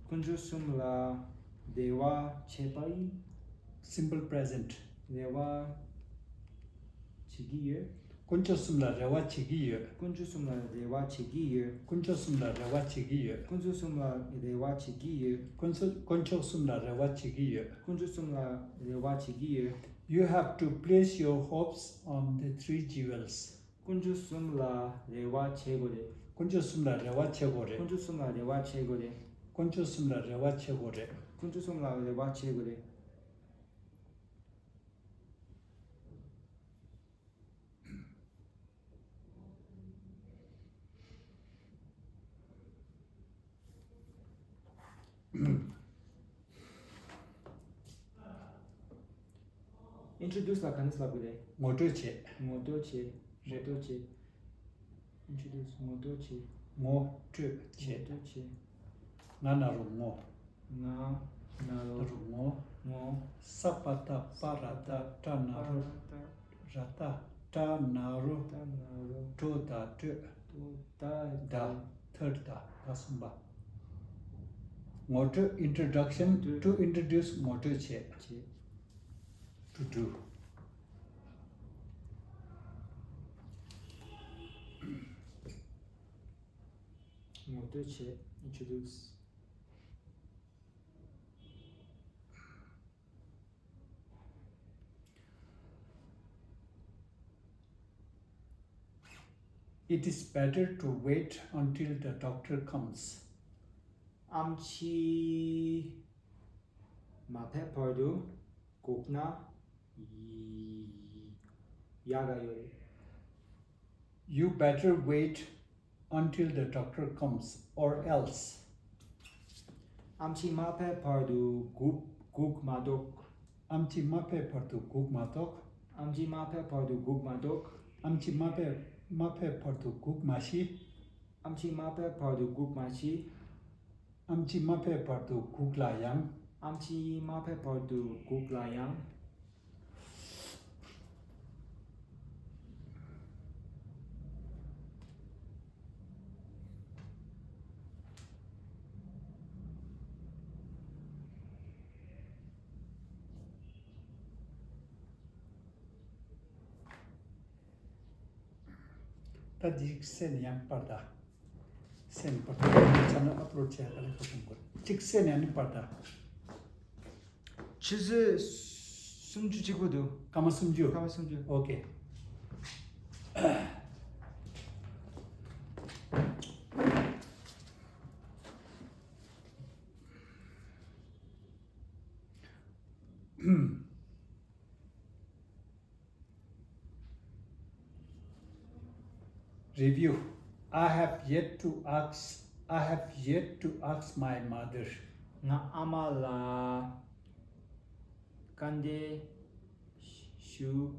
དཀོན་མཆོག་གསུམ་ལ་རེ་བ་བྱས་པ་ཡིན། Simple present. རེ་བ་བྱེད་ཀྱི་ཡོད། དཀོན་མཆོག་གསུམ་ལ་རེ་བ་བྱེད་ཀྱི་ཡོད། དཀོན་མཆོག་གསུམ་ལ་རེ་བ་བྱེད་ཀྱི་ཡོད། དཀོན་མཆོག་གསུམ་ལ་རེ་བ་བྱེད་ཀྱི་ཡོད། དཀོན་མཆོག་གསུམ་ལ་རེ་བ་བྱེད་ཀྱི་ཡོད། དཀོན་མཆོག་དཀོན་མཆོག་གསུམ་ལ་རེ་བ་བྱེད་ཀྱི་ཡོད། དཀོན་མཆོག་གསུམ་ལ་རེ་བ་བྱེད་ཀྱི་ཡོད། You have to place your hopes on the three jewels. དཀོན་མཆོག་གསུམ་ལ་རེ་བ་བྱེད་དགོས་རེད། དཀོན་མཆོག་གསུམ་ལ་རེ་བ་བྱེད་དགོས་རེད། དཀོན་མཆོག་གསུམ་ལ་རེ་བ་བྱེད་དགོས་རེད། དཀོན་མཆོག་གསུམ་ལ་རེ་བ་བྱེད་དགོས་རེད། དཀོན་མཆོག་གསུམ་ལ་རེ་བ་བྱེད་དགོས་རེད། Introduce ལ་ག་འདྲ་ལབ་དགོས་རེད། ངོ་སྤྲོད་བྱེད། ངོ་སྤྲོད་བྱེད། ངོ་རེད། སྤྲོད་བྱེད། Introduce ངོ་སྤྲོད་བྱེད། ངོ་སྤྲོད་བྱེད། ངོ་སྤྲོད་བྱེད། ང་ན་རོ་ངོ་། ང་ན་རོ་ན་རོ་ངོ་། ངོ་། ས་པ་ཏ་པ་ར་ཏ་ཏྲ་ན་རོ། པ་ར་ཏ། ར་ཏ། ཏྲ་ན་རོ། ཏྲ་ན་རོ། ཏྲོ་ད་སྤྲོད། ཏྲོ་ད། ད། ཐར་ད། ད་གསུམ་པ། ངོ་སྤྲོད། Introduction to introduce. ངོ་སྤྲོད་བྱེད། བྱེད། To do. ངོ་སྤྲོད་བྱེད། Introduce. It is better to wait until the doctor comes. ཨེམ་ཆི་མ་ཕེབས་བར་དུ་སྒུག་ན་ཡག་ག་ཡོད་རེད། You better wait until the doctor comes, or else. ཨེམ་ཆི་མ་ཕེབས་བར་དུ་སྒུག་སྒུག་མ་ཐུབ། ཨེམ་ཆི་མ་ཕེབས་བར་དུ་སྒུག་མ་ཐུབ། ཨེམ་ཆི་མ་ཕེབས་བར་དུ་སྒུག་མ་ཐུབ། ཨེམ་ཆི་མ་ཕེབས་མ་ཕེབས་བར་དུ་སྒུག་མ་ཤི། ཨེམ་ཆི་མ་ཕེབས་བར་དུ་སྒུག་མ་ཤི། ཨེམ་ཆི་མ་ཕེབས་བར་དུ་སྒུག་ལ་ཡང་། ཨེམ་ཆི་མ་ཕེབས་བར་དུ་སྒུག་ལ་ཡང་། ད་འདི་གསན་ཡང་པར་ད། གསན་པར་ད་ཆ་ན་ཨབ་ལོཌ་བྱས་ག་ལེ་ཁ་གསུང་དགོས། གཅིག་གསན་ཡང་ནི་པར་ད། ཆུ་ཚོད་སུམ་ཅུ་གཅིག་པོ་འདུག་སྐར་མ་སུམ་ཅུ། སྐར་མ་སུམ་ཅུ། ཨོ་ཀེ། Review. I have yet to ask, I have yet to ask my mother. ང་ཨ་མ་ལ་བཀའ་འདྲི་ཞུ་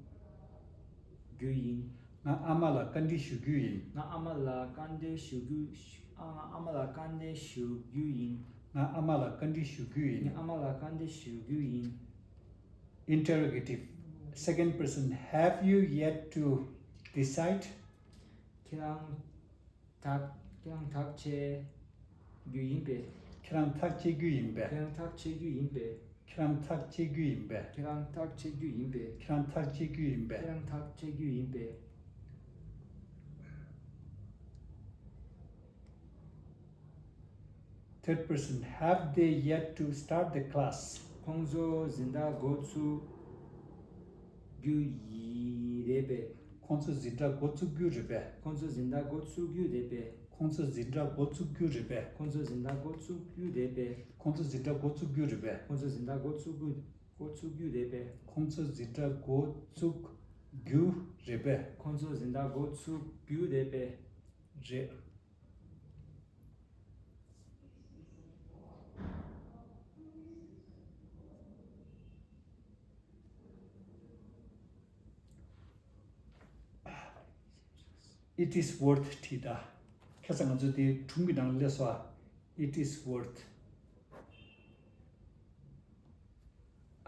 རྒྱུ་ཡིན། ང་ཨ་མ་ལ་བཀའ་འདྲི་ཞུ་རྒྱུ་ཡིན། ང་ཨ་མ་ལ་བཀའ་འདྲི་ཞུ་རྒྱུ། ཨ། ང་ཨ་མ་ལ་བཀའ་འདྲི་ཞུ་རྒྱུ་ཡིན། ང་ཨ་མ་ལ་བཀའ་འདྲི་ཞུ་རྒྱུ་ཡིན། ང་ཨ་མ་ལ་བཀའ་འདྲི་ཞུ་རྒྱུ་ཡིན། Interrogative. Second person. Have you yet to decide? ཁྱེད་རང་ཐག་ཁྱེད་རང་ཐག་བཅད་རྒྱུ་ཡིན་པས། ཁྱེད་རང་ཐག་བཅད་རྒྱུ་ཡིན་པས། ཁྱེད་རང་ཐག་བཅད་རྒྱུ་ཡིན་པས། ཁྱེད་རང་ཐག་བཅད་རྒྱུ་ཡིན་པས། ཁྱེད་རང་ཐག་བཅད་རྒྱུ་ཡིན་པས། ཁྱེད་རང་ཐག་བཅད་རྒྱུ་ཡིན་པས། ཁྱེད་རང་ཐག་བཅད་རྒྱུ་ཡིན་པས། Third person. Have they yet to start the class? ཁོང་ཚོ་འཛིན་གྲྭ་འགོ་ཚུགས་རྒྱུ་ཡི་རེད་པས། ཁོང་ཚོ་འཛིན་གྲྭ་འགོ་ཚུགས་རྒྱུ་རེད་པས། ཁོང་ཚོ་འཛིན་གྲྭ་འགོ་ཚུགས་རྒྱུ་རེད་པས། ཁོང་ཚོ་འཛིན་གྲྭ་འགོ་ཚུགས་རྒྱུ་རེད་པས། ཁོང་ཚོ་འཛིན་གྲྭ་འགོ་ཚུགས་རྒྱུ་རེད་པས། ཁོང་ཚོ་འཛིན་གྲྭ་འགོ་ཚུགས་རྒྱུ་རེད་པས། ཁོང་ཚོ་འཛིན་གྲྭ་འགོ་ཚུགས་རྒྱུ་འགོ་ཚུགས་རྒྱུ་རེད་པས། ཁོང་ཚོ་འཛིན་གྲྭ་འགོ་ཚུགས་རྒྱུ་རེད་པས། ཁོང་ཚོ་འཛིན་གྲྭ་འགོ་ཚུགས་རྒྱུ་རེད་པས། རེད། It is worth བྲིས་ད། ཁ་སང་ང་ཚོ་དེ་སྒྲུང་གི་ནང་སླེབས་སོང་། It is worth.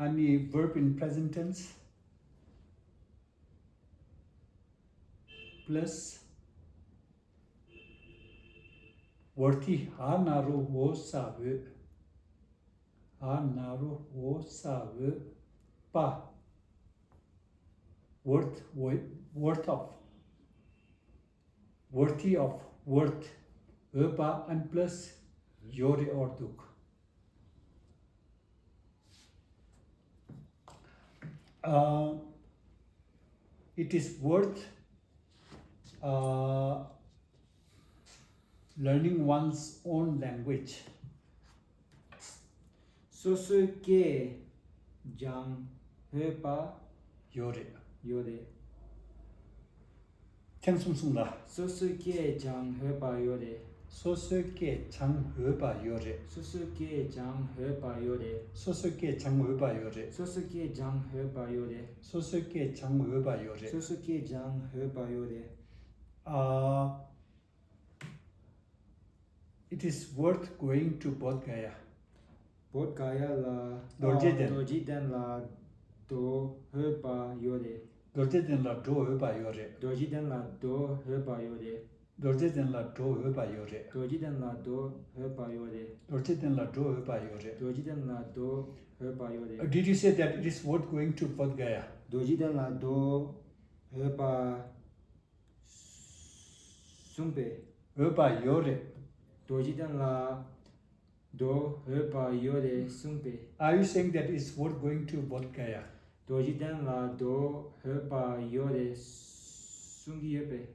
ཨ་ནི་verb in present tense plus worthy. ཨ་ན་རོ་འོ་ས་འོད། ཨ་ན་རོ་འོ་ས་འོད། པ། Worth, worth of, worthy of, worth. འོས་པ་ཨན་པ་ལ་སི་ཡོད་རེད་འོར་འདུག Uh, it is worth, uh, learning one's own language. སོ་སོའི་སྐད་སྦྱང་འོས་པ་ཡོད་རེད། ཡོད་རེད། ཐེངས་གསུམ་གསུངས་ལ། སོ་སོའི་སྐད་སྦྱང་འོས་པ་ཡོད་རེད། སོ་སོའི་སྐད་སྦྱང་འོས་པ་ཡོད་རེད། སོ་སོའི་སྐད་སྦྱང་འོས་པ་ཡོད་རེད། སོ་སོའི་སྐད་སྦྱང་འོས་པ་ཡོད་རེད། སོ་སོའི་སྐད་སྦྱང་འོས་པ་ཡོད་རེད། སོ་སོའི་སྐད་སྦྱང་འོས་པ་ཡོད་རེད། སོ་སོའི་སྐད་སྦྱང་འོས་པ་ཡོད་རེད། ཨ། It is worth going to Bodh Gaya. བོད་ག་ཡ་ལ། རྡོ་རྗེ་གདན། རྡོ་རྗེ་གདན་ལ་འགྲོ་འོས་པ་ཡོད་རེད། རྡོ་རྗེ་གདན་ལ་འགྲོ་འོས་པ་ཡོད་རེད། རྡོ་རྗེ་གདན་ལ་འགྲོ་འོས་པ་ཡོད་རེད། རྡོ་རྗེ་གདན་ལ་འགྲོ་འོས་པ་ཡོད་རེད། རྡོ་རྗེ་གདན་ལ་འགྲོ་འོས་པ་ཡོད་རེད། རྡོ་རྗེ་གདན་ལ་འགྲོ་འོས་པ་ཡོད་རེད། རྡོ་རྗེ་གདན་ལ་འགྲོ་འོས་པ་ཡོད་རེད། Uh, did you say that it is worth going to Bodh Gaya? རྡོ་རྗེ་གདན་ལ་འགྲོ་འོས་པ་གསུངས་པས། འོས་པ་ཡོད་རེད། རྡོ་རྗེ་གདན་ལ་འགྲོ་འོས་པ་ཡོད་རེད་གསུངས་པས། Are you saying that it's worth going to Bodh Gaya? རྡོ་རྗེ་གདན་ལ་འགྲོ་འོས་པ་ཡོད་རེད་གསུང་གི་ཡོད་པས།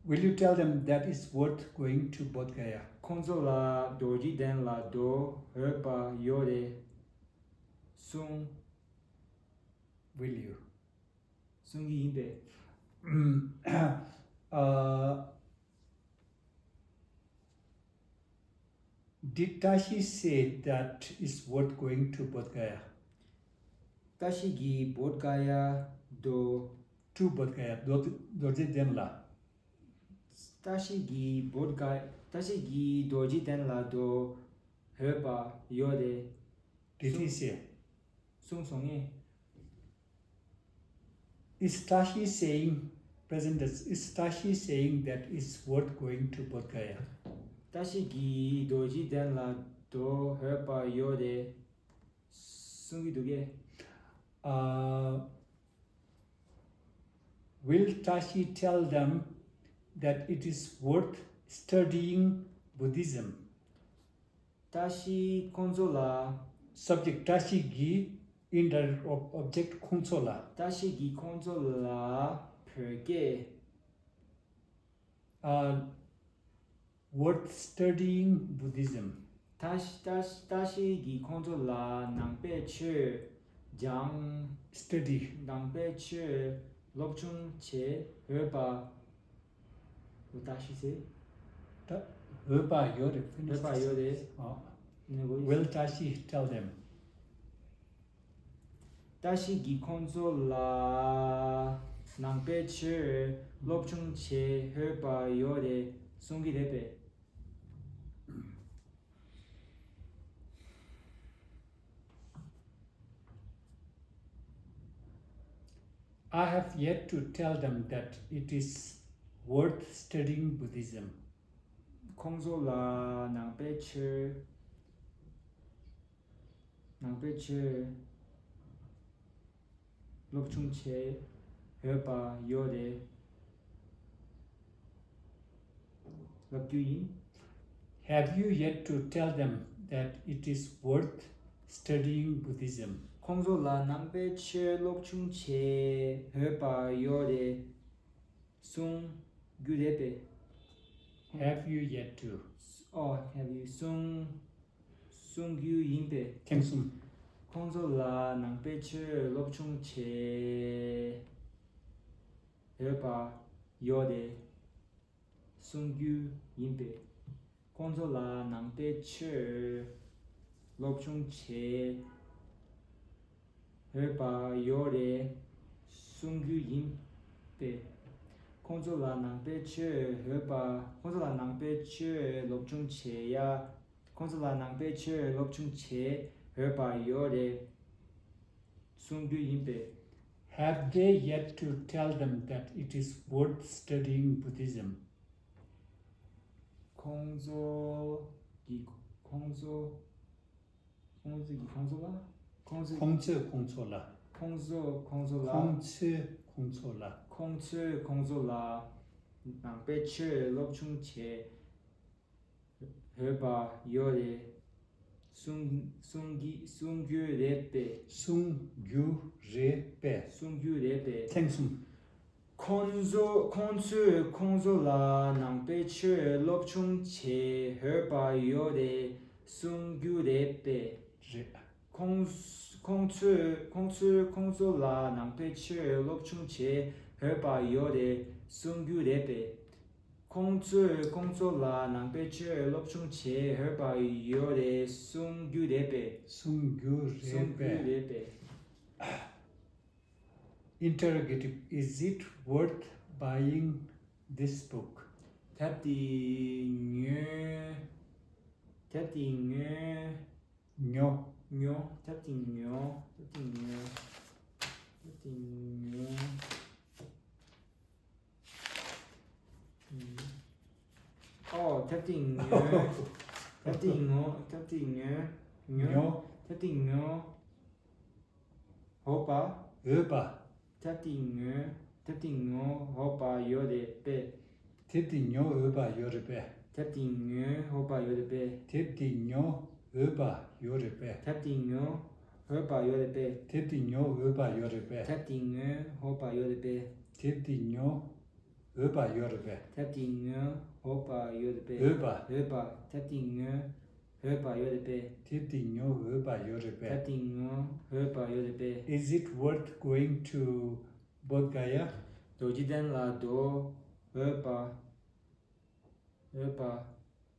Will you tell them that it's worth going to Bodh Gaya? ཁོང་ཚོ་ལ་རྡོ་རྗེ་གདན་ལ་འགྲོ་འོས་པ་ཡོད་རེད་གསུང་Will you? གསུང་གི་ཡིན་པས། Uh, did Tashi say that it's worth going to Bodh Gaya? བཀྲ་ཤིས་ཀྱིས་བོད་ག་ཡ་འགྲོ། To Bodh Gaya. རྡོ་རྗེ་གདན་ལ། བཀྲ་ཤིས་ཀྱིས་བོད་ག་བཀྲ་ཤིས་ཀྱིས་རྡོ་རྗེ་གདན་ལ་འགྲོ་འོས་པ་ཡོད་རེད། Did he say? གསུངས་སོང་ངས། Is Tashi saying, present tense, is Tashi saying that it's worth going to Bodh Gaya? བཀྲ་ཤིས་ཀྱིས་རྡོ་རྗེ་གདན་ལ་འགྲོ་འོས་པ་ཡོད་རེད་གསུང་གི་འདུག་གས། Uh, will Tashi tell them that it is worth studying Buddhism? བཀྲ་ཤིས་ཁོང་ཚོ་ལ། Subject བཀྲ་ཤིས་ཀྱིས། Indirect ob- object ཁོང་ཚོ་ལ། བཀྲ་ཤིས་ཀྱིས་ཁོང་ཚོ་ལ་བོད་སྐད། Uh, worth studying Buddhism. བཀྲ་ཤིས་བཀྲ་ཤིས་བཀྲ་ཤིས་ཀྱིས་ཁོང་ཚོ་ལ་ནང་པའི་ཆོས་སྦྱང་། Study. ནང་པའི་ཆོས་སློབ་སྦྱོང་བྱེད་འོས་པ། འོ་བཀྲ་ཤིས་ཟེར། ད་འོས་པ་ཡོད་རེད། འོས་པ་ཡོད་རེད། ཨ། ནི་འོ། Will Tashi tell them? བཀྲ་ཤིས་ཀྱིས་ཁོང་ཚོ་ལ་ནང་པའི་ཆོས་སློབ་སྦྱོང་བྱེད་འོས་པ་ཡོད་རེད་གསུང་གི་རེད་པས། I have yet to tell them that it is worth studying Buddhism. ཁོང་ཚོ་ལ་ནང་པའི་ཆོས། ནང་པའི་ཆོས་སློབ་སྦྱོང་བྱེད་འོས་པ་ཡོད་རེད་ལབ་རྒྱུ་ཡིན། Have you yet to tell them that it is worth studying Buddhism? ཁོང་ཚོ་ལ་ནང་པའི་ཆོས་སློབ་སྦྱོང་བྱེད་འོས་པ་ཡོད་རེད་གསུང་རྒྱུ་རེད་པས། Have you yet to? ཨོ། Have you གསུང་གསུང་རྒྱུ་ཡིན་པས། ཐེངས་གསུམ། ཁོང་ཚོ་ལ་ནང་པའི་ཆོས་སློབ་སྦྱོང་བྱེད་འོས་པ་ཡོད་རེད་གསུང་རྒྱུ་ཡིན་པས། ཁོང་ཚོ་ལ་ནང་པའི་ཆོས་སློབ་སྦྱོང་བྱེད་འོས་པ་ཡོད་རེད་གསུང་རྒྱུ་ཡིན་པས། ཁོང་ཚོ་ལ་ནང་པའི་ཆོས་འོས་པ། ཁོང་ཚོ་ལ་ནང་པའི་ཆོས་སློབ་སྦྱོང་བྱེད་ཡ། ཁོང་ཚོ་ལ་ནང་པའི་ཆོས་སློབ་སྦྱོང་བྱེད་འོས་པ་ཡོད་རེད། གསུང་རྒྱུ་ཡིན་པས། Have they yet to tell them that it is worth studying Buddhism? ཁོང་ཚོ་གི་ཁོང་ཚོ་ཁོང་ཚོ་གི་ཁོང་ཚོ་ལ། ཁོང་ཚོ་ཁོང་ཚོས་ཁོང་ཚོ་ལ། ཁོང་ཚོ་ཁོང་ཚོ་ལ། ཁོང་ཚོས་ཁོང་ཚོ་ལ། ཁོང་ཚོས་ཁོང་ཚོ་ལ་ནང་པའི་ཆོས་སློབ་སྦྱོང་བྱེད་འོས་པ་ཡོད་རེད། གསུང་གསུང་གི་གསུང་རྒྱུ་རེད་པས། གསུང་རྒྱུ་རེད་པས། གསུང་རྒྱུ་རེད་པས། ཐེངས་གསུམ། ཁོང་ཚོ་ཁོང་ཚོས་ཁོང་ཚོ་ལ་ནང་པའི་ཆོས་སློབ་སྦྱོང་བྱེད་འོས་པ་ཡོད་རེད་གསུང་རྒྱུ་རེད་པས། རེད། ཁོང་ཁོང་ཚོས་ཁོང་ཚོས་ཁོང་ཚོ་ལ་ནང་པའི་ཆོས་སློབ་སྦྱོང་བྱེད་འོས་པ་ཡོད་རེད་གསུང་རྒྱུ་རེད་པས། ཁོང་ཚོས་ཁོང་ཚོ་ལ་ནང་པའི་ཆོས་སློབ་སྦྱོང་བྱེད་འོས་པ་ཡོད་རེད་གསུང་རྒྱུ་རེད་པས། གསུང་རྒྱུ་རེད་གསུང་རྒྱུ་པས། རེད་པས། Interrogative. Is it worth buying this book? དེབ་འདི་ཉོ། དེབ་འདི་ཉོ། ཉོ། ཉོ། དེབ་འདི་ཉོ། དེབ་འདི་ཉོ། དེབ་འདི་ཉོ། ཨོ། དེབ་འདི་ཉོ། དེབ་འདི་ཉོ། དེབ་འདི་ཉོ། ཉོ། ཉོ། དེབ་འདི་ཉོ། འོས་པ། འོས་པ། དེབ་འདི་ཉོ། དེབ་འདི་ཉོ་འོས་པ་ཡོད་རེད་པས། དེབ་འདི་ཉོ་འོས་པ་ཡོད་རེད་པས། དེབ་འདི་ཉོ་འོས་པ་ཡོད་རེད་པས། དེབ་འདི་ཉོ་འོས་པ་ཡོད་རེད་པས། དེབ་འདི་ཉོ་འོས་པ་ཡོད་རེད་པས། དེབ་འདི་ཉོ་འོས་པ་ཡོད་རེད་པས། དེབ་འདི་ཉོ་འོས་པ་ཡོད་རེད་པས། དེབ་འདི་ཉོ་འོས་པ་ཡོད་རེད་པས། དེབ་འདི་ཉོ་འོས་པ་ཡོད་རེད་པས། འོས་པ། འོས་པ། དེབ་འདི་ཉོ་འོས་པ་ཡོད་རེད་པས། དེབ་འདི་ཉོ་འོས་པ་ཡོད་རེད་པས། དེབ་འདི་ཉོ་འོས་པ་ཡོད་རེད་པས། Is it worth going to Bodh Gaya? རྡོ་རྗེ་གདན་ལ་འགྲོ་འོས་པ། འོས་པ་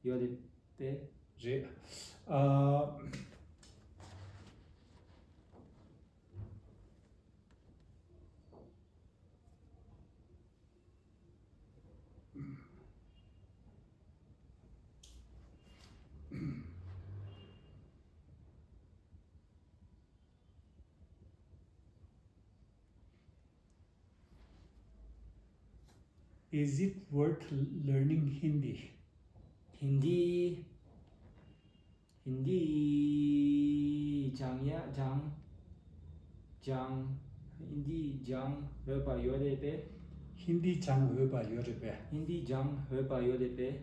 ཡོད་རེད་པས། རེད། ཨ། Is it worth learning Hindi? ཧིན་དི། ཧིན་དི་སྦྱང་ཡ་སྦྱང་། སྦྱང་། ཧིན་དི་སྦྱང་འོས་པ་ཡོད་རེད་པས། ཧིན་དི་སྦྱང་འོས་པ་ཡོད་རེད་པས། ཧིན་དི་སྦྱང་འོས་པ་ཡོད་རེད་པས།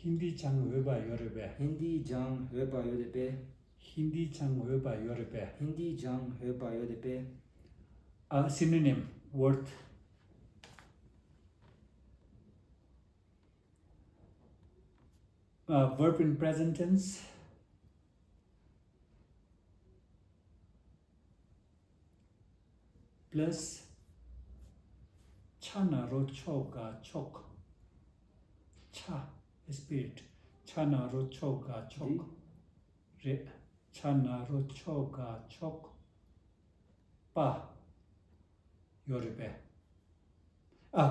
ཧིན་དི་སྦྱང་འོས་པ་ཡོད་རེད་པས། ཧིན་དི་སྦྱང་འོས་པ་ཡོད་རེད་པས། ཧིན་དི་སྦྱང་འོས་པ་ཡོད་རེད་པས། ཧིན་དི་སྦྱང་འོས་པ་ཡོད་རེད་པས། ཨ། synonym, worth. Uh, verb in present tense. Plus ཆ་ན་རོ་ཆོ་ག་ཆོག་ཆ། spirit. ཆ་ན་རོ་ཆོ་ག་ཆོག་འདི། རེད། ཆ་ན་རོ་ཆོ་ག་ཆོག་པ་ཡོད་རེད་པས། ཨ།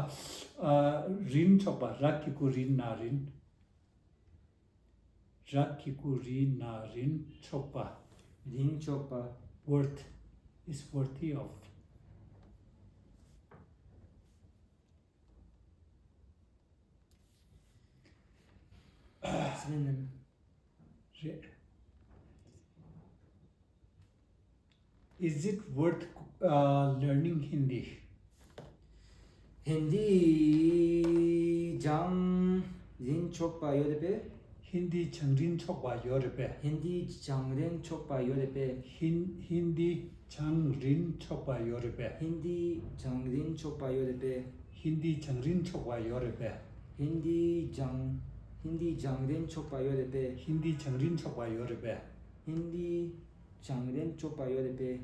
ཨ། རིན་ཆོག་པ། ར་གི་གུ་རི་ན་རིན། ར་གི་གུ་རི་ན་རིན་ཆོག་པ། རིན་ཆོག་པ། Worth, is worthy of. Synonym. རེད། Is it worth, uh, learning Hindi? ཧིན་དི་སྦྱང་རིན་ཆོག་པ་ཡོད་རེད་པས། ཧིན་དི་སྦྱང་རིན་ཆོག་པ་ཡོད་རེད་པས། ཧིན་དི་སྦྱང་རིན་ཆོག་པ་ཡོད་རེད་པས། ཧིན། ཧིན་དི་སྦྱང་རིན་ཆོག་པ་ཡོད་རེད་པས། ཧིན་དི་སྦྱང་རིན་ཆོག་པ་ཡོད་རེད་པས། ཧིན་དི་སྦྱང་རིན་ཆོག་པ་ཡོད་རེད་པས། ཧིན་དི་སྦྱང་། ཧིན་དི་སྦྱང་རིན་ཆོག་པ་ཡོད་རེད་པས། ཧིན་དི་སྦྱང་རིན་ཆོག་པ་ཡོད་རེད་པས། ཧིན་དི་སྦྱང་རིན་ཆོག་པ་ཡོད་རེད་པས།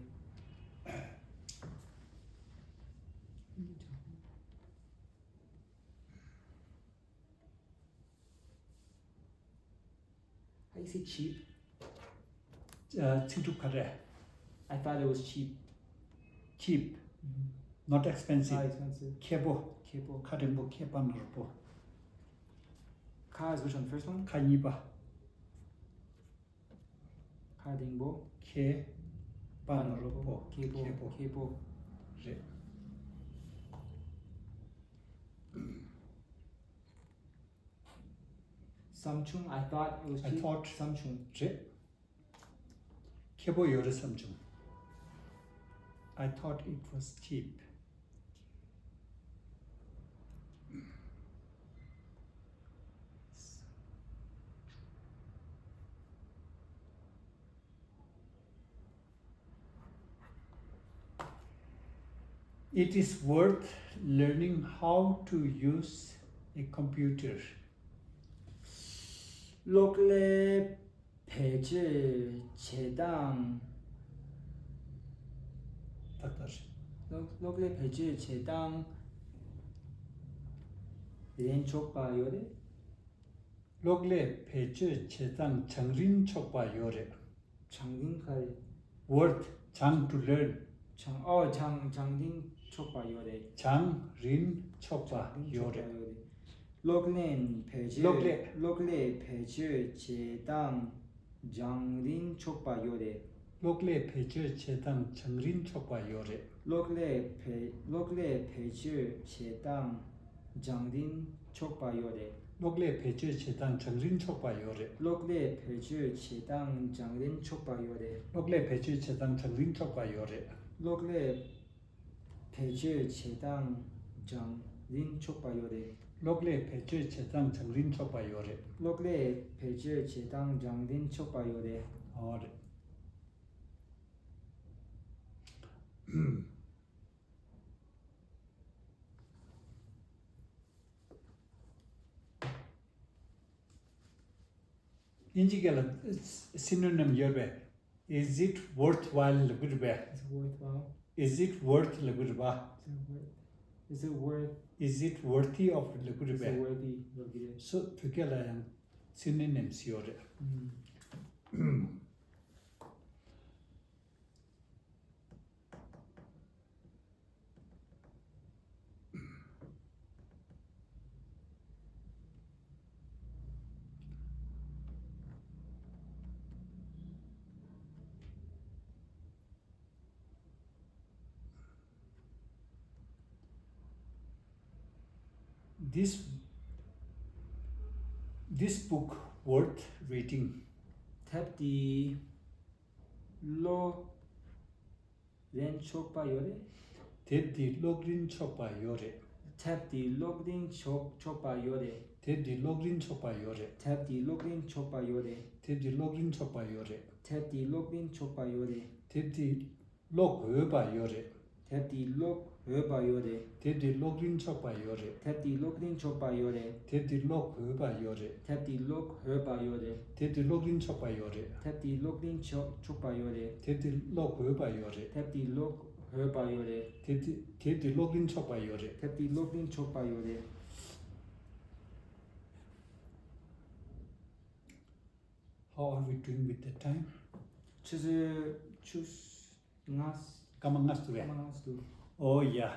How you say cheap? ཨ། ཚིག་གྲུབ་ག་རེ། I thought it was cheap. Cheap. Not expensive. Ah, expensive. ཁེ་པོ། ཁེ་པོ། ཁ་འགྲེང་བུ་ཁེ་པ་ན་རོ་པོ། ཁ is which one? First one? ཁ་གཉིས་པ། ཁ་འགྲེང་བུ། ཁེ་པ་ན་རོ་པོ། ཁེ་པོ། ཁེ་པོ། ཁེ་པོ། རེད། བསམ་བྱུང་། I thought it was I cheap. Thought བསམ་བྱུང་། རེད། ཁེ་པོ་ཡོད་རེད་བསམ་བྱུང་། I thought it was cheap. It is worth learning how to use a computer. གློག་ཀླད་བེད་སྤྱོད་བྱེད་སྟངས། ཏག་ཏག་རེད། གློག་གློག་ཀླད་བེད་སྤྱོད་བྱེད་སྟངས་རན་ཆོག་པ་ཡོད་རེད། གློག་ཀླད་བེད་སྤྱོད་བྱེད་སྟངས་སྦྱང་རན་ཆོག་པ་ཡོད་རེད། སྦྱང་རན་ག་རེ། Worth སྦྱང་to learn། སྦྱང་། ཨོ། སྦྱང་སྦྱང་རན་ཆོག་པ་ཡོད་རེད། སྦྱང་རན་ཆོག་པ་ཡོད་རེད། གློག་ཀླད་བེད་སྤྱོད། གློག་ཀླད། གློག་ཀླད་བེད་སྤྱོད་བྱེད་སྟངས་སྦྱང་རན་ཆོག་པ་ཡོད་རེད། གློག་ཀླད་བེད་སྤྱོད་བྱེད་སྟངས་སྦྱང་རན་ཆོག་པ་ཡོད་རེད། གློག་ཀླད་བེད་གློག་ཀླད་བེད་སྤྱོད་བྱེད་སྟངས་སྦྱང་རན་ཆོག་པ་ཡོད་རེད། གློག་ཀླད་བེད་སྤྱོད་བྱེད་སྟངས་སྦྱང་རན་ཆོག་པ་ཡོད་རེད། གློག་ཀླད་བེད་སྤྱོད་བྱེད་སྟངས་སྦྱང་རན་ཆོག་པ་ཡོད་རེད། གློག་ཀླད་བེད་སྤྱོད་བྱེད་སྟངས་སྦྱང་རན་ཆོག་པ་ཡོད་རེད། གློག་ཀླད་བེད་སྤྱོད་བྱེད་སྟངས་སྦྱང་རན་ཆོག་པ་ཡོད་རེད། གློག་ཀླད་བེད་སྤྱོད་བྱེད་སྟངས་སྦྱང་རན་ཆོག་པ་ཡོད་རེད། གློག་ཀླད་བེད་སྤྱོད་བྱེད་སྟངས་སྦྱང་རན་ཆོག་པ་ཡོད་རེད། ཨོ་རེད། དབྱིན་ཇི་སྐད་ལ་སི་ནོ་ནིམ་ཡོད་པས། Is it worthwhile ལབ་ཀྱི་རེད་པས། Is it worthwhile? Is it worth ལབ་ཀྱི་རེད་པ། Is it worth? Is it worth? Is it worthy of ལབ་ཀྱི་རེད་པས། Is it worthy ལབ་ཀྱི་རེད། སོ་བོད་སྐད་ལ་ཡང་སི་ནོ་ནིམ་ཡོད་རེད། ཨུམ། This this book worth reading. དེབ་འདི་ཀློག་རན་ཆོག་པ་ཡོད་རེད། དེབ་འདི་ཀློག་རན་ཆོག་པ་ཡོད་རེད། དེབ་འདི་ཀློག་རན་ཆོག་ཆོག་པ་ཡོད་རེད། དེབ་འདི་ཀློག་རན་ཆོག་པ་ཡོད་རེད། དེབ་འདི་ཀློག་རན་ཆོག་པ་ཡོད་རེད། དེབ་འདི་ཀློག་རན་ཆོག་པ་ཡོད་རེད། དེབ་འདི་ཀློག་རན་ཆོག་པ་ཡོད་རེད། དེབ་འདི་ཀློག་འོས་པ་ཡོད་རེད། དེབ་འདི་ཀློག་འོས་པ་ཡོད་རེད། དེབ་འདི་ཀློག་རིན་ཆོག་པ་ཡོད་རེད། དེབ་འདི་ཀློག་རིན་ཆོག་པ་ཡོད་རེད། དེབ་འདི་ཀློག་འོས་པ་ཡོད་རེད། དེབ་འདི་ཀློག་འོས་པ་ཡོད་རེད། དེབ་འདི་ཀློག་རིན་ཆོག་པ་ཡོད་རེད། དེབ་འདི་ཀློག་རིན་ཆོག་ཆོག་པ་ཡོད་རེད། དེབ་འདི་ཀློག་འོས་པ་ཡོད་རེད། དེབ་འདི་ཀློག་འོས་པ་ཡོད་རེད། དེབ་འདི་དེབ་འདི་ཀློག་རིན་ཆོག་པ་ཡོད་རེད། དེབ་འདི་ཀློག་རིན་ཆོག་པ་ཡོད་རེད། How are we doing with the time? ཆུ་ཚོད་ཆུ་ལྔ། སྐར་མ་ལྔ་འདུག་གས། སྐར་མ་ལྔ་འདུག Oh yeah.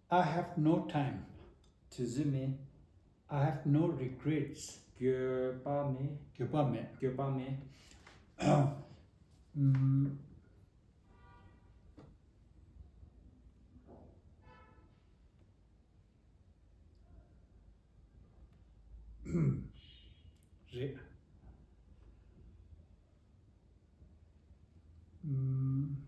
I have no time. དུས་ཚོད་མེད། I have no regrets. འགྱོད་པ་མེད། འགྱོད་པ་མེད། འགྱོད་པ་མེད། ཨམ། རེད། ཨམ།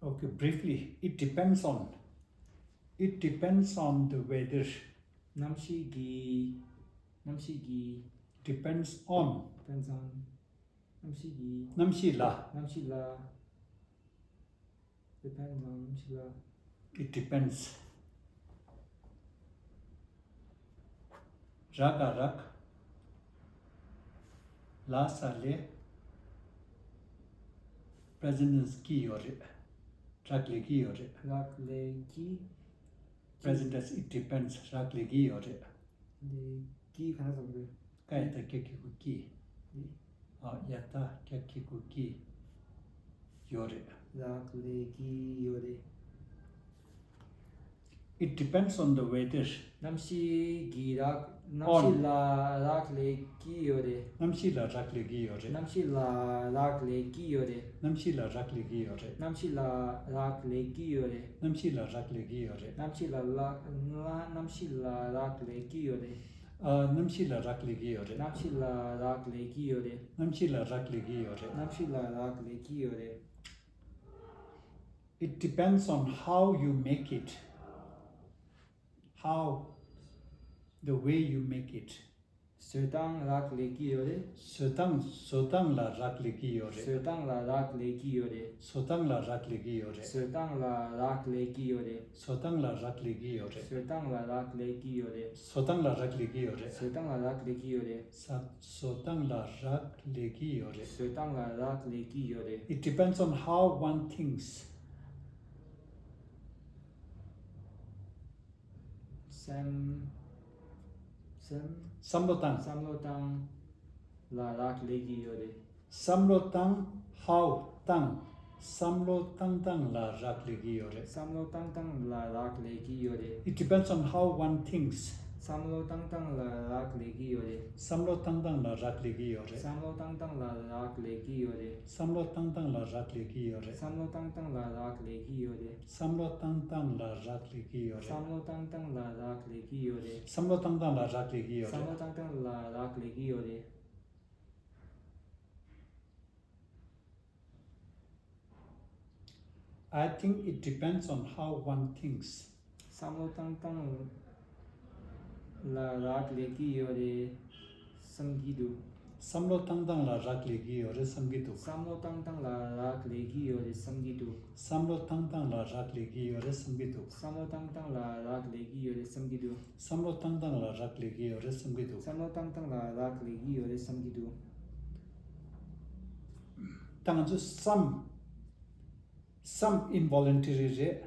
Okay, briefly, it depends on, it depends on the weather. གནམ་གཤིས་ཀྱི། གནམ་གཤིས་ཀྱི། Depends on. Depends on. གནམ་གཤིས་ཀྱི། གནམ་གཤིས་ལ། གནམ་གཤིས་ལ། depends on གནམ་གཤིས་ལ། It depends. རག་ག་རག་ལ་ས་ལས། present tense གི་ཡོད་རེད། རག་ལས་ཀྱི་ཡོད་རེད། རག་ལས་ཀྱི། present tense it depends རག་ལས་ཀྱི་ཡོད་རེད། ལས་ཀྱི་ག་རེ་ཟེར་དགོས། ཀ་ཡ་བཏགས་ཀྱ་གི་གུ་ཀྱི། ཨ། ཡ་བཏགས་ཀྱ་གི་གུ་ཀྱི། ཡོད་རེད། རག་ལས་ཀྱི་ཡོད་རེད། It depends on the weather. གནམ་གཤིས་ཀྱི་རག་གནམ་གཤིས་ལ་རག་ལས་ཀྱི་ཡོད་རེད། གནམ་གཤིས་ལ་རག་ལས་ཀྱི་ཡོད་རེད། གནམ་གཤིས་ལ་རག་ལས་ཀྱི་ཡོད་རེད། གནམ་གཤིས་ལ་རག་ལས་ཀྱི་ཡོད་རེད། གནམ་གཤིས་ལ་རག་ལས་ཀྱི་ཡོད་རེད། གནམ་གཤིས་ལ་རག་ལས་ཀྱི་ཡོད་རེད། གནམ་གཤིས་ལ་ལ་ལ་གནམ་གཤིས་ལ་རག་ལས་ཀྱི་ཡོད་རེད། ཨ། གནམ་གཤིས་ལ་རག་ལས་ཀྱི་ཡོད་རེད། གནམ་གཤིས་ལ་རག་ལས་ཀྱི་ཡོད་རེད། གནམ་གཤིས་ལ་རག་ལས་ཀྱི་ཡོད་རེད། གནམ་གཤིས་ལ་རག་ལས་ཀྱི་ཡོད་རེད། It depends on how you make it. How? The way you make it. བཟོ་སྟངས་རག་ལས་ཀྱི་ཡོད་རེད། བཟོ་སྟངས། བཟོ་སྟངས་ལ་རག་ལས་ཀྱི་ཡོད་རེད། བཟོ་སྟངས་ལ་རག་ལས་ཀྱི་ཡོད་རེད། བཟོ་སྟངས་ལ་རག་ལས་ཀྱི་ཡོད་རེད། བཟོ་སྟངས་ལ་རག་ལས་ཀྱི་ཡོད་རེད། བཟོ་སྟངས་ལ་རག་ལས་ཀྱི་ཡོད་རེད། བཟོ་སྟངས་ལ་རག་ལས་ཀྱི་ཡོད་རེད། བཟོ་སྟངས་ལ་རག་ལས་ཀྱི་ཡོད་རེད། བཟོ་སྟངས་ལ་རག་ལས་ཀྱི་ཡོད་རེད། ས། བཟོ་སྟངས་ལ་རག་ལས་ཀྱི་ཡོད་རེད། བཟོ་སྟངས་ལ་རག་ལས་ཀྱི་ཡོད་རེད། It depends on how one thinks. སེམས། སེམས། བསམ་བློ་བཏང་། བསམ་བློ་བཏང་ལ་རག་ལས་ཀྱི་ཡོད་རེད། བསམ་བློ་བཏང་། how བཏང་། བསམ་བློ་བཏང་སྟངས་ལ་རག་ལས་ཀྱི་ཡོད་རེད། བསམ་བློ་བཏང་སྟངས་ལ་རག་ལས་ཀྱི་ཡོད་རེད། It depends on how one thinks. བསམ་བློ་བཏང་སྟངས་ལ་རག་ལས་ཀྱི་ཡོད་རེད། བསམ་བློ་བཏང་སྟངས་ལ་རག་ལས་ཀྱི་ཡོད་རེད། བསམ་བློ་བཏང་སྟངས་ལ་རག་ལས་ཀྱི་ཡོད་རེད། བསམ་བློ་བཏང་སྟངས་ལ་རག་ལས་ཀྱི་ཡོད་རེད། བསམ་བློ་བཏང་སྟངས་ལ་རག་ལས་ཀྱི་ཡོད་རེད། བསམ་བློ་བཏང་སྟངས་ལ་རག་ལས་ཀྱི་ཡོད་རེད། བསམ་བློ་བཏང་སྟངས་ལ་རག་ལས་ཀྱི་ཡོད་རེད། བསམ་བློ་བཏང་སྟངས་ལ་རག་ལས་ཀྱི་ཡོད་རེད། བསམ་བློ་བཏང་སྟངས་ལ་རག་ལས་ཀྱི་ཡོད་རེད། I think it depends on how one thinks. བསམ་བློ་བཏང་སྟངས་ལ་རག་ལས་ཀྱི་ཡོད་རེད་བསམ་གྱི་འདུག་བསམ་བློ་བཏང་སྟངས་ལ་རག་ལས་ཀྱི་ཡོད་རེད་བསམ་གྱི་འདུག་བསམ་བློ་བཏང་སྟངས་ལ་རག་ལས་ཀྱི་ཡོད་རེད་བསམ་གྱི་འདུག་བསམ་བློ་བཏང་སྟངས་ལ་རག་ལས་ཀྱི་ཡོད་རེད་བསམ་གྱི་འདུག་བསམ་བློ་བཏང་སྟངས་ལ་རག་ལས་ཀྱི་ཡོད་རེད་བསམ་གྱི་འདུག་བསམ་བློ་བཏང་སྟངས་ལ་རག་ལས་ཀྱི་ཡོད་རེད་བསམ་གྱི་འདུག་བསམ་བློ་བཏང་སྟངས་ལ་རག་ལས་ཀྱི་ཡོད་རེད་བསམ་གྱི་འདུག་ད་ང་ཚོ་བསམ། Some involuntary རེད།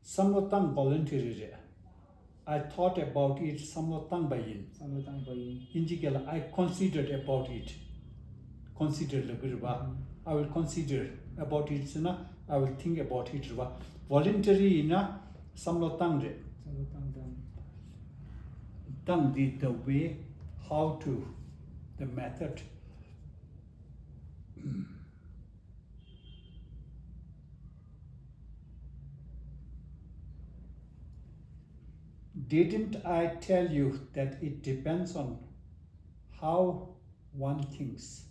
བསམ་བློ་བཏང་voluntary རེད། I thought about it བསམ་བློ་བཏང་པ་ཡིན། བསམ་བློ་བཏང་པ་ཡིན། དབྱིན་ཇི་སྐད་ལ་I considered about it. Consider ལབ་ཀྱི་རེད་བ། I will consider about it ཟེར་ན་I will think about it རེད་བ། Voluntary ཡིན་ན་བསམ་བློ་བཏང་རེད། བསམ་བློ་བཏང་བཏང་། བཏང་འདི་the way, how to, the method. Didn't I tell you that it depends on how one thinks?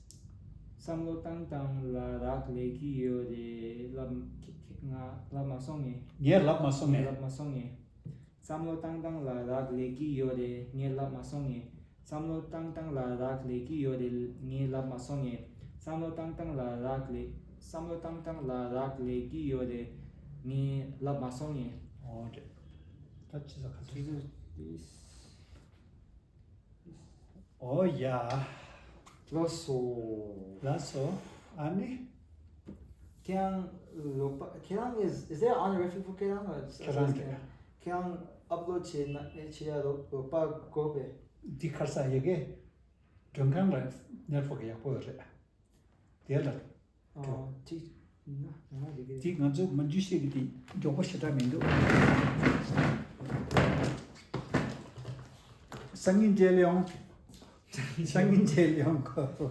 བསམ་བློ་བཏང་སྟངས་ལ་རག་ལས་ཀྱི་ཡོད་རེད་ལབ་ཁྱེད་ཁྱེད་ང་ལབ་མ་སོང་ངས། ངས་ལབ་མ་སོང་ངས། ངས་ལབ་མ་སོང་ངས། བསམ་བློ་བཏང་སྟངས་ལ་རག་ལས་ཀྱི་ཡོད་རེད། ངས་ལབ་མ་སོང་ངས། བསམ་བློ་བཏང་སྟངས་ལ་རག་ལས་ཀྱི་ཡོད་རེད། ངས་ལབ་མ་སོང་ངས། བསམ་བློ་བཏང་སྟངས་ལ་རག་ལས། བསམ་བློ་བཏང་སྟངས་ལ་རག་ལས་ཀྱི་ཡོད་རེད། ངས་ལབ་མ་སོང་ངས། འོ་རེད། ད་ཅི་ཟེར་ག་ཚོད། ཨོ་ཡ། ལགས་སོ། ལགས་སོ། ཨ་ནི། ཁྱེད་རང་ལོག་པ་ཁྱེད་རང་is is there on reference for ཁྱེད་རང་ཁྱེད་རང་རེད། ཁྱེད་རང་ཨབ་ལོཌ་བྱས་ན་ཨེ་བྱེད་ཡ་ལོག་ལོག་པ་དགོས་པས། འདི་ཁར་ས་ཡ་གི་མགྲོན་ཁང་ལ་ནེཊ་ཝོག་ཡག་པོ་ཡོད་རེད། དེ་ལ། ཨོ་ཅིག་ཡིན་ན་ཡང་ན་རེ་རེ། དེ་ང་ཚོ་མ་འཇུ་ཤེས་ཀྱི་དེ་མགྱོགས་པོ་ཞེ་དྲག་མི་འདུག་སང་ཉིན་མཇལ་ཡོང་། སང་ཉིན་མཇལ་ཡོང་གོ།